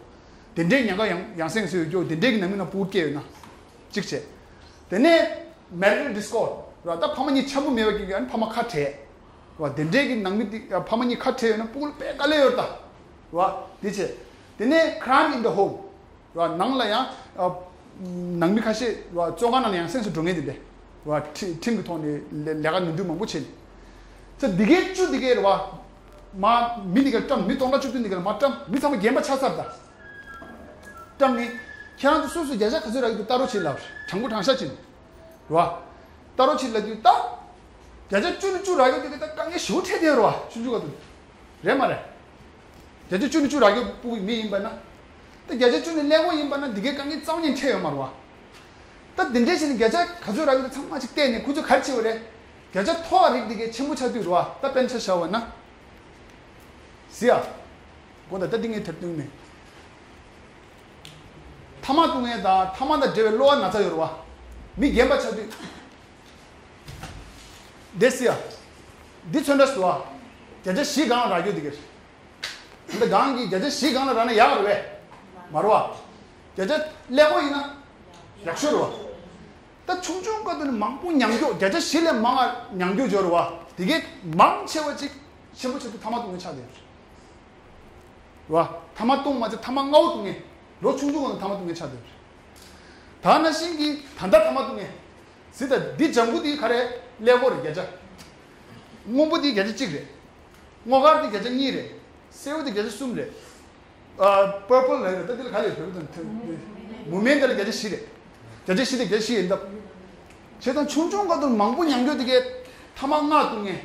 དེ་འདྲའི་ཉེན་ཁ་ཡང་ཡང་སེང་སེ་ཡོད་ཀྱོག་དེ་འདྲའི་གི་ནང་མི་ནང་སྤུ་གུ་སྐྱེས་ཡོད་ན། གཅིག་བྱས། དེ་ནས་marital discord། ར་ད་ཕ་མ་གཉིས་འཆམ་པོ་མེད་པ་གི་ཨ་ནི་ཕ་མ་ཁ་བྲལ། ར་དེ་འདྲའི་གི་ནང་མི་དེ་ཕ་མ་གཉིས་ཁ་བྲལ་ཡོད་ན་སྤུ་གུ་ལ་དཔེ་དཀའ་ལས་ཡོད་ད། ར་དེ་བྱས། དེ་ནས་crime in the home། ར་ནང་ལ་ཡང་ཨ་ནང་མི་ཁ་ཤས་ར་བཙོན་ཁང་ནང་ལ་ཡང་སེམས་སུ་འགྲོ་ངེས་དེ་འདྲ། ར་ཁྲི་ཁྲིམས་ཀྱི་ཐོག་ནས་ལས་ལས་ཀ་ནོར་འཁྲུལ་མང་པོ་བྱས་ནས། ཚེ་འདི་གའི་བཅུ་འདི་གའི་ར་བ། མ་མི་འདི་ག་བཀྲམ་མི་སྟོང་ཕྲག་བཅུ་བདུན་འདི་ག་ལ་མ་བཀྲམ་མི་ཚང་མ་རྒན་པ་ཆགས་ཚར་ད། བཀྲམ་ནས། ཁྱེད་རང་ཚོ་སོ་སོ་བརྒྱ་ཆ་ག་ཚོད་རག་གི་འདུག་ལྟ་རོགས་བྱེད་ལབ། དྲང་པོ་དྲང་བཞག་བྱེད། ར་བ། ལྟ་རོགས་བྱེད་ལབ་དུས་ད། བརྒྱ་ཆ་བཅུ་ནས་བཅུ་རག་གི་འདུག་གི་ད་དཀའ་ངལ་ཞེ་པོ་འཕྲད་དེ་ར་བ་ཆུང་ཆུང་ག་འདུག་རེད་མ་རེད། བརྒྱ་ཆ་བཅུ་ནས་བཅུ་རག་གི་སྤུ་གུ་མི་ཡིན་པ་ན། ད་བརྒྱ་ཆ་བཅུ་ནས་ཀླད་ཀོར་ཡིན་པ་ན་འདི་གའི་དཀའ་ངལ་རྩ་བ་ཉིད་འཕྲད་ཡོད་མ་རེད་བ། ད་འདི་འདྲས་བྱས་ནས་བརྒྱ་ཆ་ག་ཚོད་རག་གི་འདུག་ཚང་མ་ཅིག་བལྟས་ནས་ཁོ་ཚོས་ག་རེ་བྱེད་པ་རེད། བརྒྱ་ཆ་མཐོ་བ་རིགས་འདི་གའི་ཆེན་པོ་ཆགས་དུས་ར་བ་ད་དཔེར་ན་ཆ་བཞག་པ་ན། ཟི་ཡ། དགོངས་དག་ད་འདི་ངས་དེར་བསྟུན་མེད། ཐ་མག་བཏུང་མཁན་དང་ཐ་མག་དང་འབྲེལ་བའི་གློ་བ་ན་ཚ་ཡོད་རེད་བ། མི་རྒན་པ་ཆགས་དུས། འདི་ཟི་ཡ། འདི་ཚོན་ཁྲ་ཟུ་བ། བརྒྱ་ཆ་བཞི་སྒང་ལ་རག་རྒྱུ་འདི་གར། འདི་སྒང་གི་བརྒྱ་ཆ་བཞི་སྒང་ལ་རག་ན་ཡག་རེད་བས། མ་རེད་བ། བརྒྱ་ཆ་ཀླད་ཀོར་ཡིན་ན། ཡག་ཤོས་རེད་བ། ད་ཆུང་ཆུང་སྐབས་དུས་ནས་མང་པོ་མྱང་རྒྱུ་བརྒྱ་ཆ་བཞི་ལས་མང་བ་མྱང་རྒྱུ་འབྱོར་བ། དེ་གའི་མང་ཆེ་བ་ཅིག་ཆེན་པོ་ཆེ་དུས་ཐ་མག་བཏུང་མཁན་ཆགས་བསྡད་ཡོད་རེད། རེད་བ། ཐ་མག་བཏུང་མ་ཚད་ཐ་མག་སྔ་བོ་བཏུང་མཁན། ལོ་ཆུང་ཆུང་སྒང་ནས་ཐ་མག་བཏུང་མཁན་ཆགས་བསྡད་ཡོད་རེད། ད་ནང་བཞིན་གྱི་ད་ལྟ་ཐ་མག་བཏུང་མཁན། ཟི་ད་འདི་ལྗང་ཁུ་འདི་ག་རེ་ཀླད་ཀོར་རེད་བརྒྱ་ཆ། སྔོན་པོ་འདི་བརྒྱ་ཆ་གཅིག་རེད། སྔོ་དཀར་འདི་བརྒྱ་ཆ་གཉིས་རེད། སེར་པོ་འདི་བརྒྱ་ཆ་གསུམ་རེད། ཨ། purple ལབ་ཡོད་ད་འདི་ལ་ག་ལས་བོད་དང་ཐོན། མུ་མེན་འདི་ལ་བརྒྱ་ཆ་བཞི་རེད། བརྒྱ་ཆ་བཞི་དེ་བརྒྱ་ཆ་བཞི་ཡིན་སྟབས། བྱས་ཙང་ཆུང་ཆུང་སྐབས་དུ་མང་པོ་མྱང་རྒྱུ་དེ་གའི་ཐ་མག་སྔ་བཏུང་མཁན།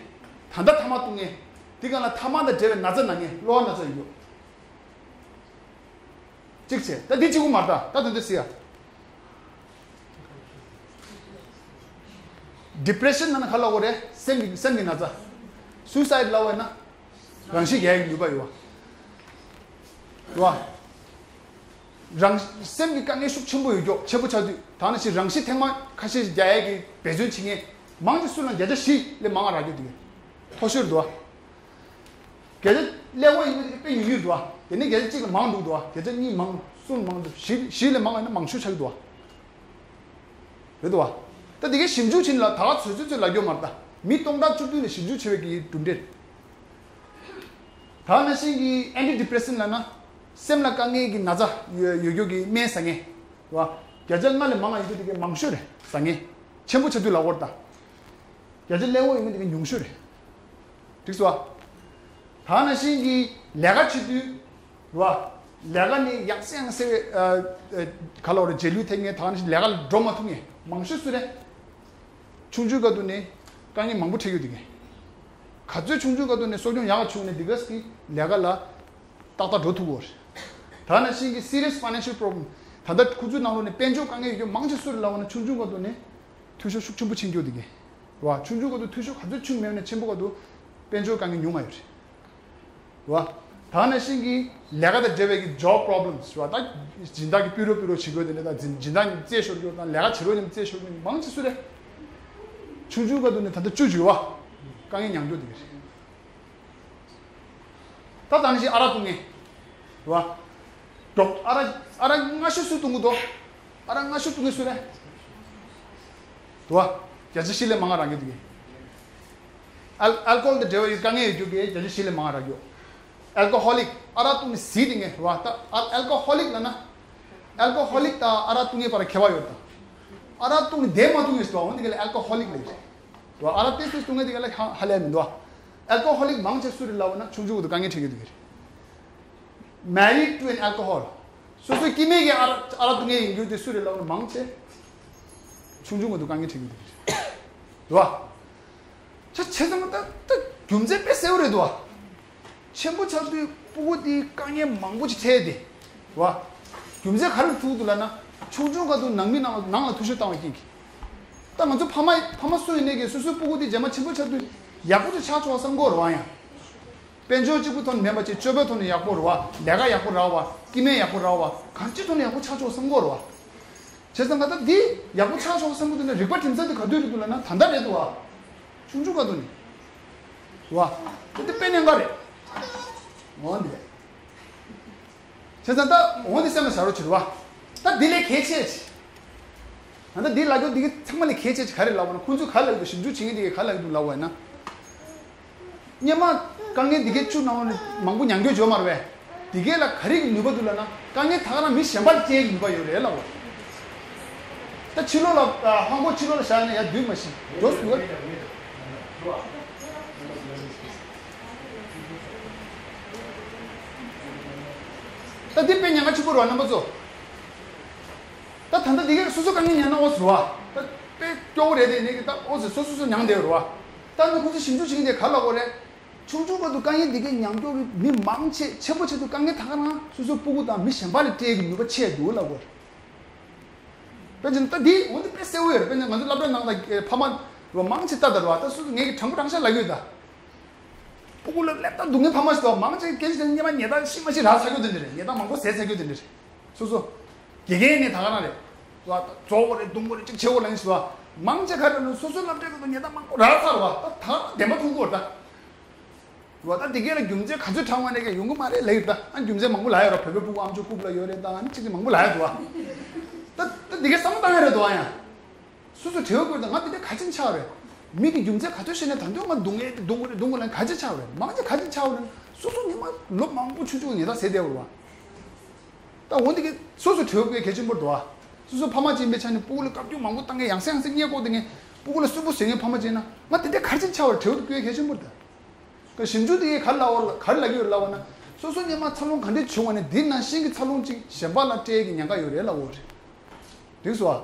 ད་ལྟ་ཐ་མག་བཏུང་མཁན། དེ་ག་ལ་ཐ་མག་དང་འབྲེལ་བའི་ན་ཚ་ན་མཁན་གློ་བ་ན་ཚ་ཡོད་རྒྱུ། གཅིག་བྱས་ད་འདི་གཅིག་པུ་མ་རེད་ད་ད་དོན་དེ་སི་ཡ། depression ལབ་ན་ག་ལབ་དགོས་རེད། སེམས་ཀྱི་སེམས་ཀྱི་ན་ཚ། suicide ལབ་པ་ན། རང་ཤི་རྒྱག་ཡག་གི་ནུས་པ་ཡོད་པ། རེད་བ། རང་སེམས་ཀྱི་དཀའ་ངལ་ཤུགས་ཆེན་པོ་ཡོད་ཀྱོག་ཆེན་པོ་ཆགས་དུས་ད་ནང་བཞིན་རང་ཤི་ཐེངས་མ་ཁ་ཤས་ཤིག་རྒྱག་ཡག་གི་འབད་བརྩོན་བྱེད་མཁན་མང་ཆེ་སུ་ལ་བརྒྱ་ཆ་བཞི་ལས་མང་བ་རག་རྒྱུ་དེ་མཐོ་ཤོས་རེད་བ། བརྒྱ་ཆ་ཀླད་ཀོར་ཡིན་ན་དེ་དཔེ་ཉུང་ཉུང་འདུག་བ། དེ་ནས་བརྒྱ་ཆ་གཅིག་ལ་མང་འདུག་འདུག་བ། བརྒྱ་ཆ་གཉིས་མང་གསུམ་མང་འདུག་བཞི་བཞི་ལས་མང་བ་ཡིན་ན་མང་ཤོས་ཆགས་ཀྱི་འདུག་བ། རེད་འདུག་བ། ད་དེ་གའི་ཞིབ་འཇུག་བྱེད་ལ་ད་ག་ཚོད་ཚོད་ཚོད་ལ་རྒྱོ་མར་ད་མི་སྟོང་ཕྲག་བཅུ་བདུན་ལ་ཞིབ་འཇུག་བྱེད་པའི་གི་གྲུབ་འབྲས། ད་ནང་བཞིན་གྱི་ཨན་ཊི་ཌི་པི་རེ་སེན་ལབ་ན་སེམས་ལ་དཀའ་ངལ་གྱི་ན་ཚ་ཡོད་ཡོད་རྒྱུ་གི་སྨན་ཟ་མཁན། བ། བརྒྱ་ཆ་ལྔ་ལས་མང་བ་ཡོད་རྒྱུ་དེ་གའི་མང་ཤོས་རེད་ཟ་མཁན། ཆེན་པོ་ཆགས་དུས་ལ་འོར་ད། བརྒྱ་ཆ་ཀླད་འོག་ཡོད་མཁན་དེ་གའི་ཉུང་ཤོས་རེད། འགྲིག་སོང་བ། ད་ནང་བཞིན་གྱི་ལས་ཀ་བྱེད་དུས། རེད་བ། ལས་ཀ་ནི་ཡག་སེ་ཡག་སེ་བའི་ཨ་ཨ་ག་ལ་བ་རེད། རྗེས་ལུས་ཐེབས་མཁན། ད་ནི་ལས་ཀ་ལ་འགྲོ་མ་ཐུབ་མཁན་མང་ཤོས་སུ་རེད། ཆུང་ཆུང་སྐབས་དུས་ནས་དཀའ་ངལ་མང་པོ་འཕྲད་ཡོད་དེ་གས། ག་ཚོད་ཆུང་ཆུང་སྐབས་དུས་ནས་གསོ་སྐྱོང་ཡག་བྱུང་ནས་འདི་གས་ཀྱི་ལས་ཀ་ལ་ཏག་ཏག་འགྲོ་ཐུབ་ཀྱི་ཡོད་རེད། ད་ནང་བཞིན་གྱི་སི་རི་ཡས་ཕའི་ནན་ཤལ་པོ་རོ་བི་ལེམ། ད་ལྟ་ཁོ་ཚོའི་ནང་ལོགས་ནས་དཔལ་འབྱོར་དཀའ་ངལ་ཡོད་རྒྱུ་མང་ཆེ་སུ་རེད་ལབ་པ་ན་ཆུང་ཆུང་སྐབས་དུས་ནས་འཐུས་ཤོར་ཤུགས་ཆེན་པོ་ཕྱིན་རྒྱུ་དེ་གས། རེད་བ། ཆུང་ཆུང་སྐབས་དུས་འཐུས་ཤོར་ག་ཚོད་ཆུང་མེད་ན་ཆེན་པོ་སྐབས་དུས་དཔལ་འབྱོར་དཀའ་ངལ་ཉུང་བ་ཡོད་རེད། རེད་བ། ད་ནང་བཞིན་གྱི་ལས་ཀ་དང་འབྲེལ་བའི་གི་job problems རེད་བ། ད་སྦྱིན་བདག་གི་པུས་རོ་པུས་རོ་བྱེད་དགོས་དེ་འདྲ། ད་སྦྱིན་སྦྱིན་བདག་རྩད་ཤོར་རྒྱུ་དང་ལས་ཀ་བྱེད་རོགས་མཉམ་རྩད་ཤོར་རྒྱུ་མང་ཆེ་སུ་རེད། ཆུང་ཆུང་སྐབས་དུས་ནས་ད་ལྟ་བཅུ་བཅུ་བ། དཀའ་ངལ་མྱངས་རྒྱུ་དེ་གས་རེད། ད་ད་ནི་ཞིག་ཨ་རག་བཏུང་ངེ། རེད་བ། ཨ་རག་ཨ་རག་སྔ་ཤོས་སུ་བཏུང་གི་འདུག་ཨ་རག་སྔ་ཤོས་བཏུང་ངེ་སུ་རེད། རེད་བ། བརྒྱ་ཆ་བཞི་ལས་མང་བ་རག་གི་འདུག་གས། ཨལ་ཨལ་ཀོ་ཧོལ་དང་འབྲེལ་བ་ཡོད་དཀའ་ངལ་ཡོད་རྒྱུ་གས་བརྒྱ་ཆ་བཞི་ལས་མང་བ་རག་གི་ཡོད། ཨལ་ཀོ་ཧོ་ལིག་ཨ་རག་བཏུང་ནས་ཟིན་དེ་ངས་རེད་བ། ད་ཨལ་ཨལ་ཀོ་ཧོ་ལིག་ལབ་ན། ཨལ་ཀོ་ཧོ་ལིག་དང་ཨ་རག་བཏུང་ངེ་བར་ཁྱད་པར་ཡོད་ད། ཨ་རག་བཏུང་ནས་བསྡད་མ་ཐུབ་ངེ་སུ་བ་འོ་འདི་ག་ལ་ཨལ་ཀོ་ཧོ་ལིག་ལབ་ཡོད་རེད། རེད་བ། ཨ་རག་ཏོག་ཙམ་བཏུང་ངེ་དེ་ག་ལ་ཧ་ཧ་ལས་མི་འདུག་བ། ཨལ་ཀོ་ཧོ་ལིག་མང་ཆེ་སུ་རེད་ལབ་པ་ན་ཆུང་ཆུང་སྐབས་དུས་དཀའ་ངལ་འཕྲད་ཀྱི་འདུག་གས། Married to an alcohol. སོ་སོའི་སྐྱེ་དམན་གྱི་ཨ་རག་ཨ་རག་བཏུང་མཁན་ཡིན་རྒྱུ་དེ་སུ་རེད་ལབ་ན་མང་ཆེ། ཆུང་ཆུང་སྐབས་དུས་དཀའ་ངལ་འཕྲད་ཀྱི་འདུག་རེད་བ། ཆ་བྱས་ཙང་ད་ད་རྒྱུ་མཚན་དཔེ་གསལ་པོ་རེད་འདུག་བ། ཆེན་པོ་ཆགས་དུས་སྤུ་གུ་དེ་དཀའ་ངལ་མང་པོ་ཅིག་འཕྲད་དེ། བ། རྒྱུ་མཚན་ག་རེ་ཐུག་འདུག་ལབ་ན་ཆུང་ཆུང་སྐབས་དུས་ནང་མི་ནང་ལ་ནང་ལ་འཐུས་ཤོར་བཏང་བ་རྐྱེན་གྱིས། ད་ང་ཚོ་ཕ་མ་ཕ་མ་སུ་ཡིན་ནའི་གི་སོ་སོའི་སྤུ་གུ་དེ་རྗེས་མ་ཆེན་པོ་ཆགས་དུས་ཡག་པོ་ཅིག་ཆགས་ཆོག་བསམ་གྱི་ཡོད་རེད་བ། ཡང་། དཔལ་འབྱོར་གཅིག་པུ་ཐོག་ནས་མིན་པ་ཅིག་སྤྱོད་པའི་ཐོག་ནས་ཡག་པོ་རེད་བ། ལས་ཀ་ཡག་པོ་རག་བ། སྐྱེ་དམན་ཡག་པོ་རག་བ། གང་ཅིའི་ཐོག་ནས་ཡག་པོ་ཆགས་ཆོག་བསམ་གྱི་ཡོད་རེད་བ། བྱས་ཙང་ང་ད་འདི་ཡག་པོ་ཆགས་ཆོག་བསམ་གྱི་འདུག་ན་རིག་པ་གྲིམ་ཚ་དེ་ག་དུས་རེད་འདུག་ལབ་ན་ད་ལྟ་རེད་འདུག་བ། ཆུང་ཆུང་སྐབས་དུས་ནས། བ། དེ་དེ་དཔེ་གནད་འགག་རེད། འོ་འདི་རེད། བྱས་ཙང་ད་འོ་འདི་སེམས་ལ་བཞག་རོགས་བྱེད་རོགས་བ། ད་འདི་ལས་གལ་ཆེ་ཆེ། ད་ལྟ་འདི་ལ་རྒྱོ་འདི་གི་ཚང་མ་ལས་གལ་ཆེ་ཆེ་ག་རེ་ལབ་པ་ན་ཁོང་ཚོས་ག་ལབ་འདུག་ཞིབ་འཇུག་བྱེད་མཁན་འདི་གས་ག་ལབ་འདུག་ལབ་པ་ཡིན་ན། སྔོན་མ་དཀའ་ངལ་འདི་གའི་བཅུ་ནང་ལོགས་ནས་མང་པོ་མྱངས་རྒྱུ་བརྗོད་མ་རེད་པས། འདི་གའི་ལ་ག་རེ་གི་ནུས་པ་འདུག་ལབ་ན་དཀའ་ངལ་ད་ག་རང་མི་གཞན་པ་ལ་སྤྲད་ཀྱི་ནུས་པ་ཡོད་རེད་ལབ་པ། ད་ཕྱི་ལོགས་ལ་ཧང་གོ་ཕྱི་ལོགས་ལ་བཞག་ན་ཡ་འདུག་མ་ཤེས་འགྲོ་སུ་འདུག་ག་ད་འདི་དཔེ་ཉེན་ཁ་ཆེན་པོ་རེད་བ་རྣམ་པ་ཚོ། ད་ད་ལྟ་འདི་གའི་སོ་སོ་དཀའ་ངལ་མྱངས་ན་འོ་ཟེར་བ། ད་དཔེ་སྐྱོ་བོ་རེད་དེ་ནས་ཀྱི་ད་འོ་ཟེར་སོ་སོ་སོ་མྱངས་བསྡད་རེད་བ། ད་ནི་ཁོང་ཚོ་ཞིབ་འཇུག་བྱེད་མཁན་དེ་ག་ལབ་དགོས་རེད། ཆུང་ཆུང་སྐབས་དུ་དཀའ་ངལ་འདི་གའི་མྱངས་སྐྱོ་བའི་མི་མང་ཆེ་ཆེན་པོ་ཆེ་དུ་དཀའ་ངལ་ད་ག་རང་སོ་སོའི་སྤུ་གུ་དང་མི་གཞན་པ་ལ་སྤྲད་ཀྱི་ནུས་པ་ཆེ་འདུག་ལབ་དགོས་རེད། དཔེར་ན་ད་འདི་འོ་འདི་དཔེ་གསལ་བོ་ཡོད་རེད། དཔེར་ན་ང་ཚོ་སློབ་གྲྭ་ནང་ལ་ཕ་མ་རོ་མང་ཆེ་ལྟ་ད་རོ་ད་སོ་སོ་ངས་ཀྱི་དྲང་པོ་དྲང་བཞག་ལབ་ཡོད་ད། སྤུ་གུ་ལ་སླེབས་ད་སྡུག་བསྔལ་ཕ་མ་ཞིག་ད་མང་ཆེ་སྐད་ཆ་དེ་སྙེ་མ་ཉེས་དག་ཤི་མ་ཤི་རག་ཚ་རྒྱུ་དེ་འདྲ་རེད། ཉེས་དག་མང་པོ་ཟས་ཚ་རྒྱུ་དེ་འདྲ་རེད། སོ་སོ་དགེ་རྒན་ནས་ད་ག་རང་རེད། རོ་ད་རྫོགས་པོ་རེད་སྡུག་པོ་རེད་ཅིག་བྱེད་དགོས་ལ་ཡིན་ཞུ་བ། མང་ཆེ་ག་རེ་ལ་སོ་སོ་སློབ་གྲྭའི་སྐབས་དུ་ཉེས་དག་མང་པོ་རག་ཚར་བ་ད་ད་བདེན་པ་མཐོང་གི་ཡོད་རེད་ད། རོ་ད་དེ་གས་ལ་རྒྱུ་མཚན་ག་ཚོད་དྲང་བ་ནས་ཀྱང་ཡོང་གི་མ་རེད་ལབ་ཡོད་ད། ཨ་རྒྱུ་མཚན་མང་པོ་ལབ་ཡོད་ར། བོད་པའི་སྤུ་གུ་ཨམ་ཅོག་རྐུབ་ལ་ཡོད་རེད་ད། ཨ་ནི་ཅིག་ཅིག་མང་པོ་ལབ་ཡོད་འདུག་བ། ད་ད་དེ་གས་བསམ་བློ་བཏང་ཡ་རེད་འདུག་ཨ་ཡ། སོ་སོ་དྲི་བ་བཀོད་ད་ང་དེ་འདྲ་ག་ཅིན་ཆགས་རེད། མི་གི་རྒྱུ་མཚན་ག་ཚོད་ཤེས་ན་ད་དུང་ང་སྡུག་བསྔལ་སྡུག་དགོས་རེད་སྡུག་དགོས་རེད་ང་ག་ཅིན་ཆགས་རེད། མང་ཆེ་ག་ཅིན་ཆགས་རེད། སོ་སོ་ཉི་མ་ལོ་མང་པོ་ཆུང་ཆུང་ཉེས་དག་ཟས་བསྡད་ཡོད་རེད་བ། ད་འོ་འདི་གི་སོ་སོ་དྲི་བ་བཀོད་གལ་ཆེན་པོ་འདུག་བ། སོ་སོ་ཕ་མ་ཅིག་ཡིན་པའི་ཆ་ནས་སྤུ་གུ་ལ་བཀའ་བཀྱོན་མང་པོ་བཏང་མཁན་ཡང་སེ་ཡང་སེ་བརྙས་བཀོག་བསྡད་མཁན་སྤུ་གུ་ལ་སུན་པོ་བཟོས་མཁན་ཕ་མ་ཅིག་ཡིན་ན་ང་དེ་འདྲ་ག་ཅིན་ཆགས་རེད། དྲི་བ་བཀོད་གལ་ཆེན་པོ་རེད་ད། ཞིབ་འཇུག་དེ་གས་ག་རེ་ལབ་པ་ག་རེ་ལབ་ཀྱི་ཡོད་ལབ་པ་ན། སོ་སོ་སྔོན་མ་འཚར་ལོངས་ག་འདྲས་བྱུང་བ་ནས་འདི་ནང་བཞིན་གྱི་འཚར་ལོངས་ཅིག་གཞན་པ་ལ་སྤྲད་ཀྱི་ཉེན་ཁ་ཡོད་རེད་ལབ་པ་རེད། འགྲིག་སོང་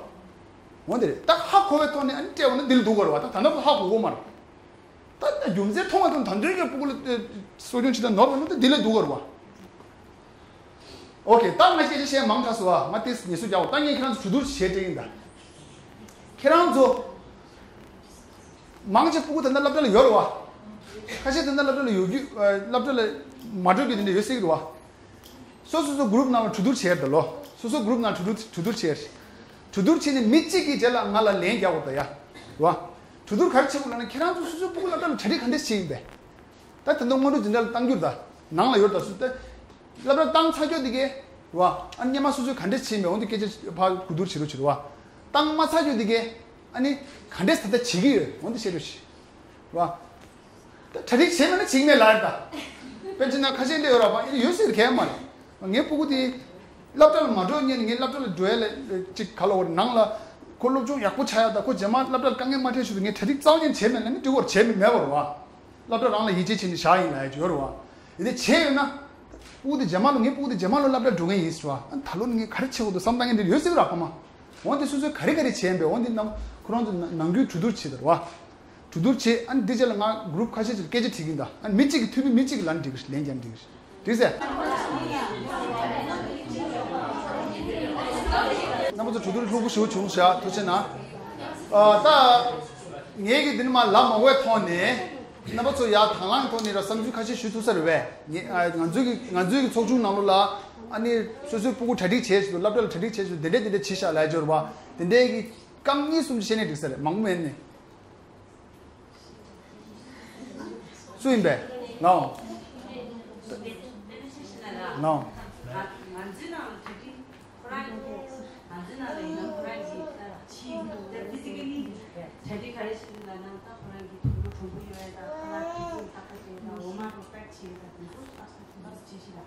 བ། འོ་དེ་རེད། ད་ཧ་གོ་བའི་ཐོག་ནས་ཨ་ནི་སྤྲད་པ་ན་འདི་ལ་འདུག་དགོས་རེད་བ། ད་ད་ལྟ་ཧ་གོ་གོ་མ་རེད། ད་ད་རྒྱུ་མཚན་མཐོང་བ་དང་ད་དུང་ཀྱང་སྤུ་གུ་ལ་གསོ་སྐྱོང་བྱེད་སྟངས་ནོར་བ་ན་ད་འདི་ལ་འདུག་དགོས་རེད་བ། ཨོ་ཁེ། ད་ང་སྐད་ཆ་བཤད་མང་དྲགས་སོང་བ། ང་དེ་ངལ་གསོ་རྒྱག་འོ། ད་ངས་ཁྱེད་རང་ཚོ་གྲོས་བསྡུར་བྱེད་དྲན་གྱི་ཡིན་ད། ཁྱེད་རང་ཚོ། མང་ཆེ་སྤུ་གུ་ད་ལྟ་སློབ་གྲྭ་ལ་ཡོད་རེད་བ། ཁ་ཤས་ད་ལྟ་སློབ་གྲྭ་ལ་ཡོད་རྒྱུ། ཨ། སློབ་གྲྭ་ལ་མ་འགྲོ་རྒྱུ་དེ་འདྲ་ཡོད་སྲིད་ཀྱི་རེད་བ། སོ་སོ་སོ་གུ་རུབ་ནང་ལ་གྲོས་བསྡུར་བྱས་ད་ལོ། སོ་སོ་གུ་རུབ་ནང་གྲོས་བསྡུར་གྲོས་བསྡུར་བྱས། གྲོས་བསྡུར་བྱས་ནས་མི་གཅིག་གིས་རྗེས་ལ་ང་ལ་ལན་རྒྱག་དགོས་ད་ཡ། རེད་བ། གྲོས་བསྡུར་ག་རེ་བྱེད་དགོས་ལབ་ན་ཁྱེད་རང་ཚོ་སོ་སོའི་སྤུ་གུ་སློབ་གྲྭ་ལ་གྲ་སྒྲིག་ག་འདྲས་བྱས་ཡིན་པས། ད་ད་ལྟ་སྔོན་འགྲོ་འཛིན་གྲྭ་ལ་བཏང་རྒྱུ་རེད་ད། ནང་ལ་ཡོད་ད་སུ་ད། སློབ་གྲྭ་བཏང་ཚར་རྒྱུ་དེ་གས། རེད་བ། ཨ་སྔོན་མ་སོ་སོའི་ག་འདྲས་བྱས་ཡིན་པས་འོ་འདི་སྐད་ཆ་ཕར་གོ་བསྡུར་བྱེད་རོགས་བྱེད་རེད་བ། བཏང་མ་ཚར་རྒྱུ་དེ་གས། ཨ་ནི་ག་འདྲས་ད་ལྟ་བྱེད་ཀྱི་ཡོད། འོ་འདི་བཤད་རོགས་ཞུ། རེད་བ། ད་གྲ་སྒྲིག་བྱས་མེད་ན་བྱེད་ཀྱི་མེད་ལབ་རེད་ད། དཔེར་བྱས་ན་ཁ་ཤས་འདི་ཡོད་རེད་བ། ཡོད་སྲིད་གལ་མ་རེད། ངའི་སྤུ་གུ་དེ་སློབ་གྲྭ་ལ་མ་འགྲོ་སྔོན་ནས། ངས་སློབ་གྲྭ་ལ་འགྲོ་ཡ་ལ་ཅིག་ག་ལ་བར་ནང་ལ་ཁོ་སློབ་སྦྱོང་ཡག་པོ་ཆགས་ཡ་ད། ཁོ་རྗེས་མ་སློབ་གྲྭ་ལ་དཀའ་ངལ་མ་འཕྲད་ཤོག་ཟེར་ངས་གྲ་སྒྲིག་རྩ་བ་ཉིད་བྱས་མེད་ལབ་ན་འགྲིག་གི་རེད། བྱས་མེད་མེད་པ་རེད་བ། སློབ་གྲྭ་རང་ལ་ཡིད་ཆེས་བྱས་ནས་བྱས་ཡིན་ལབ་ཡ་ཅིག་ཡོད་རེད་བ། ཡིན་དེ་བྱས་ཡོད་ན། སྤུ་གུ་དེ་རྗེས་མ་ལོ། ངའི་སྤུ་གུ་དེ་རྗེས་མ་ལོ་སློབ་གྲྭ་འགྲོ་མཁན་ཡིན་ཟེར་བ། ཨ་ད་ལོ་ནི་ངས་ག་རེ་བྱེད་དགོས་འདུག་བསམ་བཏང་མཁན་དེ་ཡོད་སྲིད་ར་ཕ་མ། འོན་ཏེ་སོ་སོས་ག་རེ་ག་རེ་བྱས་པས། འོན་ཏེ་ནམ་ཁོ་རང་ཚོ་ནང་ནང་ཁུལ་གྲོས་བསྡུར་བྱེད་དར་བ། གྲོས་བསྡུར་བྱེད། ཨ་ནི་འདི་རྗེས་ལ་ང་གུ་རུབ་ཁ་ཤས་ཅིག་ལ་སྐད་ཆ་དྲིས་ཀྱིན་གདའ། ཨ་ནི་མི་གཅིག་གིས་ཐུབ་པའི་མི་གཅིག་གིས་ལན་འགྲིག་གི་ལན་རྒྱབ་འགྲིག་གི་འགྲིག་ཟེར། རྣམ་པ་ཚོ་གྲོས་བསྡུར་ལྷུག་པོ་ཞིག་བྱུང་བཞག་ཐུགས་རྗེ་གནང་། ཨ་ད་ངས་ཀྱི་འདི་ནི་མ་ལབ་མ་དགོས་ཐོག་ནས། རྣམ་པ་ཚོ་ཡར་དང་བླངས་ཐོག་ནས་ར་བསམ་ཚུལ་ཁ་ཤས་ཞུ་ཐུབ་ས་རེད་པས། ངས་ཨ་ང་ཚོའི་གི་ང་ཚོའི་གི་ཚོགས་ཆུང་ནང་ལོགས་ལ་ཨ་ནི་སོ་སོའི་སྤུ་གུ་གྲ་སྒྲིག་བྱས་ཞུ། སློབ་གྲྭ་ལ་གྲ་སྒྲིག་བྱས་ཞུ། དེ་འདྲས་དེ་འདྲས་བྱས་ཤག་ལབ་ཡ་ཅིག་ཡོད་རེད་པ། དེ་འདྲས་གི་རྐང་གཉིས་གསུམ་ཅིག་བཤད་ན་འགྲིག་གི་ས་རེད། མང་པོ་མེད་ནི། སུ་ཡིན་པས། ང་འོང་། ང་འོང་། ང་ཚོའི་ནང་ལ་གྲ་སྒྲིག་ཁོ་རང་གིས། ང་ཚོའི་ནང་ལ་ཡིན་ན་ཁོ་རང་གིས་ཕྱིའི་ད་ཕི་སི་ཀ་ལི་གྲ་སྒྲིག་ག་རེ་བྱེད་ཀྱི་ལབ་ན། ད་ཁོ་རང་གི་དུམ་བུ་གྲུང་པོ་ཡོད་ཡ། ད་ཁ་ལག་ཕྲུ་གུ་ཏག་ཏག་བྱས། ད་འོ་མ་རུ་པེག་བྱས། ད་དེ་ཚོ་ཏག་ཏག་ཏག་ཏག་བྱས་ཤིག་ལ།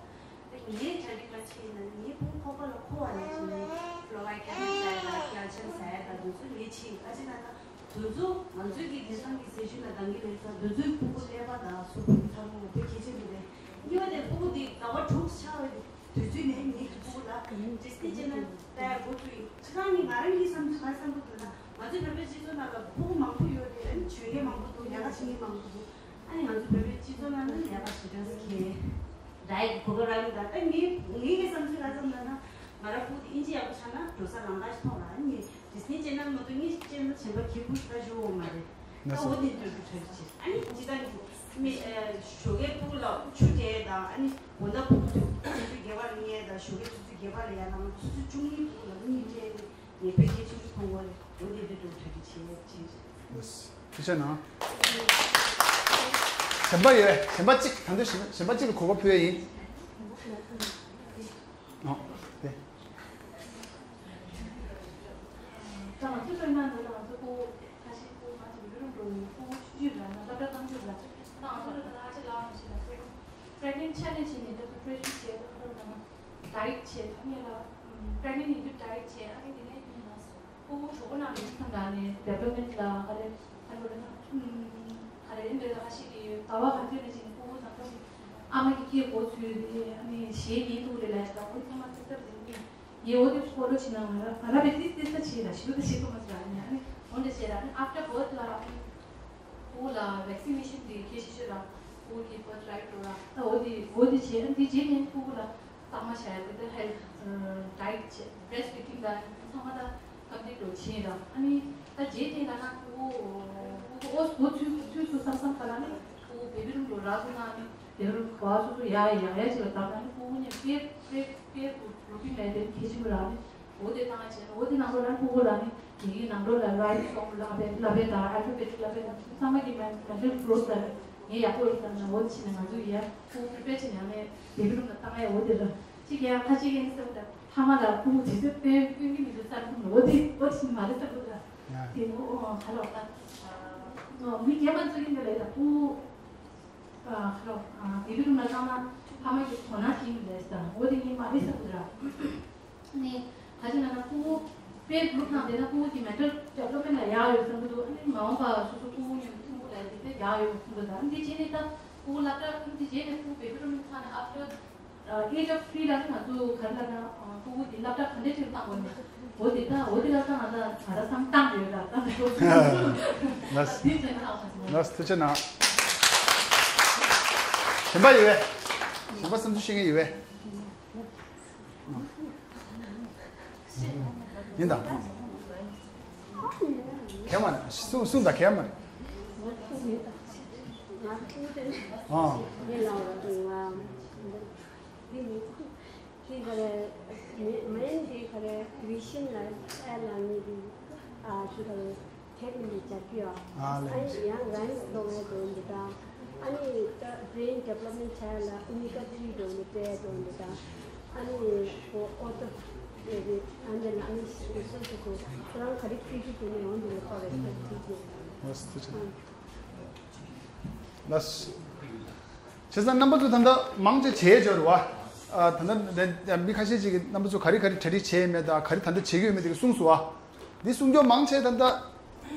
ད་ངའི་གྲ་སྒྲིག་ག་བྱས་ན། ངའི་ཕྲུ་གུ་ཁོག་པ་ལ་འཁོར་བ་ནས་བྱས་ནས་ཀློ་བ་ཀེལ་ཤི་ཡམ་ཟ་ཡ་ད་ཀེལ་ཤི་ཡམ་ཟ་ཡ་ད་དེ་ཚོ་ངས་བྱས། ག་ཅི་ལབ་ན། དེ་ཚོ་ང་ཚོའི་གི་དེང་སང་གི་ཟས་བཅུད་ལ་འདང་གི་མེད་ཙང་། དེ་ཚོའི་ཕྲུ་གུ་ཀླད་པ་དང་གཟུགས་པོ་ཚང་མ་དཔེ་གལ་ཆེན་པོ་རེད། གཉིས་པ་དེ་ཕྲུ་གུ་དེ་ཟླ་བ་དྲུག་ཆགས་པའི་དུས་ཚོད་ནས་ངས་ཀྱི་ཕྲུ་གུ་ལ་ཌི་སི་ནི་ཆེ་ནལ་ལྟ་ཡ་འགོ་བཙུགས་ཡིན། སྤྱིར་བཏང་ནི་ང་རང་གི་བསམ་ཚུལ་ག་རེ་བསམ་གི་འདུག་ན། ང་ཚོའི་བོད་པའི་སྤྱི་ཚོགས་ནང་ལ་ཕྲུ་གུ་མང་པོ་ཡོད་རེད། ཨ་ནི་བྱོན་མཁན་མང་པོ་འདུག་ལས་ཀ་བྱེད་མཁན་མང་པོ་འདུག་ཨ་ནི་ང་ཚོ་བོད་པའི་སྤྱི་ཚོགས་ནང་ལ་ལས་ཀ་བྱེད་གྲངས་སུ་ཁེལ། ཌའེཊ་གོ་སྐབས་རག་གི་མི་འདུག་ད་ངའི་ངའི་གི་བསམ་ཚུལ་ག་རེ་བསམ་ན་ན། ང་རང་ཕྲུ་གུ་དེ་དབྱིན་ཇི་ཡག་པོ་ཆགས་ན་འགྲོ་ས་ལམ་ཁ་ཞིག་མཐོང་ར། ཨ་ནི་ཌི་སི་ནི་ཆེ་ནལ་མ་གཏོགས་ངའི་ཆེ་ནལ་གཞན་པ་གི་ཕྲུ་གུ་ཞིག་ད་ཞུ་འོང་མ་རེད། ད་འོ་དེ་འདོད་རྒྱུ་གྲ་སྒྲིག་བྱེད། ཨ་ནི་སྤྱིར་བཏང་གི་མི་ཨ་ཞོགས་ཀའི་ཕྲུ་གུ་ལ་ཆུ་སྤྲད་དང་། ཨ་ནི་དགོང་དག་ཕྲུ་གུ་ཆུ་ཚོད་བརྒྱད་པ་ལ་ཉལ་དང་། ཞོགས་ཀའི་ཆུ་ཚོད་བརྒྱད་པ་ལ་ཡར་ལངས། ཆུ་ཚོད་བཅུ་གཉིས་ཕྲུ་གུ་ལ་གཉིད་སྤྲད་ནས་ངས་དཔེ་གལ་ཆེན་པོ་མཐོང་གི་རེད། འོ་དེ་འདོད་རྒྱུ་གྲ་སྒྲིག་བྱེད་ཅིག་ཐུགས་རྗེ་གནང་། གཞན་པ་ཡོད། གཞན་པ་གཅིག་ད་དུང་གཞན་པ་གཞན་པ་གཅིག་ལ་གོ་སྐབས་ཕུལ་ཡ་ཡིན། ཨོ། དེ། ད་ང་ཚོ་དཔེར་ན་འདི་ལ་ང་ཚོ་ཕྲུ་གུ་ཁ་ཤས་ཕྲུ་གུ་ང་ཚོ་བོད་རིགས་འགྲོ་ཡིན། ཕྲུ་གུ་ཆུང་ཆུང་ར་ན་སློབ་གྲྭ་གཏོང་རྒྱུ་ར། ད་ང་ཚོ་ལ་ད་ལྟ་ཨ་ཅེ་ལགས་ནས་བཤད་ན་ཕྲུ་གུ་པྲེག་ནེན་ཊི་ཆ་ལེན་ཇི་ནས་ད་ཚོ་པྲེ་ཤར་བྱས། ད་ཁ་ལོ་ན་ཌའེཊ་བྱས། ད་ངས་ལ་པྲེག་ནེན་ཊི་ཡིན་དུས་ཌའེཊ་བྱས། ཨ་ནི་དེ་ནས་ཕྲུ་གུ་གྲོད་ཁོག་ནང་ལ་ཡིན་ཙང་ད་ནས་ཌི་ཝེ་ལོབ་མེན་ཊི་ལ་ག་རེ་ག་རེ་ལབ་ན། ཨམ། ག་རེ་ཡིན་འདྲ། ད་ཁ་ཤས་ཀྱིས་ཟླ་བ་ག་ཚོད་ནས་བྱས་ནས་ཕྲུ་གུ་ནང་ལོགས་ཀྱི་ཨ་མ་གི་སྐད་གོ་ཚུལ་དེ་ཨ་ནི་གཞས་ཉན་ཐུབ་རེད་ལབ་ཡ་ད། འོ་ཚང་མ་ཏག་ཏག་རེད། ངས་ངས་འོ་དེ་ཕོ་ལོ་བྱས་ན་ང་ར་ང་ར་བས་ཏིས་ཏིས་ད་བྱས་ལ་ཞུ་ད་བྱེད་ཐུབ་མ་སོང་། ཨ་ནི་ཨ་ནི་འོ་འདྲ་བྱས་ལ། ཨ་ནི་ཨབ་ཊར་བྷར་ཐི་ལ་ཨ་ནི་ཕྲུ་གུ་ལ་ཝེག་སི་ནེ་ཤན་དེ་གལ་ཆེ་ཤོས་ར། ཕྲུ་གུ་གི་བྷར་ཐི་རའིཊ་ར། ད་འོ་དེ་འོ་དེ་བྱས། ཨ་ནི་དེ་རྗེས་ནས་ཕྲུ་གུ་ལ་གཙང་མ་བྱ་ཡ་དེ་ད་ཧེལ་ཐི་ཌའེཊ་བྱས། བྷི་རེ་སི་ཕི་ཌིང་དང་ཚང་མ་ད་ཀམ་པི་ལིཊ་བྱས་ར། ཨ་ནི་ད་རྗེས་དེ་ལ་ན་ཕྲུ་གུ་ཕྲུ་གུ་འོ་འོ་ཚུད་ཚུད་སོང་བསམ་བསམ་ག་ལ་ནི་ཕྲུ་གུ་བེ་བི་རུམ་དུ་རག་སོང་ན་ནི་བེ་བི་རུམ་ག་སོ་སོ་ཡ་ཡ་ཡ་ཡ་ཅིག་ལ་བཏང་ན་ནི་ཕྲུ་གུ་ནི་པེར་པེར་པེར་གུ་རུ་ཊིན་ལ་དེ་ནི་གལ་ཆེན་པོ་ར། ནི་འོ་དེ་བཏང་བྱས་ནི་འོ་དེ་ནང་ལོགས་ལ་ཕྲུ་གུ་ལ་ནི་དེ་གི་ནང་ལོགས་ལ་རའིམ་སོང་ལབ་པའི་ལབ་པའི་དང་ཨལ་ཕ་བེཊ་ལབ་པའི་དང་ཚང་མ་གི་མེན་ཊལ་གྷི་རོ་ཐི་ལ་ངས་ཡག་པོ་ཡོད་བསམ་ན། འོ་དེ་བྱས་ནས་ང་ཚོ་ཡ་ཕྲུ་གུ་པི་རི་པེར་བྱས་ནས་ཡང་ནས་བེ་བི་རུམ་ལ་བཏང་ཡ། འོ་དེ་ར་གཅིག་ཡང་ཁ་ཅིག་ཡིན་བསམ་ད་ཕ་མ་ལ་ཕྲུ་གུ་དུས་ཚོད་དཔེ་སྟོན་གྱི་མི་འདུག་བསམ་གྱི་འདུག་འོ་དེ་འོ་དེ་མ་རེད་བསམ་གྱི་འདུག་ར། དེ་འོ་ག་ལ་བ་ད་མི་སྒེར་མ་ཚོ་ཡིན་པ་ལས་ད་ཕྲུ་གུ་ཨ་ཁ་ལོ་ཨ་བེ་བི་རུམ་ལ་བཏང་ན་ཕ་མ་གི་དོ་སྣང་བྱེད་ཀྱི་མི་འདུག་ཟེར། འོ་དེ་ངས་མ་རེད་བསམ་གྱི་འདུག་ར། ནས་ག་ཅི་ལབ་ན་ཕྲུ་གུ་པེར་གུ་རུབ་ནང་བསྡད་ན་ཕྲུ་གུ་གི་མེན་ཊལ་ཌི་ཝེ་ལོབ་མེན་ཊི་ལ་ཡག་ཡོད་བསམ་གྱི་འདུག་ཨ་ནི་མ་འོངས་པ་སོ་སོ་ཕྲུ་གུ་མཉམ་དུ་ཐུག་འདུག་ལབ་དེ་ཡག་ཡོད་བསམ་གྱི་འདུག་ཨ་ནི་དེ་རྗེས་ནས་ད་ཕྲུ་གུ་སློབ་གྲྭ་ཨ་ནི་དེ་རྗེས་ནས་ཕྲུ་གུ་བེ་བི་རུམ་ནས་ཚར་ནས་ཨབ་ཊར་ཨེ་ཇི་ཨོཕ་ཐི་རི་ལ་ནི་ང་ཚོ་ག་རེ་ལབ་ན་ཕྲུ་གུ་དེ་སློབ་གྲྭ་ག་འདྲ་ཅིག་བཏང་དགོས་ནས་འོ་དེ་ད་འོ་དེ་ལ་ད་ང་ད་ང་ད་བསམ་བཏང་ཡོད་ལ་ད་འདི་ལོ་ལགས་དེ་བྱས་ན་ཨ་ཁ་ལགས་ཐུགས་རྗེ་གནང་། གཞན་པ་ཡོད་པས། གཞན་པ་བསམ་ཚུལ་བཤད་མཁན་ཡོད་པས། ཡིན་དང་། གལ་མ་རེད། གསུང་གསུང་དང་གལ་མ་རེད། ཨ། དེ་ག་རེ་མེན་དེ་ག་རེ་བི་ཤན་ལ་ཨེ་ལ་ནི་དེ་ཨ་ཞུ་ག་རེ་དེབ་ནི་སྦྱར་གྱི་ཡོད། ཨ་ལེ། ཨ་ནི་ཡང་རན་གཏོང་ཡ་དོན་འདི་དང་ཨ་ནི་ད་brain development བྱ་ཡ་ལ་ཨོ་མེ་ག་ཐི་རི་དོན་འདི་སྤྲད་ཡ་དོན་འདི་དང་ཨ་ནི་ཨོ་ཨོ་ཏོ་ ཨ་འདི་ལ་ཨ་ནི་སོ་སོ་སོ་ཁོ་རང་ག་རེ་ཁྱེད་ཀྱི་དེ་ནས་འོང་འདི་ལ་ཁོ་རེ་ཁ་ཁྱེད་ཀྱི། ལགས་སོ། བྱས་ཙང་རྣམ་པ་ཚོ་ད་ལྟ་མང་ཆེ་བྱས་འབྱོར་བ། ཨ་ད་ལྟ་མི་ཁ་ཤས་ཅིག་གིས་རྣམ་པ་ཚོ་ག་རེ་ག་རེ་གྲ་སྒྲིག་བྱས་ཡོད་མེད་དང་ག་རེ་ད་ལྟ་བྱེད་ཀྱི་ཡོད་མེད་དེ་ག་གསུངས་སོང་བ། འདི་གསུང་རྒྱུ་མང་ཆེ་ད་ལྟ་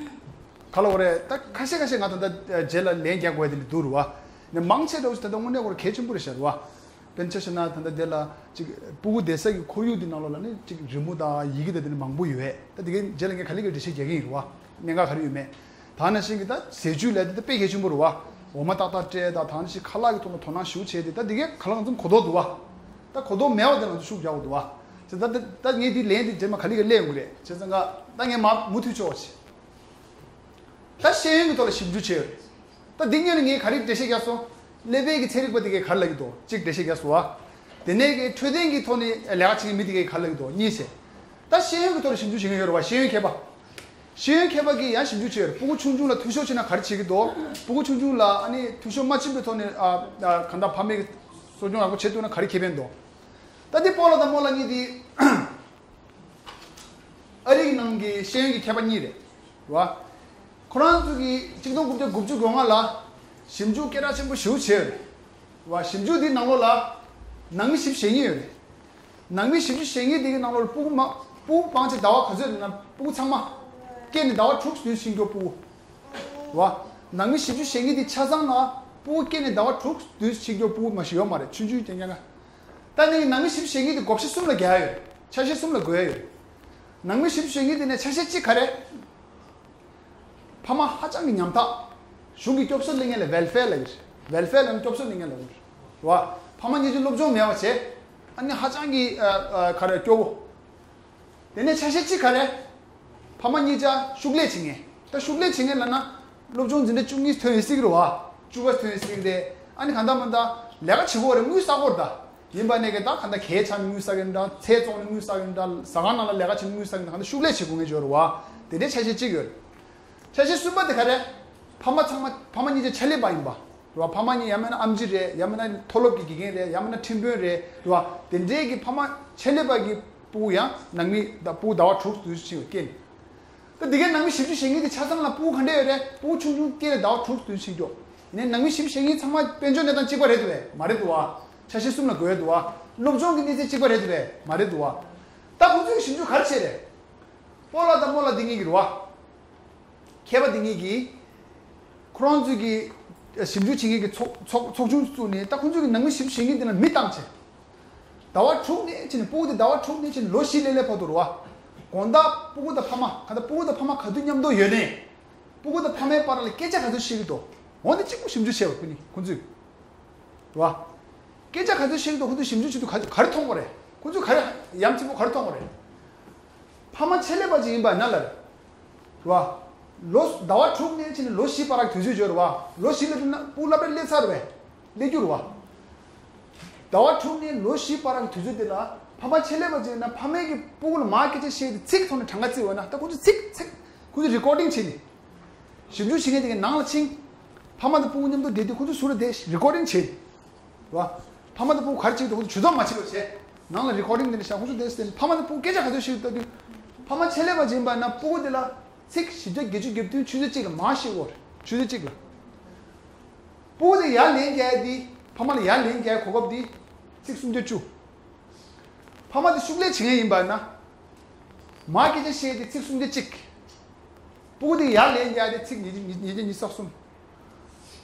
ག་ལ་འོ་རེད། ད་ཁ་ཤས་ཁ་ཤས་ང་ད་ལྟ་རྗེས་ལ་ལན་རྒྱག་དགོས་དེ་འདྲ་འདུག་རུ་བ། ནས་མང་ཆེ་འདྲ་བོ་ཞིག་ད་ལྟ་དངོས་གནས་ཁོ་རང་གལ་ཆེན་པོ་རེད་ཤག་རུ་བ། དཔེར་ན་ཆ་བཞག་ན་ད་ལྟ་འདི་ལ་ཅིག་སྤུ་གུ་བསྡད་ས་གི་ཁོར་ཡུག་འདི་ནང་ལོགས་ལ་ནི་ཅིག་རི་མོ་དང་ཡི་གེ་དང་དེ་འདྲ་མང་པོ་ཡོད། ད་དེ་གའི་རྗེས་ལ་ངས་ག་ལེ་ག་འགྲེལ་བཤད་རྒྱག་གི་ཡིན་རུ་བ། གནད་འགག་ག་རེ་ཡོད་མེད། ད་ནང་བཞིན་གྱི་ད་ཟས་བཅུད་ལས་དེ་ད་དཔེ་གལ་ཆེན་པོ་རུ་བ། འོ་མ་ཏག་ཏག་སྤྲད་དང་ད་ནང་བཞིན་ཁ་ལག་གི་ཐོག་ལ་དོ་སྣང་ཞེ་པོ་བྱས་ཏེ་ད་དེ་གའི་ག་ལ་ང་ཚོ་གོ་རྟོགས་འདུག་བ། ད་གོ་རྟོགས་མེད་པ་དེ་ང་ཚོ་ཤུགས་རྒྱག་དགོས་འདུག་བ། བྱས་ཙང་ད་ད་ངས་འདི་ལན་འདི་རྗེས་མ་ག་ལེ་ག་སླེབས་ཡོང་གི་རེད། བྱས་ཙང་ད་ངས་མ་མུ་མཐུད་ཆོག་བྱས། ད་ཤེས་ཡོན་གྱི་ཐོག་ལ་ཞིབ་འཇུག་བྱས་ཡོད། ད་འདི་སྔོན་ནས་ངས་ག་རེ་འགྲེལ་བཤད་རྒྱག་སོང་། ཀླད་པའི་གི་ཚན་རིག་པ་དེ་གས་ག་རེ་ལབ་ཀྱི་འདུག་གཅིག་འགྲེལ་བཤད་རྒྱག་སོང་བ། དེ་ནས་གི་འཕྲོད་བསྟེན་གྱི་ཐོག་ནས་ལས་ཀ་བྱེད་མཁན་མི་དེ་གས་ག་རེ་ལབ་ཀྱི་འདུག་གཉིས་བྱས། ད་ཤེས་ཡོན་གྱི་ཐོག་ལ་ཞིབ་འཇུག་བྱེད་མཁན་ཡོད་རེད་བ། ཤེས་ཡོན་མཁས་པ། ཤེས་ཡོན་མཁས་པ་གིས་ཡང་ཞིབ་འཇུག་བྱས་ཡོད་རེད། སྤུ་གུ་ཆུང་ཆུང་ལ་འཐུས་ཤོར་ཕྱིན་ན་ག་རེ་བྱེད་ཀྱི་འདུག་སྤུ་གུ་ཆུང་ཆུང་ལ་ཨ་ནི་འཐུས་ཤོར་མ་ཕྱིན་པའི་ཐོག་ནས་ཨ་ཨ་གང་ལྟར་ཕ་མས་གསོ་སྐྱོང་ཡག་པོ་བྱེད་ཐུབ་ན་ག་རེ་ཁེ་ཕན་འདུག་ད་འདི་སྤོ་ལགས་དང་རྨོ་ལགས་གཉིས་དེ། ཨ་རི་གི་ནང་གི་ཤེས་ཡོན་གྱི་མཁས་པ་གཉིས་རེད། རེད་བ། ཁོ་རང་ཚོ་གིས་གཅིག་སྟོང་དགུ་བརྒྱ་དགུ་བཅུ་གོ་ལྔ་ལ་ཞིབ་འཇུག་སྐད་གྲགས་ཆེན་པོ་ཞེ་པོ་བྱས་ཡོད་རེད། རེད་བ། ཞིབ་འཇུག་འདིའི་ནང་ལོགས་ལ་ནང་མི་བཞི་བཅུ་ཞེ་གཉིས་ཡོད་རེད། ནང་མི་བཞི་བཅུ་ཞེ་གཉིས་འདི་གི་ནང་ལོགས་ལ་སྤུ་གུ་མ་སྤུ་གུ་སྤང་བྱ་ཟླ་བ་ག་ཚོད་ཡོད་ན་སྤུ་གུ་ཚང་མ། སྐྱེས་ནས་ཟླ་བ་དྲུག་དུས་ཕྱིན་རྒྱུ་སྤུ་གུ། རེད་བ། ནང་མི་བཞི་བཅུ་ཞེ་གཉིས་འདི་ཆ་ཚང་ལ་སྤུ་གུ་སྐྱེས་ནས་ཟླ་བ་དྲུག་དུས་ཕྱིན་རྒྱུ་སྤུ་གུ་མ་ཞིག་ཡོད་མ་རེད། ཆུང་ཆུང་རྐྱང་རྐྱང་། ད་ནི་ནང་མི་བཞི་བཅུ་ཞེ་གཉིས་དེ་བགོ་བཤའ་གསུམ་ལ་རྒྱག་ཡོད། ཆ་ཤས་གསུམ་ལ་བགོས་ཡོད། ནང་མི་བཞི་བཅུ་ཞེ་གཉིས་དེ་ནས་ཆ་ཤས་གཅིག་ག་རེ། ཕ་མ་ཧ་ཅང་གི་ཉམ་ཐག་གཞུང་གི་སྐྱོབ་གསོ་སླེབས་མཁན་ལ་ཝེལ་ཕེར་ལབ་ཡོད། ཝེལ་ཕེར་ལབ་ན་སྐྱོབ་གསོ་སླེབས་མཁན་ལ་ཡོད་རེད་བ། ཕ་མ་གཉིས་ཀྱི་སློབ་སྦྱོང་མེད་པ་བྱས། ཨ་ནི་ཧ་ཅང་གི་ཨ་ཨ་ག་རེ་སྐྱོ་བོ། དེ་ནས་ཆ་ཤས་གཅིག་ག་རེ། ཕ་མ་གཉིས་ཆ་ཤུགས་ལས་བྱེད་མཁན། ད་ཤུགས་ལས་བྱེད་མཁན་ལབ་ན། སློབ་སྦྱོང་འཛིན་གྲྭ་བཅུ་གཉིས་ཐོན་ཡོད་སྲིད་ཀྱི་རེད་བ། བཅུ་པ་ཐོན་ཡོད་སྲིད་ཀྱི་རེད། ཨ་ནི་གང་ལྟར་མ་ལྟར་ལས་ཀ་བྱེད་དགོས་རེད། དངུལ་བསགས་དགོས་རེད་ད། ཡིན་པ་ནས་ཀྱི་ད་གང་ལྟར་གད་ཆག་ནས་དངུལ་བསགས་ཀྱི་རེད་འདྲ། ཚལ་བཙོང་ནས་དངུལ་བསགས་ཀྱི་རེད་འདྲ། ཟ་ཁང་ནང་ལ་ལས་ཀ་བྱེད་ནས་དངུལ་བསགས་ཀྱི་རེད་འདྲ། གང་ལྟར་ཤུགས་ལས་བྱེད་དགོས་མཁན་ཅིག་ཡོད་རེད་བ། དེ་འདྲའི་ཆ་ཤས་གཅིག་ཡོད་རེད། ཆ་ཤས་གསུམ་པ་དེ་ག་རེ། ཕ་མ་ཚང་མ་ཕ་མ་གཉིས་ཆ་ཆེད་ལས་པ་ཡིན་པ། རེད་བ། ཕ་མ་གཉིས་ཡང་མིན་ན་ཨེམ་ཆི་རེད། ཡང་མིན་ན་མཐོ་སློབ་ཀྱི་དགེ་རྒན་རེད། ཡང་མིན་ན་ཁྲིམས་དཔོན་རེད། རེད་བ། དེ་འདྲའི་གི་ཕ་མ་ཆེད་ལས་པ་གི་སྤུ་གུ་ཡང་ནང་མི་ད་སྤུ་གུ་ཟླ་བ་དྲུག་དུས་ཕྱིན་པ་སྐྱེས་ནས། ད་འདི་གའི་ནང་མི་བཞི་བཅུ་ཞེ་གཉིས་དེ་ཆ་ཚང་ལ་སྤུ་གུ་ག་འདྲ་ཡོད་རེད། སྤུ་གུ་ཆུང་ཆུང་སྐྱེས་ནས་ཟླ་བ་དྲུག་དུས་ཕྱིན་འགྲོ། ཡིན་ནའི་ནང་མི་བཞི་བཅུ་ཞེ་གཉིས་ཚང་མ་དཔལ་འབྱོར་གནས་སྟངས་གཅིག་པ་རེད་འདུག་བས། མ་རེད་འདུག་བ། ཆ་ཤས་གསུམ་ལ་བགོས་འདུག་བ། སློབ་སྦྱོང་གི་གནས་ཚད་གཅིག་པ་རེད་འདུག་བས། མ་རེད་འདུག་བ། ད་ཁོང་ཚོས་ཞིབ་འཇུག་ག་རེ་བྱས་རེད། སྤོ་ལགས་དང་རྨོ་ལགས་འདི་གཉིས་ཀྱི་རེད་བ། མཁས་པ་འདི་གཉིས་ཀྱིས་ཁོ་རང་ཚོས་ཀྱི་ཞིབ་འཇུག་བྱེད་མཁན་གྱི་ཚོགས་ཚོགས་ཚོགས་ཆུང་བཙུགས་ནས། ད་ཁོང་ཚོས་ཀྱི་ནང་མི་ཞིབ་བྱེད་མཁན་འདི་ལ་མི་བཏང་བྱས། ཟླ་བ་དྲུག་ནས་ཕྱིན་ནས། སྤུ་གུ་དེ་ཟླ་བ་དྲུག་ནས་ཕྱིན་ནས་ལོ་བཞི་སླེབས་སླེབས་བར་དུ་རེད་བ། དགོང་དག་སྤུ་གུ་དང་ཕ་མ་གང་ལྟར་སྤུ་གུ་དང་ཕ་མ་ག་དུས་མཉམ་དུ་ཡོད་ནའི། སྤུ་གུ་དང་ཕ་མའི་བར་ལ་སྐད་ཆ་ག་ཚོད་བཤད་ཀྱི་འདུག་འོ་འདི་གཅིག་པུ་ཞིབ་འཇུག་བྱས་པ། ཁོ་གཉིས་ཁོང་ཚོས། རེད་བ། སྐད་ཆ་ག་ཚོད་བཤད་ཀྱི་འདུག་ཁོ་ཚོས་ཞིབ་འཇུག་བྱེད་དུས་ག་ག་རེ་མཐོང་གི་རེད། ཁོ་ཚོས་ག་རེ་ཡ་མཚན་པོ་ག་རེ་མཐོང་གི་རེད། ཕ་མ་ཆེད་ལས་པ་ཅིག་ཡིན་པ་ན་ལ་རེད་བ། ལོ་ཟླ་བ་དྲུག་ནས་ཕྱིན་ནས་ལོ་བཞི་བར་གྱི་དུས་ཚོད་ཡོད་རེད་བ། ལོ་བཞི་ལ་བསྡད་ན་སྤུ་གུ་སློབ་གྲྭར་སླེབས་ཚར་བས། སླེབས་རྒྱུ་རེད་བ། ཟླ་བ་དྲུག་ནས་ལོ་བཞི་བར་གྱི་དུས་ཚོད་དེ་ལ་ཕ་མ་ཆེད་ལས་པ་ཅིག་ཡིན་ན་ཕ་མས་ཀྱི་སྤུ་གུ་ལ་མར་སྐད་ཆ་བཤད་དེ་ཚིག་ཐོག་ནས་གྲངས་ཀ་བརྩིས་པ་ན། ད་ཁོ་ཚོས་ཚིག་ཚིག་ཁོ་ཚོས་རི་ཀོར་ཌིང་བྱས་ནས། ཞིབ་འཇུག་བྱེད་མཁན་དེ་གའི་ནང་ལ་ཕྱིན། ཕ་མ་དང་སྤུ་གུ་མཉམ་དུ་བསྡད་དུས་ཁོ་ཚོས་ཟུར་ལ་བསྡད་རི་ཀོར་ཌིང་བྱས། རེད་བ། ཕ་མ་དང་སྤུ་གུ་ག་རེ་བྱེད་ཀྱི་འདུག་ཁོ་ཚོས་ཇུས་གཏོགས་མ་བྱེད་པ་བྱས། ནང་ལ་རི་ཀོར་ཌིང་དེ་ནས་བཞག་ཁོ་ཚོ་བསྡད་བསྡད་ནས་ཕ་མ་དང་སྤུ་གུ་སྐད་ཆ་ག་ཚོད་བཤད་ཀྱི་འདུག་ཕ་མ་ཆེད་ལས་པ་ཅིག་ཡིན་པ་ན་སྤུ་གུ་དེ་ལ་ཚིག་བཞི་བརྒྱ་བརྒྱད་ཅུ་གྱ་བདུན་ཆུ་ཚོད་གཅིག་ལ་མར་བཤད་དགོས་རེད། ཆུ་ཚོད་གཅིག་ལ། སྤུ་གུ་དེ་ཡར་ལན་རྒྱག་ཡ་དེ། ཕ་མ་ལ་ཡར་ལན་རྒྱག་ཡ་གོ་སྐབས་དེ་ཚིག་སུམ་བརྒྱ་བཅུ། ཕ་མ་དེ་ཤུགས་ལས་བྱེད་མཁན་ཡིན་པ་ན། མར་སྐད་ཆ་བཤད་དེ་ཚིག་སུམ་བརྒྱ་གཅིག་སྤུ་གུ་དེ་ཡར་ལན་རྒྱག་དེ་ཚིག་ཉིས་བརྒྱ་ཉིས་བརྒྱ་ཉི་ཤུ་རྩ་གསུམ།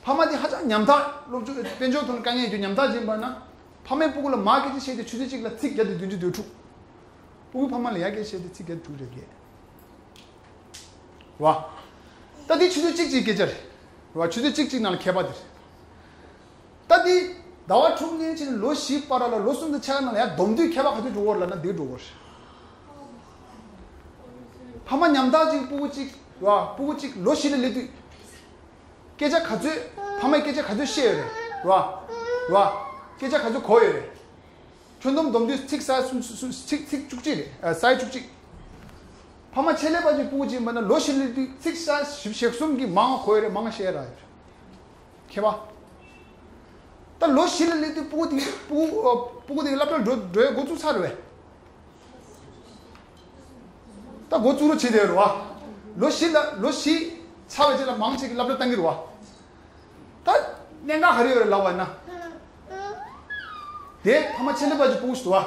ཕ་མ་དེ་ཧ་ཅང་ཉམ་ཐག་སློབ་སྦྱོང་དཔལ་འབྱོར་ཐོག་ནས་དཀའ་ངལ་ཡོད་རྒྱུ་ཉམ་ཐག་ཅིག་ཡིན་པ་ན། ཕ་མས་སྤུ་གུ་ལ་མར་སྐད་ཆ་བཤད་དེ་ཆུ་ཚོད་གཅིག་ལ་ཚིག་བརྒྱ་དང་བདུན་ཅུ་དོན་དྲུག་སྤུ་གུས་ཕ་མ་ལ་ཡར་སྐད་ཆ་བཤད་དེ་ཚིག་བརྒྱ་དང་དྲུག་ཅུ་རེ་བརྒྱད། རེད་བ། ད་འདི་ཆུ་ཚོད་གཅིག་གཅིག་སྐད་ཆ་རེད། རེད་བ། ཆུ་ཚོད་གཅིག་གཅིག་ནང་ལ་མཁས་པ་དེ་རེད། ད་འདི་ཟླ་བ་དྲུག་ནས་ཕྱིན་ལོ་བཞི་བར་ལ་ལོ་གསུམ་དང་ཕྱེད་ཀ་ནང་ལ་ཡར་བསྡོམས་དུས་མཁས་པ་ག་ཚོད་འགྲོ་གི་ཡོད་རེད་ལབ་ན་འདི་འགྲོ་གི་ཡོད་རེད། ཕ་མ་ཉམ་ཐག་ཅིག་སྤུ་གུ་གཅིག་རེད་བ། སྤུ་གུ་གཅིག་ལོ་བཞི་ལ་སླེབས་དུས། སྐད་ཆ་ག་ཚོད། ཕ་མས་སྐད་ཆ་ག་ཚོད་བཤད་ཡོད་རེད། རེད་བ། རེད་བ། སྐད་ཆ་ག་ཚོད་གོ་ཡོད་རེད། ཁྱོན་བསྡོམས་བསྡོམས་དུས་ཚིག་ས་སུམ་སུམ་ཚིག་ཚིག་བཅུ་གཅིག་རེད། ཨ། ས་ཡ་བཅུ་གཅིག་ཕ་མ་ཆེད་ལས་པ་ཅིག་སྤུ་གུ་གཅིག་ཡིན་པ་ན་ལོ་བཞི་ལ་སླེབས་དུས་ཚིག་ས་བཞི་བཅུ་ཞེ་གསུམ་གྱི་མང་བ་གོ་ཡོད་རེད། མང་བ་བཤད་ར་ཡོད་རེད། མཁས་པ། ད་ལོ་བཞི་ལ་སླེབས་དུས་སྤུ་གུ་དེ་སྤུ་གུ་ཨ། སྤུ་གུ་དེ་སློབ་གྲྭར་འགྲོ་འགྲོ་ཡ་འགོ་བཙུགས་ཚར་རེད་བས། ད་འགོ་བཙུགས་རོགས་བྱེད་དེ་རེད་བ། ལོ་བཞི་ལ་ལོ་བཞི་ཚར་བའི་རྗེས་ལ་མང་ཆེ་གི་སློབ་གྲྭ་བཏང་གི་རེད་བ། ད་གནད་འགག་ག་རེ་ཡོད་རེད་ལབ་པ་ཡིན་ན། དེ་ཕ་མ་ཆེ་འདྲ་པ་ཅིག་སྤུ་གུ་ཞིག་འདུག་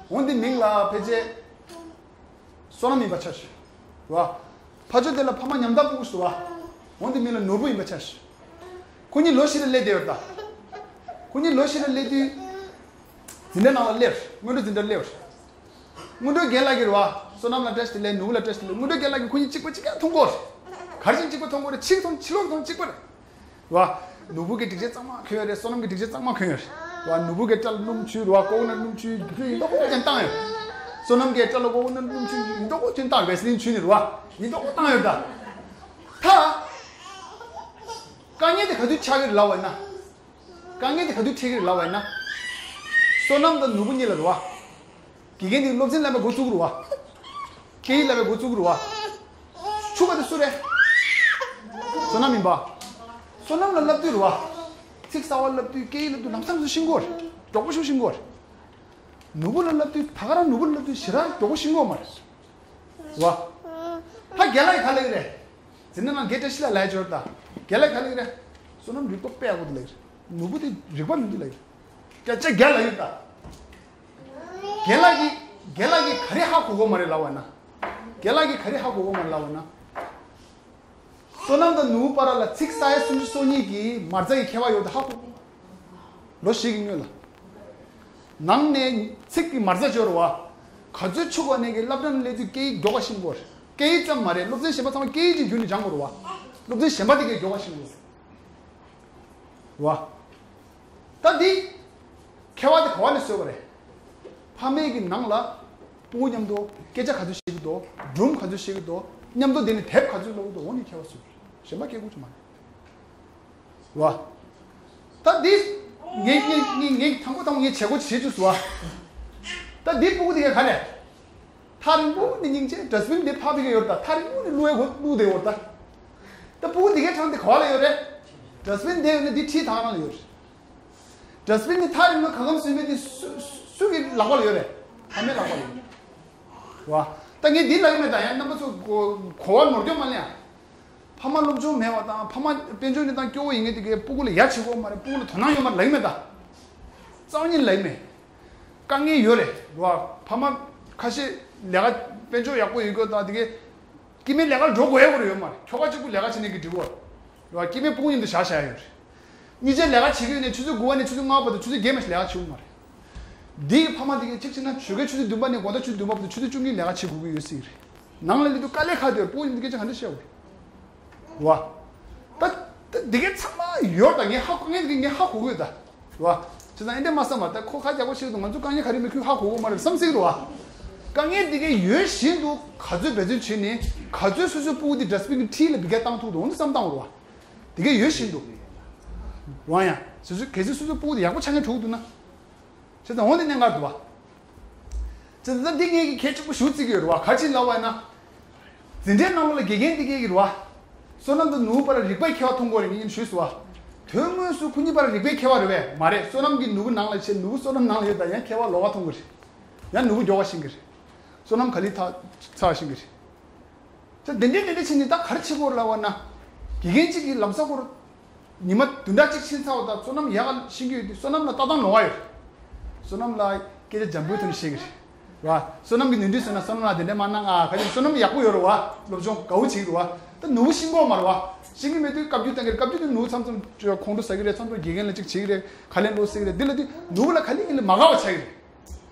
བ། འོན་ཏེ་མིང་ལ་ཕལ་ཆེར་བསོད་ནམས་ཡིན་པ་ཆ་བཞག་རེད་བ། ཕ་ཆོས་དེ་ལ་ཕ་མ་ཉམ་ཐག་སྤུ་གུ་ཞིག་འདུག་བ། འོན་ཏེ་མིང་ལ་ནོར་བུ་ཡིན་པ་ཆ་བཞག་ཁོ་གཉིས་ལོ་བཞི་ལ་སླེབས་བསྡད་ཡོད་ད། ཁོ་གཉིས་ལོ་བཞི་ལ་སླེབས་དུས། འཛིན་གྲྭ་ནང་ལ་སླེབས། སྔོན་འགྲོ་འཛིན་གྲྭ་སླེབས། སྔོན་འགྲོའི་རྒན་ལགས་ཀྱིས་རེད་བ། བསོད་ནམས་ལ་བཀྲ་ཤིས་བདེ་ལེགས། ནོར་བུ་ལ་བཀྲ་ཤིས་བདེ་ལེགས། སྔོན་འགྲོའི་རྒན་ལགས་ཀྱིས་ཁོ་གཉིས་གཅིག་པ་གཅིག་རྐྱང་མཐོང་གི་ཡོད་རེད། ག་རེ་བྱས་ནས་གཅིག་པ་མཐོང་གི་ཡོད་རེད། ཕྱི་ཐོག་ཕྱི་ལོགས་ཐོག་གཅིག་པ་རེད། རེད་བ། ནོར་བུ་གིས་སྒྲིག་ཆས་གཙང་མ་གྱོན་ཡོད་རེད། བསོད་ནམས་ཀྱིས་སྒྲིག་ཆས་གཙང་མ་གྱོན་ཡོད་རེད། རེད་བ། ནོར་བུ་གིས་སྐྲ་ལ་སྣུམ་བྱུགས་རེད་བ། ལྐོག་ན་སྣུམ་བྱུགས་ཡིན་མདོག་ཁ་པོ་ཅན་བཏང་ཡོད། བསོད་ནམས་ཀྱིས་སྐྲ་ལ་ལྐོག་ན་སྣུམ་བྱུགས་ཡིན་མདོག་ཁ་པོ་ཅན་བཏང་། བེ་སི་ལིན་བྱུགས་ནས་རེད་བ། ཡིན་མདོག་ཁ་པོ་བཏང་ཡོད་ད། ད། དཀའ་ངལ་དེ་ག་དུས་ཆགས་ཀྱི་རེད་ལབ་པ་ཡིན་ན། དཀའ་ངལ་དེ་ག་དུས་འཕྲད་ཀྱི་རེད་ལབ་པ་ཡིན་ན། བསོད་ནམས་དང་ནོར་བུ་གཉིས་ལ་རེད་བ། དགེ་རྒན་དེ་སློབ་ཚན་བསླབ་པའི་འགོ་བཙུགས་རེད་བ། སྐད་ཡིག་བསླབ་པའི་འགོ་བཙུགས་རེད་བ། ཕྱུག་པ་དེ་སུ་རེད། བསོད་ནམས་ཡིན་པ། བསོད་ནམས་ལ་བསླབ་དུས་རེད་བ། ཚིག་གསར་བ་བསླབ་དུས་སྐད་ཡིག་བསླབ་དུས་ལམ་སང་སུ་ཤེས་ཀྱི་ཡོད་རེད། མགྱོགས་པོ་ཤུགས་ཤེས་ཀྱི་ཡོད་རེད། ནོར་བུ་ལ་བསླབ་དུས་ད་ག་རང་ནོར་བུ་ལ་བསླབ་དུས་ཞེ་དྲག་མགྱོགས་པོ་ཤེས་ཀྱི་ཡོད་མ་རེད། རེད་བ། ད་རྒན་ལགས་ཡིས་ག་ལབ་ཀྱི་རེད། འཛིན་གྲྭ་ནང་དགེ་བཀྲ་ཤིས་ལགས་ལབ་ཀྱི་ཡོད་རེད་ད། རྒན་ལགས་ག་ལབ་ཀྱི་རེད། བསོད་ནམས་རིག་པ་དཔེ་ཡག་པོ་འདུག་ལབ་ཀྱི་རེད། ནོར་བུ་དེ་རིག་པ་མི་འདུག་ལབ་ཀྱི་རེད། སྐད་ཆ་རྒན་ལབ་ཀྱི་ཡོད་རེད་ད། རྒན་ལགས་ཀྱིས་རྒན་ལགས་ཀྱིས་ག་རེ་ཧ་གོ་གི་ཡོད་མ་རེད་ལབ་པ་ན། རྒན་ལགས་ཀྱིས་ག་རེ་ཧ་གོ་གི་ཡོད་མ་རེད་ལབ་པ་ན། བསོད་ནམས་དང་ནོར་བུ་བར་ལ་ཚིག་ས་ཡ་སུམ་ཅུ་སོ་གཉིས་ཀྱི་མ་རྩ་ཡི་ཁྱད་པར་ཡོད་དེ་ཧ་གོ། ལོ་བཞི་གི་སྔོན་ལ། ནང་ནས་ཚིག་གི་མ་རྩ་སྦྱོར་བ། ག་ཚོད་ཕྱུག་པ་ནས་ཀྱི་སློབ་གྲྭ་ནང་སླེབས་དུས་སྐད་ཡིག་མགྱོགས་པ་ཤེས་དགོས། སྐད་ཡིག་ཙམ་མ་རེད། སློབ་ཚན་གཞན་པ་ཚང་མ་སྐད་ཡིག་ཅིག་བརྒྱུད་ནས་སྦྱང་དགོས་རེད་བ། སློབ་ཚན་གཞན་པ་དེ་གས་མགྱོགས་པ་ཤེས་དགོས་རེད་བ། ད་འདི་ཁྱད་པར་དེ་ག་བ་ནས་བཟོས་པ་རེད། ཕ་མས་ཀྱི་ནང་ལ་སྤུ་གུ་མཉམ་དུ་སྐད་ཆ་ག་ཚོད་བཤད་ཀྱི་འདུག་སྒྲུང་ག་ཚོད་བཤད་ཀྱི་འདུག་མཉམ་དུ་བསྡད་ནས་དེབ་ག་ཚོད་ཀློག་གི་འདུག་འོ་ནི་ཁྱད་པར་བཟོས་པ་རེད། གཞན་པ་སྐད་ཁུག་ཅིག་མ་རེད། བ། ད་འདི། ངས་ངས་ངས་ངས་དང་པོ་དང་པོ་ངས་བྱེད་སྒོ་བྱེད་བཅུག་སོང་བ། ད་འདི་སྤུ་གུ་དེ་གས་ག་ལས། ཐག་རིང་པོ་ནས་སྙིང་རྗེ་ཌ་སི་བིན་དེ་ཕབ་པའི་གི་ཡོད་ད། ཐག་རིང་པོ་ནས་བླུག་ཡས་གོ་བླུག་བསྡད་ཡོད་ད། ད་སྤུ་གུ་དེ་གས་དྲངས་ཏེ་ག་བ་ལ་ཡོད་རེད། ཌ་སི་བིན་དེ་ཡོད་ན་འདི་ཁྲིའི་ཐང་ནང་ལ་ཡོད་རེད། ཌ་སི་བིན་དེ་ཐག་རིང་པོ་གང་འཚམ་བཟོས་མེད་དེ་སུ་སུ་སུ་གི་ལག་པ་ལ་ཡོད་རེད། ཕ་མའི་ལག་པ་ལ་ཡོད་རེད། བ། ད་ངས་འདི་ལབ་ཀྱི་མེད་ད། ཡང་རྣམ་པ་ཚོ་གོ་གོ་བ་ནོར་སྐྱོན་མ་ལེན་ཨ། ཕ་མ་སློབ་སྦྱོང་མེད་པ་དང་ཕ་མ་དཔལ་འབྱོར་གནས་སྟངས་སྐྱོ་བོ་ཡིན་མཁན་དེ་གས་སྤུ་གུ་ལ་ཡ་བྱེད་དགོས་མ་རེད། སྤུ་གུ་ལ་དོ་སྣང་ཡོད་མ་རེད་ལབ་ཀྱི་མེད་ད། རྩ་བ་ཉིད་ལབ་ཀྱི་མེད། དཀའ་ངལ་ཡོད་རེད་བ། ཕ་མ་ཁ་ཤས་ལས་ཀ་དཔལ་འབྱོར་ཡག་པོ་ཡོད་དགོས་དང་དེ་གས་སྐྱེ་དམན་ལས་ཀ་འགྲོ་དགོས་ཡག་པོ་རེད་ཡོད་མ་རེད། ཁྱོ་ག་གཅིག་པུ་ལས་ཀ་བྱེད་ནས་ཀྱི་འགྲིག་གོ་རེད་བ། སྐྱེ་དམན་སྤུ་གུ་མཉམ་དུ་བཞག་བཞག་ཡོད་རེད། གཉིས་ཆ་ལས་ཀ་བྱེད་ཀྱི་ཡོད་ནས་ཆུ་ཚོད་དགུ་པ་ནས་ཆུ་ཚོད་ལྔ་པ་བར་དུ་ཆུ་ཚོད་བརྒྱད་མ་ཞིག་ལས་ཀ་བྱེད་ཀྱི་མ་རེད། འདིའི་ཕ་མ་དེ་གས་གཅིག་བྱས་ན་ཞོགས་ཀའི་ཆུ་ཚོད་བདུན་པ་ནས་དགོང་དག་ཆུ་ཚོད་བདུན་པ་བར་དུ་ཆུ་ཚོད་བཅུ་གཉིས་ལས་ཀ་བྱེད་དགོས་ཀྱི་ཡོད་སྲིད་ཀྱི་རེད། ནང་ལ་སླེབས་དུས་དཀའ་ལས་ཁག་དེ་སྤུ་གུ་ཡིན་དུས་སྐད་ཆ་ག་འདྲ་བཤད་དགོས་རེད་བ། ད་ད་འདི་གས་ཚང་མ་ཡོད་ད། ངས་ཧ་གོ་ངས་འདི་གས་ངས་ཧ་གོ་གི་ཡོད་ད་བ། བྱས་ཙང་ཨེ་འདྲ་མ་བསམ་པ་ད་ཁོ་ཁ་རྒྱག་པོ་ཞིག་འདུག་ང་ཚོ་དཀའ་ངལ་ག་རེ་མེད་ཁོས་ཧ་གོ་གི་མ་རེད་བསམ་སྲིད་ཀྱི་རེད་བ། དཀའ་ངལ་འདི་གས་ཡོད་བཞིན་དུ་ག་ཚོད་འབད་བརྩོན་བྱས་ནས་ག་ཚོད་སོ་སོའི་སྤུ་གུ་འདི་ཌ་སི་བིན་གྱི་འཁྲིས་ལ་འབུད་རྒྱག་བཏང་ཐུབ་འདུག་འོ་འདི་བསམ་བཏང་དགོས་རེད་བ། དེ་གས་ཡོད་བཞིན་དུ། འོ་ཡ། སོ་སོ་གལ་སྲིད་སོ་སོའི་སྤུ་གུ་དེ་ཡག་པོ་ཆགས་མཁན་འགྲོ་གི་འདུག་ན། བྱས་ཙང་འོ་འདི་གནད་འགག་འདུག་བ། བྱས་ཙང་འདི་ངས་ཀྱི་གལ་ཆེན་པོ་ཞེ་པོ་བརྩི་གི་ཡོད་རེད་བ། ག་ཅི་ལབ་པ་ཡིན་ན། འཛིན་གྲྭའི་ནང་ལོགས་ལ་དགེ་རྒན་འདི་གས་ཀྱི་རེད་བ། བསོད་ནམས་དང་ནོར་བུ་བར་རིག་པའི་ཁྱད་པར་མཐོང་གི་ཡོད་རེད་ངས་ཞུས་སོང་བ། དོན་དངོས་སུ་ཁོ་གཉིས་བར་རིག་པའི་ཁྱད་པར་རེད་པས་མ་རེད། བསོད་ནམས་ཀྱིས་ནོར་བུ་ནང་ལ་བྱས། ནོར་བུ་བསོད་ནམས་ནང་ལ་ཡོད་ད། ཡང་ཁྱད་པར་ལོགས་ཀ་མཐོང་གི་རེད། ཡང་ནོར་བུ་མགྱོགས་པ་ཤེས་ཀྱི་རེད། བསོད་ནམས་ག་ལེར་ཐག་ཚ་བ་ཤེས་ཀྱི་རེད། ད་དེ་འདྲའི་དེ་འདྲ་བྱས་ནས་ད་ག་རེ་བྱེད་དགོས་ལབ་པ་ན། དགེ་རྒན་གཅིག་གིས་ལམ་སང་ཁོར་ཉི་མ་བདུན་ཕྲག་གཅིག་ཕྱིན་ཚར་བ་དང་བསོད་ནམས་ཡག་ག་ཤེས་ཀྱི་ཡོད་དུས་བསོད་ནམས་ལ་ལྟ་སྟངས་ལོགས་ཀ་ཡོད། བསོད་ནམས་ལ་སྐད་ཆ་འཇམ་པོའི་ཐོག་ནས་བཤད་ཀྱི་རེད། བ། བསོད་ནམས་ཀྱིས་ནོར་འཁྲུལ་བཟོས་ན་བསོད་ནམས་ལ་དེ་འདྲ་མ་གནང་ཨ། ག་ཅིག་བསོད་ནམས་ཡག་པོ་ཡོད་རེད་བ། སློབ་སྦྱོང་དགའ་བོ་བྱེད་ཀྱི་རེད་བ། ད་ནོར་བུ་ཤེས་ཀྱི་ཡོད་མ་རེད་བ། ཤེས་ཀྱི་མེད་དུས་བཀའ་བཀྱོན་བཏང་གི་རེད། བཀའ་བཀྱོན་དུ་ནོར་བུ་མཚམས་མཚམས་ཁོང་ཁྲོ་ཟ་གི་རེད། མཚམས་མཚམས་དགེ་རྒན་ལ་ཅིག་བྱེད་ཀྱི་རེད། ཁ་ལན་སློག་ཟེར་གི་རེད། འདི་ལ་དུས་ནོར་བུ་ལ་ག་ལེ་ག་ལེ་མ་དགའ་བ་ཆགས་ཀྱི་རེད།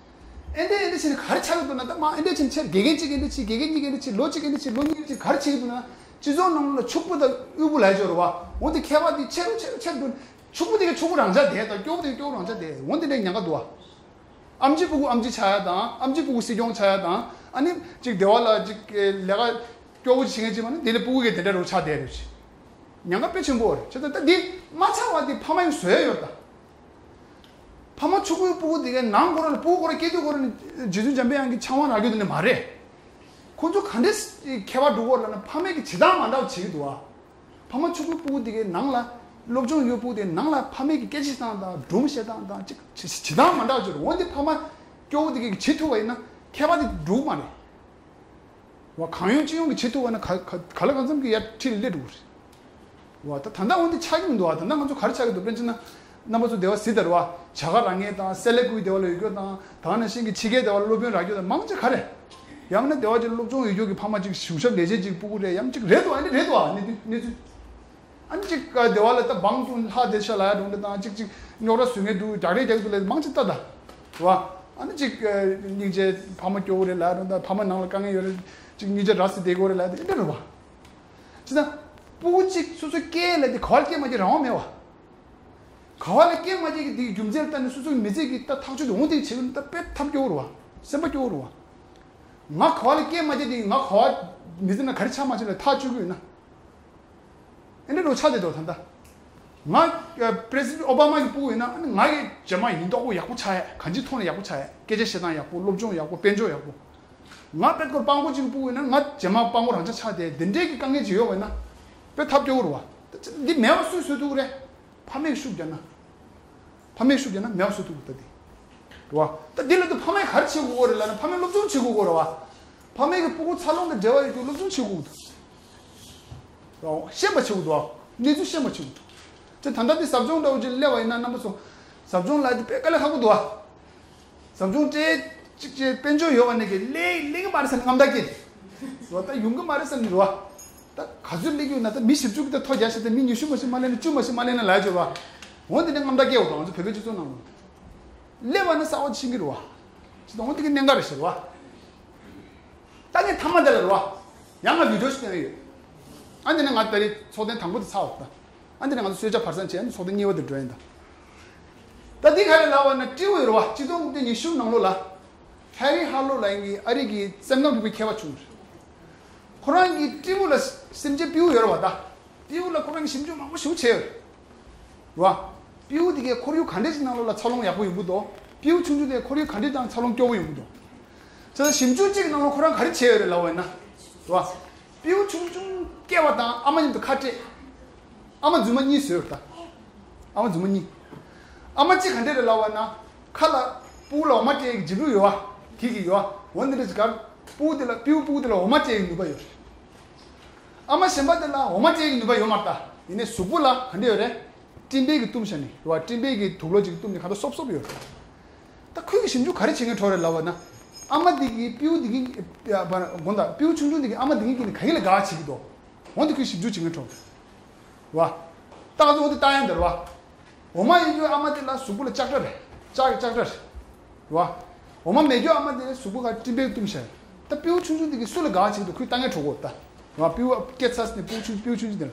ཨེ་འདྲས་ཨེ་འདྲས་བྱས་ནས་ག་རེ་ཆགས་ཀྱི་འདུག་ན། ད་མ་ཨེ་འདྲས་བྱས་ནས་ཆེར་དགེ་རྒན་གཅིག་ཨེ་འདྲས་བྱས། དགེ་རྒན་གཉིས་ཨེ་འདྲས་བྱས། ལོ་གཅིག་ཨེ་འདྲས་བྱས། ལོ་གཉིས་ཨེ་འདྲས་བྱས། ག་རེ་བྱེད་ཀྱི་འདུག་ན། སྤྱི་ཚོགས་ནང་ལ་ཕྱུག་པོ་དང་དབུལ་པོ་ལབ་ཡ་ཅིག་ཡོད་རེད་བ། འོ་དེ་ཁྱད་པར་དེ་ཆེ་རུ་ཆེ་རུ་ཆེ་རུ་འགྲོ། ཕྱུག་པོ་དེ་གས་ཕྱུག་པོ་རང་ཆགས་བསྡད་དང་སྐྱོ་པོ་དེ་གས་སྐྱོ་པོ་རང་ཆགས་བསྡད། འོ་དེ་འདྲས་ཉེན་ཁ་འདུག་བ། ཨེམ་ཆི་སྤུ་གུ་ཨེམ་ཆི་ཆགས་ཡ་དང་། ཨེམ་ཆི་སྤུ་གུ་སྲིད་སྐྱོང་ཆགས་ཡ་དང་། ཨ་ནི་ཅིག་སྡེ་བ་ལ་ཅིག་ལས་ཀ་སྐྱོ་པོ་ཅིག་བྱེད་མཁན་ཅིག་མ་ནི་དེ་ལས་སྤུ་གུ་གས་དེ་འདྲ་རུ་ཆགས་བསྡད་རེད། ཉེན་ཁ་དཔེ་ཆེན་པོ་རེད། བྱས་ཙང་ད་འདི་མ་ཆགས་པ་དེ་ཕ་མ་ཡིས་བཟོ་ཡ་ཡོད་ད། ཕ་མ་ཕྱུག་པོའི་སྤུ་གུ་དེ་གའི་ནང་ཁོ་རང་ལ། སྤུ་གུ་ཁོ་རང་སྐྱེས་དུས་ཁོ་རང་ནས་རྗེ་བཙུན་འཇམ་པའི་དབྱངས་ཀྱི་ཕྱག་དབང་རག་རྒྱུ་དེ་ནི་མ་རེད། ཁོ་ཚོ་ག་འདྲས་ཁྱད་པར་འགྲོ་གི་ཡོད་ལབ་ན། ཕ་མས་ཀྱི་བྱེད་སྟངས་མ་འདྲ་བ་བྱེད་ཀྱི་འདུག་བ། ཕ་མ་ཕྱུག་པོའི་སྤུ་གུ་དེ་གའི་ནང་ལ། སློབ་སྦྱོང་ཡོད་སྤུ་གུ་དེ་ནང་ལ་ཕ་མས་ཀྱི་སྐད་ཆ་བཤད་སྟངས་དང་སྒྲུང་བཤད་སྟངས་དང་ཅིག་བྱེད་བྱེད་སྟངས་མ་འདྲ་བ་བྱེད་རུང་། འོན་ཏེ་ཕ་མ་སྐྱོ་བོ་དེ་གའི་བྱེད་ཐུབ་པ་ཡིན་ན་ཁྱད་པར་དེ་འགྲོ་གི་མ་རེད། བ། གང་ཡོང་ཅི་ཡོང་གི་བྱེད་ཐུབ་པ་ན་ག་ག་ག་ལ་གང་འཚམ་གྱི་ཡར་ཁྲིད་སླེབས་འགྲོ་གི་རེད། བ། ད་ད་ལྟ་འོན་ཏེ་ཆགས་ཀྱི་མི་འདུག་བ། ད་ལྟ་ང་ཚོ་ག་རེ་ཆགས་ཀྱི་འདུག་དཔེར་ན་ཆ་བཞག་ན་རྣམ་པ་ཚོ་སྡེ་བ་གཟིགས་དང་རེད་བ། བྱ་དགའ་རག་མཁན་དང་གསལ་ལེ་ཁུལ་སྡེ་བ་ལ་ཡོད་རྒྱུ་དང་། ད་ག་ནང་བཞིན་གྱི་ཕྱི་རྒྱལ་སྡེ་བ་ལ་སློབ་དཔོན་རག་རྒྱུ་དང་། མང་ཆེ་ག་རེ། ཡང་ན་སྡེ་བ་ཅིག་སློབ་སྦྱོང་ཡོད་རྒྱུ་གི་ཕ་མ་ཅིག་གཞུང་ཞབས་ལས་བྱེད་ཅིག་སྤུ་གུ་རེད། ཡང་ཅིག་རེད་འདུག་ཨ་ནི་རེད་འདུག་བ། གནས་ཚུལ་གནས་ཚུལ། ཨ་ནི་ཅིག་སྡེ་བ་ལ་ད་འབངས་ཀུན་ལྷག་བསྡད་ཤག་ལབ་ཡ་འགྲོ་འདྲ་དང་། ཅིག་ཅིག་རྙོག་དྲ་བཟོ་མཁན་འདུག་རྒྱག་རེས་རྒྱག་འདུག་ལབ། མང་ཆེ་ལྟ་ད། རེད་བ། ཨ་ནི་ཅིག་སྙིང་རྗེ་ཕ་མ་སྐྱོ་བོ་རེད་ལབ་ཡ་འགྲོ་འདྲ། ཕ་མ་ནང་ལ་དཀའ་ངལ་ཡོད་རེད། ཅིག་སྙིང་རྗེ་ར་སེ་བསྡད་དགོས་རེད་ལབ་ཡ་དེ་འདྲ་རེད་བ། ཅི་ད། སྤུ་གུ་གཅིག་སོ་སོའི་སྐད་ལ་དེ་ག་བ་ལ་སྐད་མ་སྐྱེ་རང་དབང་མེད་བ། ག་བ་ལ་སྐད་མ་སྐྱེ་གི་དེའི་རྒྱུ་མཚན་ལ་ལྟ་ནས་སོ་སོའི་མི་ཚེ་གི་ད་ཐག་གཅོད་དེ་འོང་དེ་བྱེད་ཀྱི་ད་དཔེ་ཐབས་སྐྱོ་བོ་རེད་བ། སེམས་པ་སྐྱོ་བོ་རེད་བ། ང་ག་བ་ལ་སྐད་མ་སྐྱེ་དེ་ང་ག་བ་མི་ཚེ་ན་ག་རེ་ཆགས་མ་ཆགས་ལ་ཐག་གཅོད་ཀྱི་ཡོད་ན། ཨེ་འདྲ་འགྲོ་ཆགས་བསྡད་འདུག་ད་ལྟ། ང་པྲེ་སི་ཌེན་ཊི་ཨོ་བྷ་མ་གི་སྤུ་གུ་ཡིན་ན། ཨ་ནི་ང་གི་རྗེས་མ་ཡིན་མདོག་པོ་ཡག་པོ་ཆགས་ཡ། གང་ཅིའི་ཐོག་ནས་ཡག་པོ་ཆགས་ཡ། སྐད་ཆ་བཤད་སྟངས་ཡག་པོ། སློབ་སྦྱོང་ཡག་པོ། དཔལ་འབྱོར་ཡག་པོ། ང་དཔེ་སྐོར་སྤྲང་པོ་ཅིག་སྤུ་གུ་ཡིན་ན། ང་རྗེས་མ་སྤྲང་པོ་རང་ཆ་ཆགས་ཏེ་འདི་འདྲའི་གི་དཀའ་ངལ་ཅིག་ཡོད་པ་ཡིན་ན། དཔེ་ཐབས་སྐྱོ་བོ་རེད་བ། འདི་མེད་པ་སུས་བཟོ་ཐུབ་ཀྱི་རེད། ཕ་མས་ཤུགས་རྒྱག་ན། ཕ་མས་ཤུགས་རྒྱག་ན་མེད་པ་བཟོ་ཐུབ་ཀྱི་རེད་ད་འདི། རེད་བ། ད་འདི་ལ་ད་ཕ་མས་ག་རེ་བྱེད་དགོས་ཀྱི་རེད་ལབ་ན། ཕ་མས་སློབ་སྦྱོང་བྱེད་དགོས་ཀྱི་རེད་བ། ཕ་མས་ཀྱི་སྤུ་གུ་འཚར་ལོངས་དང་འབྲེལ་བ་ཡོད་རྒྱུ་སློབ་སྦྱོང་བྱེད་དགོས་ཀྱི་འདུག་ཤེས་པ་བྱེད་དགོས་འདུག་གནས་ཚུལ་ཤེས་པ་བྱེད་དགོས་འདུག་ཅེས་ད་ལྟ་འདི་ཟབ་སྦྱོང་འདྲ་བོ་ཅིག་སླེབས་པ་ཡིན་ན། རྣམ་པ་ཚོ་ཟབ་སྦྱོང་ལ་དེ་དཔེ་དཀའ་ལས་ཁག་པོ་འདུག་ཨ། ཟབ་སྦྱོང་སྤྲད་ཅིག་ཅེས་དཔལ་འབྱོར་ཡོད་པ་ནས་ཀྱི་ལས་ལས་ཀྱི་མ་རེད་ཟེར་ནས་རྔམ་སྟག་སྐྱེས། རོ་ད་ཡོང་གི་མ་རེད་ཟེར་ནས་རོ། ད་ག་ཚོད་སླེབས་ཀྱི་ཡོད་ན། ད་མི་བཞི་བཅུ་གི་ད་ཐོ་རྒྱག་ཤག་ད་མི་ཉི་ཤུ་མ་ཞིག་མ་སླེབས་ན། བཅུ་མ་ཞིག་མ་སླེབས་ན་ལབ་ཡ་ཅིག་ཡོད་རོ། འོ་འདི་ནས་རྔམ་སྟག་སྐྱེས་འོ། ད་ང་ཚོ་བོད་པའི་སྤྱི་ཚོགས་ནང་ལ་སླེབས་པ་ན་གསར་པ་ཤེས་ཀྱི་རོ། ཅི་ད་འོ་འདི་གི་གནད་འགག་རེད་ཟེར་རོ། ད་ངས་མཐའ་མ་འདི་ལ་རོ། ཡང་ང་བི་ཌི་ཡོ་ཞིག་བཏོན་ཡོད། ཨ་འདི་ནས་ང་ད་རེས་ཚོགས་ཐེངས་དང་པོ་དེ་ཚར་བ་ད། ཨ་འདི་ནས་ང་ཚོ་གསོལ་ཇ་བར་མཚམས་བྱས། ཨ་ནི་ཚོགས་ཐེངས་གཉིས་པ་དེ་འགྲོ་ཡིན་ད། ད་འདི་ག་རེ་ལབ་པ་ན། སྤྲེའུ་ཡོད་རེད་བ། གཅིག་སྟོང་དགུ་བརྒྱ་ཉི་ཤུ་ནང་ལོགས་ལ་ཧེ་རི་ཧ་ལོ་ལབ་མཁན་གྱི་ཨ་རི་གི་སེམས་ཁམས་རིག་པའི་མཁས་པ་བྱུང་རེད། ཁོ་རང་གིས་སྤྲེའུ་ལ། སེམས་ཅན་སྤྲེའུ་ཡོད་རེད་བ་ད། སྤྲེའུ་ལ་ཁོ་རང་གིས་ཞིབ་འཇུག་མང་པོ་ཞིག་བྱས་ཡོད་རེད་བ། སྤྲེའུ་དེ་གའི་ཁོར་ཡུག་ག་འདྲས་ཅིག་ནང་ལོགས་ལ་འཚར་ལོངས་ཡག་པོ་ཡོང་གི་འདུག་སྤྲེའུ་ཆུང་ཆུང་དེ་ཁོར་ཡུག་ག་འདྲས་ཀྱང་འཚར་ལོངས་སྐྱོ་བོ་ཡོང་གི་འདུག་ཅེས་ཞིབ་འཇུག་ཅིག་ནང་ལོགས་ཁོ་རང་ག་རེ་བྱས་ཡོད་རེད་ལབ་པ་ཡིན་ན། རེད་བ། སྤྲེའུ་ཆུང་ཆུང་སྐྱེ་བ་དང་ཨ་མ་མཉམ་དུ་ཁ་སྤྲད། ཨ་མ་རྫུན་མ་གཉིས་བཟོས་པ་ད། ཨ་མ་རྫུན་མ་གཉིས། ཨ་མ་གཅིག་ག་འདྲས་རེད་ལབ་པ་ན། ཁ་ལ་སྤུ་གུ་ལ་འོ་མ་སྤྲད་ཀྱི་འཇིབ་རུ་ཡོད་བ། གི་གི་ཡོད་བ། འོ་འདི་འདྲ་ཅིག་གར་སྤུ་གུ་དེ་ལ། སྤྲེའུ་སྤུ་གུ་དེ་ལ་འོ་མ་སྤྲད་ཀྱི་ནུས་པ་ཡོད་རེད། ཨ་མ་གཞན་པ་དེ་ལ་འོ་མ་སྤྲད་ཀྱི་ནུས་པ་ཡོད་མ་རེད་ད། ཡིན་ནའི་གཟུགས་པོ་ལ་ག་འདྲས་ཡོད་རེད། སྤྲིན་པས་ཀྱི་བཏུམས་བཞག་ནས་རེད་བ། སྤྲིན་པས་ཀྱི་དུག་ལོག་ཅིག་བཏུམས་ནས་གང་ལྟར་སོབ་སོབ་ཡོད་རེད། ད་ཁོས་ཀྱི་ཞིབ་འཇུག་ག་རེ་བྱེད་མཁན་འདྲ་བོ་རེད་ལབ་པ་ན། ཨ་མ་འདི་གིས་སྤྲེའུ་འདི་གི། ཨ་དགོངས་དག་སྤྲེའུ་ཆུང་ཆུང་འདི་གིས་ཨ་མ་འདི་གི་སྐྱེས་ནས་ག་གི་ལ་དགའ་བྱེད་ཀྱི་འདུག་འོ་འདི་ཁོས་ཞིབ་འཇུག་བྱེད་མཁན་འདྲ་བོ་རེད་བ། ད་ང་ཚོ་འོ་འདི་ལྟ་ཡ་འདི་རེད་བ། འོ་མ་ཡོད་རྒྱུ་ཨ་མ་དེ་ལ་གཟུགས་པོ་ལ་ལྕགས་དྲ་རེད། ལྕགས་ཀྱི་ལྕགས་དྲ་རེད། རེད་བ། འོ་མ་མེད་རྒྱུ་ཨ་མ་དེ་གཟུགས་པོ་ག་སྤྲིན་པས་བཏུམས་བཞག་ད་སྤྲེའུ་ཆུང་ཆུང་འདི་གིས་སུ་ལ་དགའ་བྱེད་ཀྱི་འདུག་ཁོས་ལྟ་མཁན་འདྲ་བོ་ད། རེད་བ། སྤྲེའུ་སྐྱེས་ཚར་ནས་སྤྲེའུ་ཆུང་སྤྲེའུ་ཆུང་ཆུང་དེ་ལ།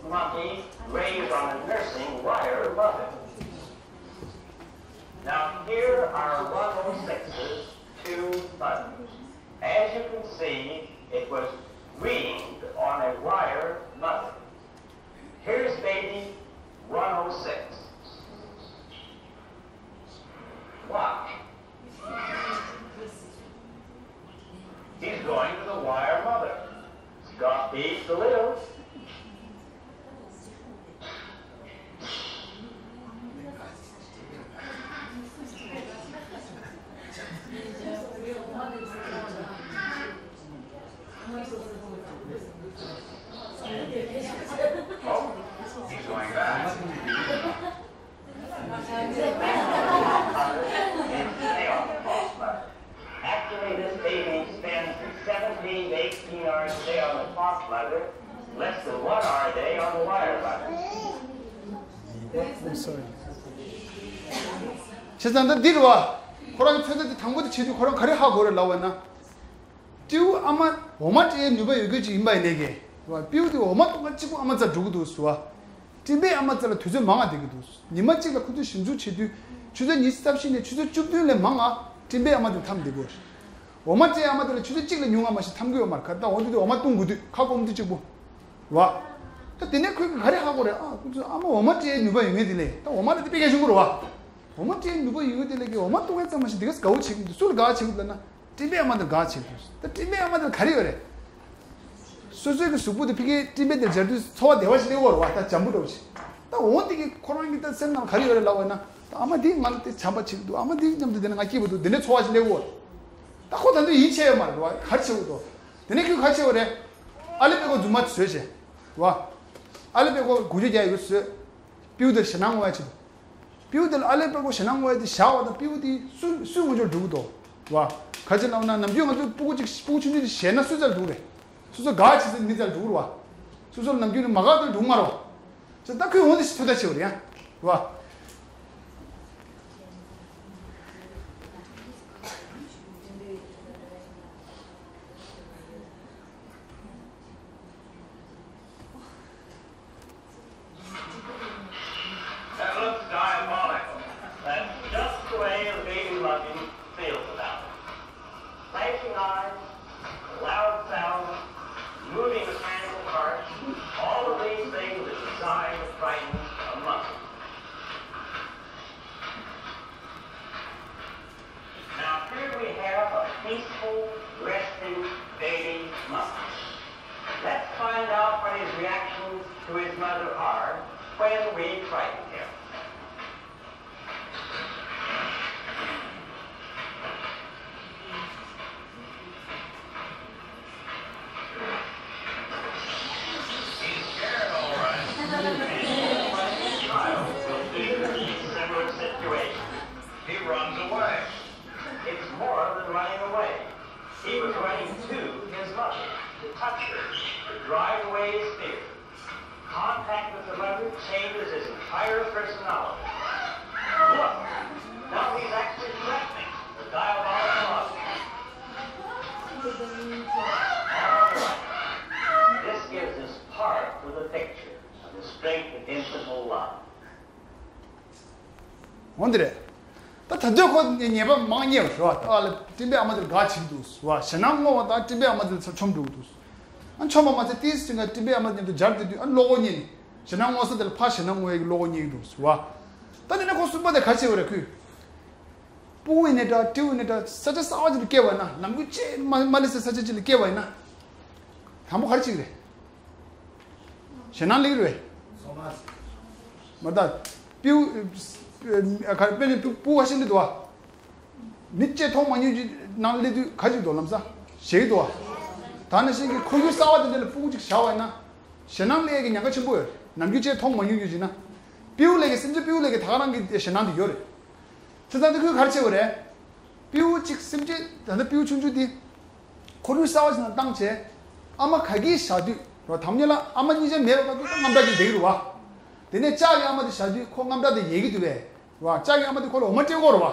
Monkey raised on a nursing wire mother. Now here are one oh six's two mothers. As you can see, it was weaned on a wire mother. Here's baby one oh six. Watch. He's going to the wire mother. He's got teeth to live. Oh, he's going back. Actually, this baby spends seventeen to eighteen hours a day on the fox mother, less than one hour a day on the wire mother. བྱས་ཙང་ད་འདི་རེད་བ། ཁོ་རང་གི་ཚོད་ལྟ་དེ་དང་པོ་དེ་བྱེད་དུས་ཁོ་རང་ག་རེ་ཧ་གོ་རེད་ལབ་པ་ན། སྤྲེའུ་ཨ་མ་འོ་མ་སྤྲད་ནུས་པ་ཡོད་མཁན་ཅིག་ཡིན་པ་ཡིན་ནའི་གི། སྤྲེའུ་དེ་འོ་མ་གཏོང་ག་གཅིག་པུ་ཨ་མ་རྩར་འགྲོ་གི་འདུག་ཟེར་བ། སྤྲིན་པས་ཨ་མ་རྩ་ལ་དུས་ཚོད་མང་བ་བསྡད་ཀྱི་འདུག་ཉི་མ་གཅིག་ལ་ཁོ་ཚོས་ཞིབ་འཇུག་བྱེད་དུས་ཆུ་ཚོད་ཉི་ཤུ་རྩ་བཞི་ནས་ཆུ་ཚོད་བཅུ་བདུན་ལས་མང་ང་སྤྲིན་པས་ཨ་མ་དེ་འཐམས་བསྡད་ཀྱི་ཡོད་རེད། འོ་མ་སྤྲད་ཨ་མ་དེ་ལ་ཆུ་ཚོད་གཅིག་ལས་ཉུང་ང་མ་ཞིག་འཐམས་ཀྱི་ཡོད་མ་རེད། ག་ད་འོ་དེ་དུས་འོ་མ་བཏུང་དགོས་དུས་ཁ་སྐོམ་དུས་གཅིག་པུ། རེད་བ། ད་དེ་ནས་ཁོས་ག་རེ་ཧ་གོ་རེད། ཨ་ཁོ་ཚོས་ཨ་མ་འོ་མ་སྤྲད་ནུས་པ་ཡོད་མཁན་དེ་ལས་ད་འོ་མ་ལ་དེ་དཔེ་གལ་ཆེན་པོ་རེད་བ། འོ་མ་སྤྲད་ནུས་པ་ཡོད་མཁན་དེ་ལས་ཀྱི་འོ་མ་བཏུང་ཡ་ཙམ་མ་ཞིག་དེ་ག་ཚོད་དགའ་བོ་བྱེད་ཀྱི་འདུག་སུ་ལ་དགའ་བ་བྱེད་ཀྱི་འདུག་ལབ་ན། སྤྲིན་པས་ཨ་མ་དེར་དགའ་བྱེད་དགོས། ད་སྤྲིན་པས་ཨ་མ་དེར་ག་རེ་ཡོད་རེད། སོ་སོའི་གི་གཟུགས་པོ་དེ་ཕ་གིའི་སྤྲིན་པ་དེར་སྦྱར་དུས་ཚོར་བ་བདེ་བ་ཞིག་སླེབས་ཡོད་རེད་བ། ད་འཇམ་པོ་འདྲ་བོ་ཞིག་ད་འོ་དེ་གི་ཁོ་རང་གི་ད་སེམས་ནང་ག་རེ་ཡོད་རེད་ལབ་པ་ན། ད་ཨ་མ་དེས་ང་ལ་དེ་བྱམས་པ་བྱེད་ཀྱི་འདུག་ཨ་མ་དེ་མཉམ་དུ་དེ་ནས་ང་སྐྱིད་པོ་འདུག་དེ་འདྲའི་ཚོར་བ་ཞིག་སླེབས་ཡོད་རེད། ད་ཁོ་ད་དུང་ཡིད་ཆེས་ཡོད་མ་རེད་བ། ག་རེ་བྱེད་དགོས་འདུག་དེ་ནས་ཁོས་ག་རེ་བྱས་པ་རེད། ཨ་ལེ་པད་ཀོ་རྫུན་མ་དེ་བཟོས་བྱས་རེད་བ། ཨ་ལེ་པད་ཀོ་འགུལ་སྐྱོད་རྒྱག་ཡོད་བཟོས། སྤྲེའུ་དེར་ཞེད་སྣང་མངོན་ཡ་བྱེད་འདུག་སྤྲེའུ་དེ་ལ་ཨ་ལེ་པད་ཀོ་ཞེད་སྣང་མངོན་ཡ་དེ་བཞག་པ་དང་སྤྲེའུ་དེ་སུ་སུའི་ངོ་ཕྱོགས་འགྲོ་གི་འདུག་བ། ག་ཅི་ལབ་ན་ནམ་རྒྱུན་ང་ཚོ་སྤུ་གུ་གཅིག་སྤུ་གུ་ཆུང་ཆུང་དེ་ཞེད་ན་སུའི་རྩར་འགྲོ་གི་རེད། སོ་སོ་དགའ་བྱེད་ས་མི་རྩར་འགྲོ་གི་རེད་བ། སོ་སོ་ནམ་རྒྱུན་ནས་མ་དགའ་དུས་འགྲོ་གི་མ་རེད་བ། ཅེས་ད་ཁོས་འོ་འདི་ཞིག་ཐུགས་ཐག་ཆོད་པ་རེད་ཡ། རེད་བ། That looks diabolical. That's just the way the baby loving feels about it. Flashing eyes, loud sounds, moving mechanical parts, all of these things are designed to frighten a monkey. Now here we have a peaceful, resting baby monkey. Let's find out what his reactions to his mother are when we frighten him. He's scared, all right. Any child will do in a similar situation. He runs away. It's more than running away. He was running to his mother, to touch her, to drive away his fear. Contact with the mother changes his entire personality. Look, now he's actually threatening the diabolical object. All right. This gives us part of the picture of the strength of infantile love. འོ་འདི་རེད། ད་ད་དུང་ཁོ་ཉེས་པ་མང་རྙེད་པ་རེད་བ། ད་ཨ་ལ་སྤྲིན་པའི་ཨ་མ་དེར་དགའ་བྱེད་ཀྱི་འདུག་བ། ཞེད་སྣང་སྔོ་བ་དང་སྤྲིན་པའི་ཨ་མ་དེ་ཚོ་འཆམ་འགྲོ་གི་འདུག་ཨ་འཆམ་པ་མ་ཚད་ཏིས་ཅིག་ང་སྤྲིན་པའི་ཨ་མ་མཉམ་དུ་སྦྱར་བསྡད་དུས་ཨ་བློ་ཁོག་རྙེད་ནས་ཞེད་སྣང་སྔོ་ས་དེ་ལ་ཕར་ཞེད་སྣང་སྔོ་ཡས་ཀྱི་བློ་ཁོག་རྙེད་ཀྱི་འདུག་བ། ད་དེ་ནས་ཁོ་གསུམ་པ་དེ་ག་རེ་བྱས་པ་རེད་ཁོས། སྤུ་གུ་ཡིན་ནའི་འདྲ་སྤྲེའུ་ཡིན་ནའི་འདྲ་ས་ཆ་གསར་པ་ཅིག་ལ་སྐྱེས་པ་ཡིན་ན། ནམ་རྒྱུན་ཅིག་མ་མ་སླེབས་སའི་ས་ཆ་ཅིག་ལ་སྐྱེས་པ་ཡིན་ན། དང་པོ་ག་རེ་བྱེད་ཀྱི་རེད། ཞེད་སྣང་སླེབས་ཀྱི་རེད། མ་ད། སྤྲེའུ། ཨ་ག་རེ་དཔེར་ན་སྤུ་སྤུ་གུ་ཤི་འདི་འདུག་བ། མི་ཅིག་མཐོང་མ་མྱོང་ཅིག་ནང་སླེབས་དུས་ག་ཅིག་འདུག་ལམ་སང་ཞེད་ཀྱི་འདུག་བ། ད་ནང་བཞིན་གྱི་ཁོར་ཡུག་གསར་པ་དེ་འདྲ་ལ་སྤུ་གུ་ཅིག་བཞག་པ་ཡིན་ན། ཞེད་སྣང་སླེབས་ཡས་ཀྱི་ཉེན་ཁ་ཆེན་པོ་ཡོད། ནམ་རྒྱུན་ཅིག་མཐོང་མ་མྱོང་ཡོད་ཅིག་ན། སྤྲེའུ་ལ་གི་སེམས་ཅན་སྤྲེའུ་ལ་གི་ད་ག་རང་གི་ཞེད་སྣང་དེ་ཡོད་རེད། བྱས་ཙང་དེ་ཁོས་ག་རེ་བྱས་པ་རེད། སྤྲེའུ་གཅིག་སེམས་ཅན་ད་ལྟ་སྤྲེའུ་ཆུང་ཆུང་དེ། ཁོར་ཡུག་གསར་པ་ཞིག་ནང་བཏང་བྱས། ཨ་མ་ག་གིས་བཞག་དུས་རོ་དམ་ཉེ་ལ་ཨ་མ་གཉིས་ཆ་མེད་པ་ག་དུས་ད་དངངས་སྐྲག་གིས་བསྡད་ཀྱི་རེད་བ། དེ་ནས་ལྕགས་ཀྱི་ཨ་མ་དེ་བཞག་དུས་ཁོ་དངངས་སྐྲག་དེ་ཡལ་གྱི་འདུག་བས། རོ་ལྕགས་ཀྱི་ཨ་མ་དེ་ཁོ་ལ་འོ་མ་སྤྲད་ཀྱི་ཡོད་རེད་བ།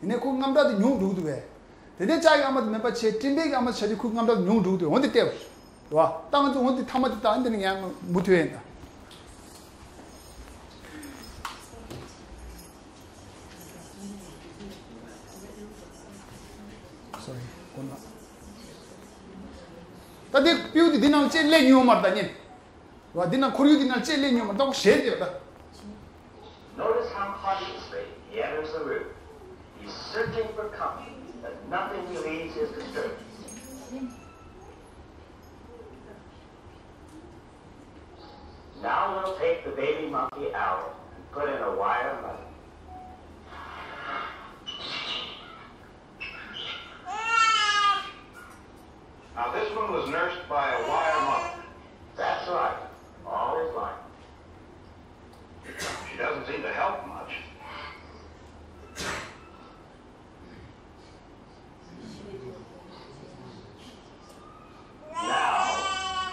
ཡིན་ནའི་ཁོ་དངངས་སྐྲག་དེ་ཉུང་འགྲོ་གི་འདུག་བས། དེ་ནས་ལྕགས་ཀྱི་ཨ་མ་དེ་མེད་པ་བྱས་སྤྲིན་པའི་གི་ཨ་མ་དེ་བཞག་དུས་ཁོ་དངངས་སྐྲག་དེ་ཉུང་འགྲོ་གི་འདུག་འོ་དེ་བལྟས་པ་རེད་བ། ད་ང་ཚོ་འོ་དེ་ཐ་མ་དེ་ད་འདི་ནས་ཡང་མུ་མཐུད་ཡིན་ད། Sorry. ད་དེ་སྤྲེའུ་དེ་འདི་ནང་ལ་ཅིག་སླེབས་མྱོང་མ་རེད་ད་ཉིན། བ་འདི་ནང་ཁོར་ཡུག་འདི་ནང་ཅིག་སླེབས་མྱོང་མ་རེད་ད་ཁོ་ཞེད་དེ་ད། Notice how cautiously he enters the room. He's searching for company, but nothing relieves his disturbance. Now we'll take the baby monkey out and put in a wire muzzle. Now this one was nursed by a wire mother. That's right, all his life. She doesn't seem to help much. Now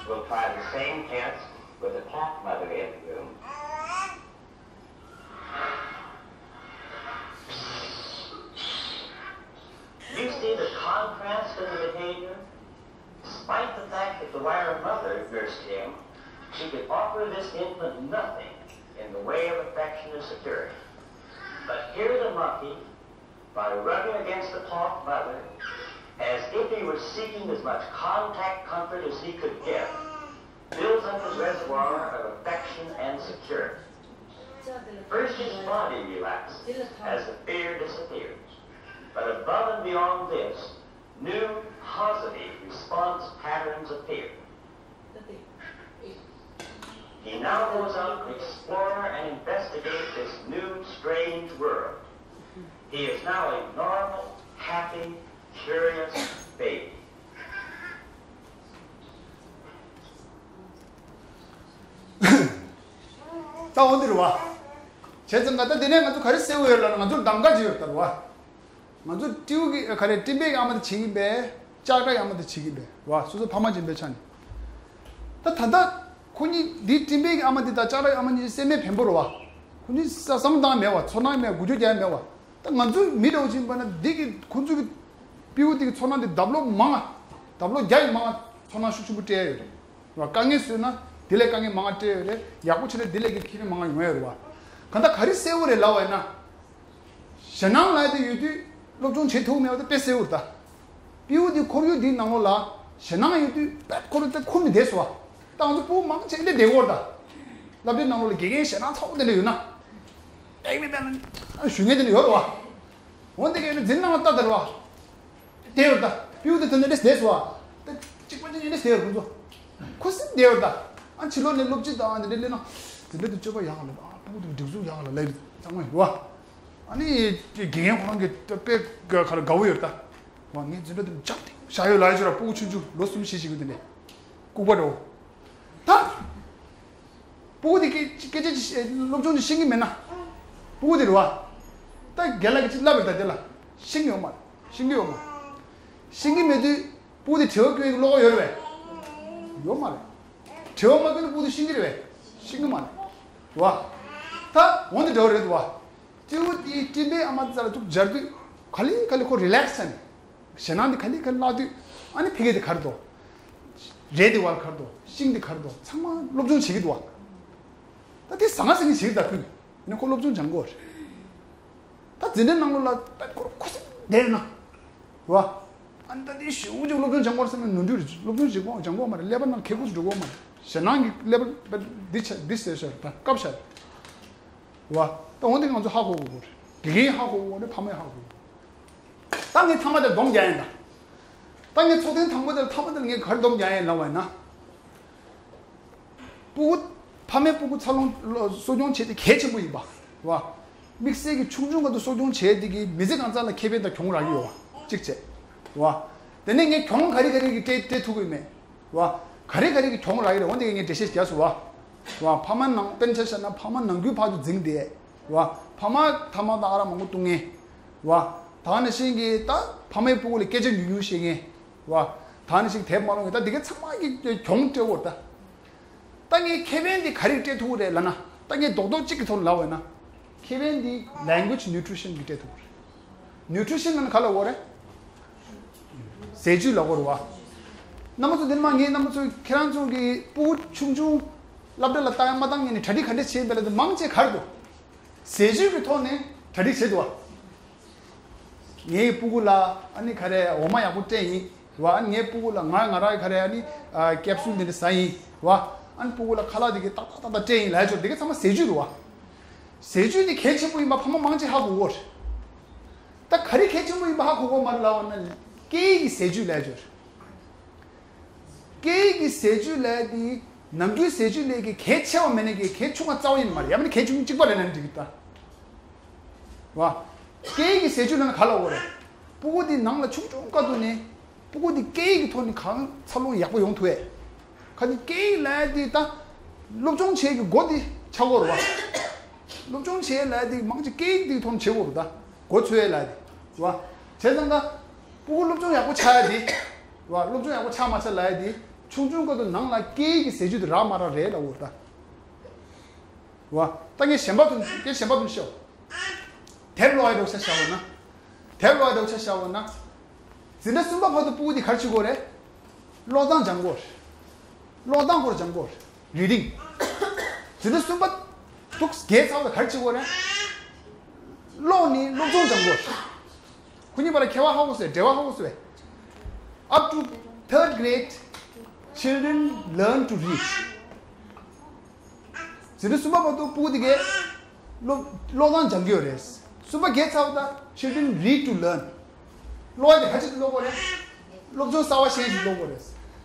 we'll try the same test with the cat mother in the room. You see the contrast in the behavior? Despite the fact that the wire mother nursed him, she could offer this infant nothing in the way of affection or security. But here the monkey, by rubbing against the plump mother, as if he were seeking as much contact comfort as he could get, builds up his reservoir of affection and security. First his body relaxes as the fear disappears. But above and beyond this, new positive response patterns appear. He now goes out to explore and investigate this new, strange world. He is now a normal, happy, curious baby. ད་འོ་འདི་རེད་བ། བྱས་ཙང་ད་དེ་ནས་ང་ཚོ་ག་རེ་གསལ་བོ་ཡོད་ལབ་ན་ང་ཚོར་གདམ་ག་ཅིག་ཡོད་ད་རེད་བ། ང་ཚོ་སྤྲེའུ་གི་ག་རེ་སྤྲིན་པའི་ཨ་མ་དེ་བྱེད་ཀྱི་པས། ལྕགས་དྲ་ཨ་མ་དེ་བྱེད་ཀྱི་པས་བ། སོ་སོ་ཕ་མ་ཡིན་པའི་ཆ་ནས། ད་ད་ལྟ་ཁོ་གཉིས་འདི་སྤྲིན་པའི་ཨ་མ་དེ་དང་ལྕགས་དྲ་ཨ་མ་གཉིས་སེམས་མེད་བེམ་པོ་རེད་བ། ཁོ་གཉིས་ས་བསམ་བཏང་མེད་བ། ཚོར་སྣང་མེད། འགུལ་སྐྱོད་རྒྱག་མེད་བ། ད་ང་ཚོ་མི་འདྲ་བོ་ཅིག་ཡིན་པ་ན་འདི་གི་ཁོ་ཚོ་གི་སྤྲེའུ་དེ་གི་ཚོར་སྣང་དེ་ལྡབ་ལོག་མང་ང་། ལྡབ་ལོག་བརྒྱ་ཡི་མང་ང་ཚོར་སྣང་ཤུགས་ཆེན་པོ་སྤྲད་ཡོད་རེད་བ། དཀའ་ངལ་བཟོས་ན་དེ་ལས་དཀའ་ངལ་མང་ང་སྤྲད་ཡོད་རེད། ཡག་པོ་བྱས་ན་དེ་ལས་ཀྱི་ཁེ་ཕན་མང་ང་ཡོང་ཡོད་རེད་བ། གང་ལྟར་ག་རེ་གསལ་བོ་རེད་ལབ་པ་ཡིན་ན། ཞེད་སྣང་ལབ་དེ་ཡོད་དུས་སློབ་སྦྱོང་བྱེད་ཐུབ་མེད་པ་དེ་དཔེ་གསལ་བོ་རེད་ད། སྤྲེའུ་དེ་ཁོར་ཡུག་དེའི་ནང་ལོགས་ལ་ཞེད་སྣང་ཡོད་དུས་དཔེ་ཁོ་རང་དེ་ཁུར་ནས་བསྡད་སོང་བ། ད་ང་ཚོ་སྤྲེའུ་མང་ཆེ་འདྲ་བསྡད་ཀྱི་ཡོད་རེད་ད། སློབ་གྲྭའི་ནང་ལོགས་ལ་དགེ་རྒན་ཞེད་སྣང་ཚ་པོ་དེ་འདྲ་ཡོད་ན། ཨེ་མི་དཔེ་ན་ཞུ་མཁན་དེ་འདྲ་ཡོད་རེད་བ། འོན་ཏེ་གན་འཛིན་ནང་ལ་ལྟ་དེར་བ། དེ་ཡོད་ད། སྤྲེའུ་དེ་དོན་དེ་བསྡད་སོ་བ། ད་གཅིག་པ་ཅན་ཡིན་ནས་དེ་ཡོད་ཁོ་ཚོ། ཁུ་སིམ་དེ་ཡོད་ད། ཨ་ཕྱི་ལོགས་ནས་སློབ་སྤྱི་དང་དེ་འདྲ་སླེབས་ན། དེ་འདྲ་དེ་སྤྱོད་པ་ཡག་ལ་ཨ་སྤུ་གུ་དེ་སྒྲིག་འཛུགས་ཡག་ལ་ལབ་ཚང་མ་ཡོད་བ། ཨ་ནི་དགེ་རྒན་ཁོ་རང་གི་དཔེ་ག་ལ་དགའ་བོ་ཡོད་ད། བ་ངས་འཛིན་གྲྭ་དེ་འཇག་ཏེ་བཞག་ཡོད་ལ་ཅི་ར་སྤུ་གུ་ཆུང་ཆུང་ལོ་གསུམ་བཞི་ཞིག་གི་དེ་འདྲ། ལྐུགས་པ་འདྲ་བོ། ད། སྤུ་གུ་དེ་སྐད་སྐད་ཆ་ཅིག་སློབ་སྦྱོང་ཅིག་ཤེས་ཀྱི་མེད་ན། སྤུ་གུ་དེ་རེད་བ། ད་རྒན་ལགས་ཀྱིས་ཅིག་ལབ་པ་རེད་ད་དེ་ལ། ཤེས་ཀྱི་ཡོད་མ་རེད། ཤེས་ཀྱི་ཡོད་མ་རེད། ཤེས་ཀྱི་མེད་དུས་སྤུ་གུ་དེ་དྲི་བ་བཀོད་ཀྱི་བློ་ཁོག་ཡོད་རེད་པས། ཡོད་མ་རེད། དྲི་བ་མ་བཀོད་ན་སྤུ་གུ་དེ་ཤེས་ཀྱི་རེད་པས། ཤེས་ཀྱི་མ་རེད། བ། ད་འོ་འདི་འདྲ་བ་རེད་བ། སྤྲེའུ་དེའི་སྤྲིན་པའི་ཨ་མ་རྩ་ལ་ཐུག་སྦྱར་དུས་ག་ལེ་ག་ལེ་ཁོ་རི་ལེགས་བྱས་ནས། ཞེད་སྣང་དེ་ག་ལེ་ག་ལེ་བརླག་དུས་ཨ་ནི་ཕ་གི་དེ་གར་དོ། རས་དེ་བར་གར་དོ། ཤིང་དེ་གར་དོ། ཚང་མ་སློབ་སྦྱོང་བྱེད་ཀྱི་འདུག་བ། ད་དེ་ཟང་ངེ་ཟིང་ངེ་བྱེད་ཀྱི་ད་ཁུལ་ནི་ཁོ་སློབ་སྦྱོང་སྦྱང་དགོས་རེད། ད་འཛིན་གྲྭའི་ནང་ལོགས་ལ་ད་ཁོ་ཁོ་སེམས་བདེ་ན། བ། ཨ་ནི་ད་དེ་ཞེ་པོ་ཅིག་སློབ་སྦྱོང་སྦྱང་དགོས་རེད་བསམ་ན་ནོར་འཁྲུལ་རེད། སློབ་སྦྱོང་བྱེད་དགོས་སྦྱང་དགོས་མ་རེད། ཀླད་པ་ནང་ཁེ་ཁུར་འགྲོ་དགོས་མ་རེད། ཞེད་སྣང་གི་ཀླད་པ་འདི་ཆ་འདི་ཟེར་ཤག་ད་སྐབས་ཤག་བ། ད་འོན་ཏེ་ང་ཚོ་ཧ་གོ་དགོས་རེད། དགེ་རྒན་ཧ་གོ་དགོས་རེད། ཕ་མས་ཧ་གོ་དགོས། ད་ངས་ཐ་མ་དེར་སྡོམ་རྒྱག་ཡིན་ད། ད་ངས་ཚོགས་ཐེངས་དང་པོ་དེར་ཐ་མ་དེར་ངས་ག་རེ་སྡོམ་རྒྱག་ཡིན་ལབ་པ་ཡིན་ན། སྤུ་གུ། ཕ་མས་སྤུ་གུ་འཚར་ལོངས་གསོ་སྐྱོང་བྱེད་དེ་གལ་ཆེན་པོ་ཡིན་པ། བ། དམིགས་བསལ་གྱི་ཆུང་ཆུང་སྐབས་དུ་གསོ་སྐྱོང་བྱས་དེ་གི་མི་ཚེ་གང་ཚང་ལ་ཁེ་ཕན་དང་གྱོང་རག་གི་ཡོད་པ། གཅིག་བྱས། བ། དེ་ནས་ངས་གྱོང་ག་རེ་ག་རེ་གི་སྤྲད་སྤྲད་ཐུབ་ཀྱི་མེད། བ། ག་རེ་ག་རེ་གི་གྱོང་རག་གི་རེད། འོན་ཏེ་ངས་འགྲེལ་བཤད་རྒྱག་སོང་བ། བ། ཕ་མ་ནང་དཔེར་ན་ཆ་བཞག་ན་ཕ་མ་ནང་ཁུལ་ཕར་ཚུར་འཛིང་བསྡད། བ། ཕ་མ་ཐ་མག་དང་ཨ་རག་མང་པོ་བཏུང་མཁན། བ། ད་ནི་ཤིང་གི་ད་ཕ་མའི་སྤུ་གུ་ལ་སྐད་ཆ་ཉུང་ཉུང་བཤད་མཁན། བ། ད་ནི་ཤིང་དེབ་མ་ལོངས་མཁན། ད་འདི་ག་ཚང་མ་གི་གྱོང་སྤྲད་འོ་ད། ད་ངས་ཁེ་ཕན་འདི་ག་རེ་སྤྲད་ཐུབ་ཀྱི་རེད་ལབ་ན། ད་ངས་རྡོག་རྡོག་གཅིག་གི་ཐོག་ནས་ལབ་པ་ཡིན་ན། ཁེ་ཕན་འདི་language nutrition གི་སྤྲད་ཐུབ་ཀྱི་རེད། ནིའུ་ཊི་རི་ཤན་ལབ་ན་ག་ལབ་དགོས་རེད། ཟས་བཅུད་ལབ་དགོས་རེད་བ། རྣམ་པ་ཚོ་འདི་ནས་མར་ངས་རྣམ་པ་ཚོ་ཁྱེད་རང་ཚོ་གི་སྤུ་གུ་ཆུང་ཆུང་སློབ་གྲྭ་ལ་བཏང་ཡང་མ་བཏང་ངས་ནས་གྲ་སྒྲིག་ག་འདྲ་བྱས་པ་ལ་དེ་མང་ཆེ་ག་རེ་འདུག་ཟས་བཅུད་ཀྱི་ཐོག་ནས་གྲ་སྒྲིག་བྱས་འདུག་བ། ངའི་སྤུ་གུ་ལ་ཨ་ནི་ག་རེ་འོ་མ་ཡག་པོ་སྤྲད་ཡིན་བ། ཨ་ནི་ངའི་སྤུ་གུ་ལ་ང་ང་རང་ག་རེ་ཨ་ནི་ཨ་ཀེབ་སུལ་འདི་འདྲ་ཟ་ཡིན་བ། ཨ་ནི་སྤུ་གུ་ལ་ཁ་ལག་འདི་གི་ཏག་ཏག་ཏག་ཏག་སྤྲད་ཡིན་ལབ་ཆོག་འདི་ག་ཚང་མ་ཟས་བཅུད་རེད་བ། ཟས་བཅུད་འདི་གལ་ཆེན་པོ་ཡིན་པ་ཕ་མ་མང་ཆེ་ཧ་གོ་གོ་རེད། ད་ག་རེ་གལ་ཆེན་པོ་ཡིན་པ་ཧ་གོ་གོ་མ་རེད་ལབ་པ་ན་སྐད་ཡིག་གི་ཟས་བཅུད་ལབ་ཆོག་སྐད་ཡིག་གི་ཟས་བཅུད་ལབ་དེ་ནམ་རྒྱུན་ཟས་བཅུད་ལབ་གི་གལ་ཆེ་བ་མེད་ན་གི་གལ་ཆུང་བ་རྩ་བ་ཡིན་མ་རེད། ཡང་མིན་ན་གལ་ཆུང་གཅིག་པ་ལབ་ན་འགྲིག་གི་ད། བ། སྐད་ཡིག་གི་ཟས་བཅུད་ལབ་ན་ག་ལབ་དགོས་རེད། སྤུ་གུ་དེ་ནང་ལ་ཆུང་ཆུང་སྐབས་དུས་ནས་སྤུ་གུ་དེ་སྐད་ཡིག་གི་ཐོག་ནས་གང་འཚར་ལོངས་ཡག་པོ་ཡོང་ཐུབ་ཡས། ག་ནི་སྐད་ཡིག་ལབ་དེ་ད་སློབ་སྦྱོང་བྱེད་ཀྱི་སྒོ་དེ་ཆགས་དགོས་རེད་བ། སློབ་སྦྱོང་བྱེད་ལབ་དེ་མང་ཆེ་སྐད་ཡིག་དེ་ཐོག་ནས་བྱེད་དགོས་རེད་ད། མགོ་ཚོས་ལ་དེ། བ། བྱས་ཙང་ད། སྤུ་གུ་སློབ་སྦྱོང་ཡག་པོ་ཆགས་ཡ་དེ། བ། སློབ་སྦྱོང་ཡག་པོ་ཆགས་མ་ཆགས་ལ་ཡ་དེ། ཆུང་ཆུང་སྐབས་དུ་ནང་ལ་སྐད་ཡིག་གི་ཟས་བཅུད་དེ་རག་མ་རག་རེད་ལབ་འོ་ད། བ། ད་ངས་གཞན་པ་དུ་ངས་གཞན་པ་དུ་ཤོག་དེབ་ཀློག་ཡ་འདྲ་བོ་ཆ་བཞག་འོ་ན། དེབ་ཀློག་ཡ་འདྲ་བོ་ཆ་བཞག་འོ་ན། འཛིན་གྲྭ་གསུམ་པ་བར་དུ་སྤུ་གུ་དེ་ག་རེ་བྱེད་དགོས་རེད། ཀློག་སྟངས་སྦྱང་དགོས་རེད། ཀློག་སྟངས་སྐོར་སྦྱང་དགོས་རེད། Reading། འཛིན་གྲྭ་གསུམ་པ་འདུག་བརྒྱད་ཚར་བ་ལ་ག་རེ་བྱེད་དགོས་རེད། ཀློག་ནི་སློབ་སྦྱོང་སྦྱང་དགོས་རེད། ཁོ་གཉིས་བར་ལ་ཁྱད་པར་ཧ་གོ་སོང་། འབྲེལ་བ་ཧ་གོ་སོང་བས། Up to third grade, children learn to read. འཛིན་གྲྭ་གསུམ་པ་བར་དུ་སྤུ་གུ་དེ་གས་ཀློག་ཀློག་སྟངས་སྦྱང་གི་ཡོད་རེད། གསུམ་པ་བརྒྱད་ཚར་བ་དང་children read to learn. ཀློག་ཡ་དེ་ག་ཅིག་ཏུ་ཀློག་དགོས་རེད། སློབ་སྦྱོང་གསར་བ་ཤེས་ཤིག་ཀློག་དགོས་རེད།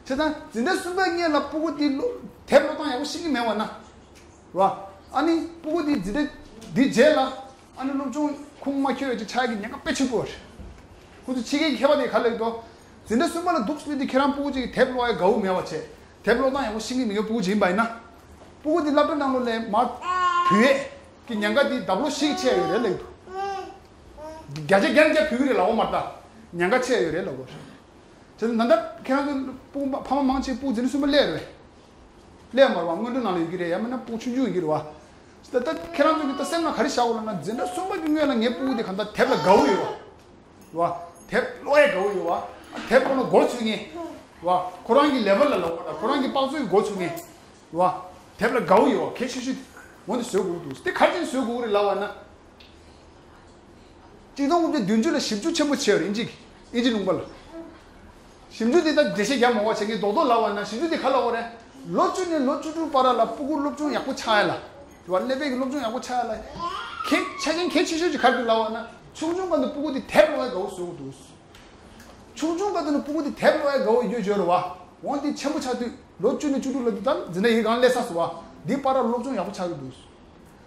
བྱས་ཙང་འཛིན་གྲྭ་གསུམ་པའི་སྔོན་ལ་སྤུ་གུ་དེ་ཀློག་དེབ་ཀློག་སྟངས་ཡག་པོ་ཤེས་ཀྱི་མེད་པ་ན། རེད་བ། ཨ་ནི་སྤུ་གུ་དེ་འཛིན་གྲྭ་འདི་རྗེས་ལ་ཨ་ནི་སློབ་སྦྱོང་ཁུངས་མ་འཁྱོལ་བའི་ཆ་གི་ཉེན་ཁ་དཔེ་ཆེན་པོ་རེད། ཁོ་ཚོ་ཕྱི་རྒྱལ་གྱི་མཁས་པ་དེ་ག་ལབ་འདུག་འཛིན་གྲྭ་གསུམ་པ་ལ་འདུག་སེ་སླེབས་དུས་ཁྱེད་རང་སྤུ་གུ་གཅིག་གིས་དེབ་ཀློག་ཡ་དགའ་བོ་མེད་པ་བྱས། དེབ་ཀློག་སྟངས་ཡག་པོ་ཤེས་ཀྱི་མེད་མཁན་སྤུ་གུ་ཅིག་ཡིན་པ་ཡིན་ན། སྤུ་གུ་དེ་སློབ་གྲྭ་ནང་ལོགས་ལ་མར་བུད་ཡས་ཀྱི་ཉེན་ཁ་དེ་ལྡབ་ལོག་བཞི་ཆེ་ཡོད་རེད་ལབ་འདུག་བརྒྱ་ཆ་བརྒྱ་ནས་བརྒྱ་བུད་ཀྱི་རེད་ལབ་འོ་མ་རེད་ད། ཉེན་ཁ་ཆེ་ཡོད་རེད་ལབ་འོ། བྱས་ཙང་ད་ལྟ་ཁྱེད་རང་ཚོ་སྤུ་གུ་ཕ་མ་མང་ཆེ་སྤུ་གུ་འཛིན་གྲྭ་གསུམ་པ་སླེབས་རེད། སླེབས་མ་རེད་བ། སྔོན་འགྲོ་ནང་ལ་ཡོད་ཀྱི་རེད། ཡང་མིན་ན་སྤུ་གུ་ཆུང་ཆུང་ཡོད་ཀྱི་རེད་བ། ད་ལྟ་ཁྱེད་རང་ཚོ་གི་ད་སེམས་ལ་ག་རེ་བཞག་དགོས་ལབ་ན་འཛིན་གྲྭ་གསུམ་པ་གི་སྔོན་ལ་ངའི་སྤུ་གུ་དེ་གང་ལྟར་དེབ་ལ་དགའ་བོ་ཡོད་བ། བ། དེབ་ཀློག་ཡ་དགའ་བོ་ཡོད་བ། དེབ་ཀློག་ན་མགོ་ཚོས་མཁན། བ། ཁོ་རང་གི་ལེ་ཝལ་ལ་ལབ་དགོས་ན་ཁོ་རང་གི་དཔག་ཚོད་ཀྱི་མགོ་ཚོས་མཁན། བ། དེབ་ལ་དགའ་བོ་ཡོད་བ་གལ་ཆེ་ཤོས་འོ་འདི་བཟོ་དགོས་འདུག་དེ་ག་རེ་བྱས་ནས་བཟོ་དགོས་རེད་ལབ་པ་ན། གཅིག་སྟོང་དགུ་བརྒྱ་བདུན་ཅུ་ལ་ཞིབ་འཇུག་ཆེན་པོ་བྱས་ཡོད་རེད་ཨིན་ཇི་གི་ཨིན་ཇི་ལུང་པ་ལ། ཞིབ་འཇུག་དེ་ད་འགྲེལ་བཤད་རྒྱག་མ་དགོས་པ་བྱས་ངས་རྡོག་རྡོག་ལབ་པ་ན་ཞིབ་འཇུག་དེ་ག་ལབ་པ་རེད། ལོ་བཅུ་ནས་ལོ་བཅུ་དྲུག་བར་ལ་སྤུ་གུ་སློབ་སྦྱོང་ཡག་པོ་ཆགས་ཡ་ལ། དེ་བ་ཀླད་པའི་གི་སློབ་སྦྱོང་ཡག་པོ་ཆགས་ཡ་ལ། གལ་ཆ་རྐྱེན་གལ་ཆེ་ཤོས་ཅིག་ག་རེ་འདུག་ལབ་པ་ན་ཆུང་ཆུང་སྒང་དུ་སྤུ་གུ་དེ་དེབ་ཀློག་ཡ་དགའ་བོ་བཟོ་དགོས་འདུག་ཆུང་ཆུང་སྒང་དུ་ནི་སྤུ་གུ་དེ་དེབ་ཀློག་ཡ་དགའ་བོ་ཡོད་ཡོད་རེད་བ། འོན་ཏེ་ཆེན་པོ་ཆགས་དུས་ལོ་བཅུ་ནས་བཅུ་དྲུག་ལ་དུས་ད་འཛིན་གྲྭ་ཡི་སྒང་སླེབས་ཚར་སོང་བ། འདི་བར་ལ་སློབ་སྦྱོང་ཡག་པོ་ཆགས་ཀྱི་འདུག་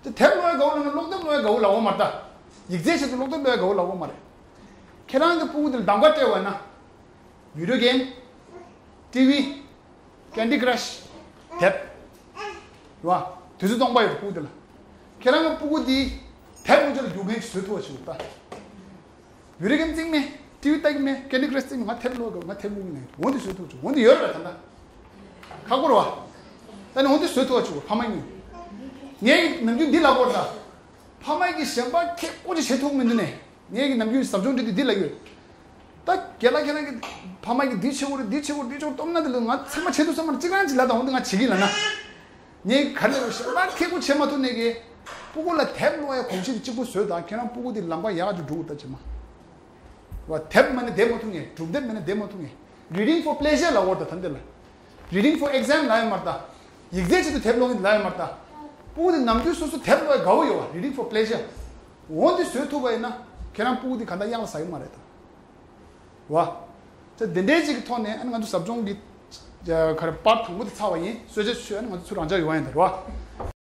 དེ་དེབ་ཀློག་ཡ་དགའ་བོ་ལབ་ན་ཀློག་དེབ་ཀློག་ཡ་དགའ་བོ་ལབ་དགོས་མ་རེད་ད། ཡིག་ཚད་ཆེད་དུ་ཀློག་དེབ་ཀློག་ཡ་དགའ་བོ་ལབ་དགོས་མ་རེད། ཁྱེད་རང་གི་སྤུ་གུ་དེ་ལ་གདམ་ག་སྤྲད་པ་ན། བི་ཌིའོ་གེམ། ཊི་ཝི། ཀེན་ཌི་ཀྲ་ཤི། དེབ། རེད་བ། དུས་ཚོད་སྟོང་པ་ཡོད་སྤུ་གུ་དེ་ལ། ཁྱེད་རང་གི་སྤུ་གུ་དེ་དེབ་མུ་མཐུད་ལ་རྒྱུག་མཁན་ཞིག་བཟོ་ཐུབ་པ་བྱེད་དགོས་ད། བི་ཌིའོ་གེམ་རྩེད་མེད། ཊི་ཝི་ལྟ་གི་མེད། ཀེན་ཌི་ཀྲ་ཤི་རྩེད་མེད། ང་དེབ་ཀློག་དགོས། ང་དེབ་ཀློག་གི་མེད། འོ་འདི་བཟོ་ཐུབ་བྱུང་། འོ་འདི་ཡོད་རེད་པ་ད་ལྟ། ཁག་པོ་རེད་བ། ད་ནི་འོ་འདི་བཟོ་ཐུབ་བ་བྱུང་ཕ་མ་གཉིས། ངས་ནམ་རྒྱུན་འདི་ལབ་དགོས་རེད་ད། ཕ་མ་གིས་གཞན་པ་ཁེ་ཀོ་ཅིག་བྱེད་ཐུབ་མི་འདུག་ནས། ངས་ཀྱི་ནམ་རྒྱུན་ཟབ་སྦྱོང་འདྲི་དུས་འདི་ལབ་ཡོད། ད་རྒན་ལགས་ཁྱེད་རང་གི་ཕ་མ་གིས་འདི་བྱེད་དགོས་རེད་འདི་བྱེད་དགོས་རེད་འདི་བྱེད་དགོས་སྟོབས་ན་འདི་ལ་ང་ཚང་མ་བྱེད་ཐུབ་ས་མ་རེད། གཅིག་རང་གཅིག་ལབ་དང་འོ་འདི་ང་བྱེད་ཀྱི་ལབ་ན། ངས་ག་རེ་ལབ་ཞེ་ན་ཁེ་ཀོ་བྱེད་མ་ཐུབ་ནས་ཀྱི། སྤུ་གུ་ལ་དེབ་ཀློག་ཡ་གོམས་གཤིས་དེ་གཅིག་པུ་བཟོས་དང་ཁྱེད་རང་སྤུ་གུ་དེ་ལམ་ཁ་ཡག་ཅིག་འགྲོ་དགོས་ད་བྱེད་མ། བ་དེབ་མེད་ན་བསྡད་མ་ཐུབ་ངེས། སྒྲུང་དེབ་མེད་ན་བསྡད་མ་ཐུབ་ངེས། Reading for pleasure ལབ་དགོས་ད་ད་འདི་ལ། Reading for exam ལབ་ཡོད་མ་རེད་ད། ཡིག་ཚད་ཆེད་དུ་དེབ་ཀློག་གི་ལབ་ཡོད་མ་རེད་ད། སྤུ་གུ་དེ་ནམ་དུས་སོ་སོ་དེབ་ཀློག་ཡ་དགའ་བོ་ཡོད་བ། Reading for pleasure འོ་འདི་བཟོས་ཐུབ་པ་ཡིན་ན་ཁྱེད་རང་སྤུ་གུ་དེ་ག་འདྲ་གཡང་ལ་ཟ་གི་མ་རེད་ད། བ། ད་དེ་འདྲའི་ཅིག་གི་ཐོག་ནས་ཨ་ནི་ང་ཚོ་ཟབ་སྦྱོང་གི་ག་རེ་པར་དང་པོ་དེ་ཚར་བ་ཡིན། གསོལ་ཇ་མཆོད་ཨ་ནི་ང་ཚོ་ཚུར་རང་འཇགས་ཡོང་བ་ཡིན་ད་རེད་བ།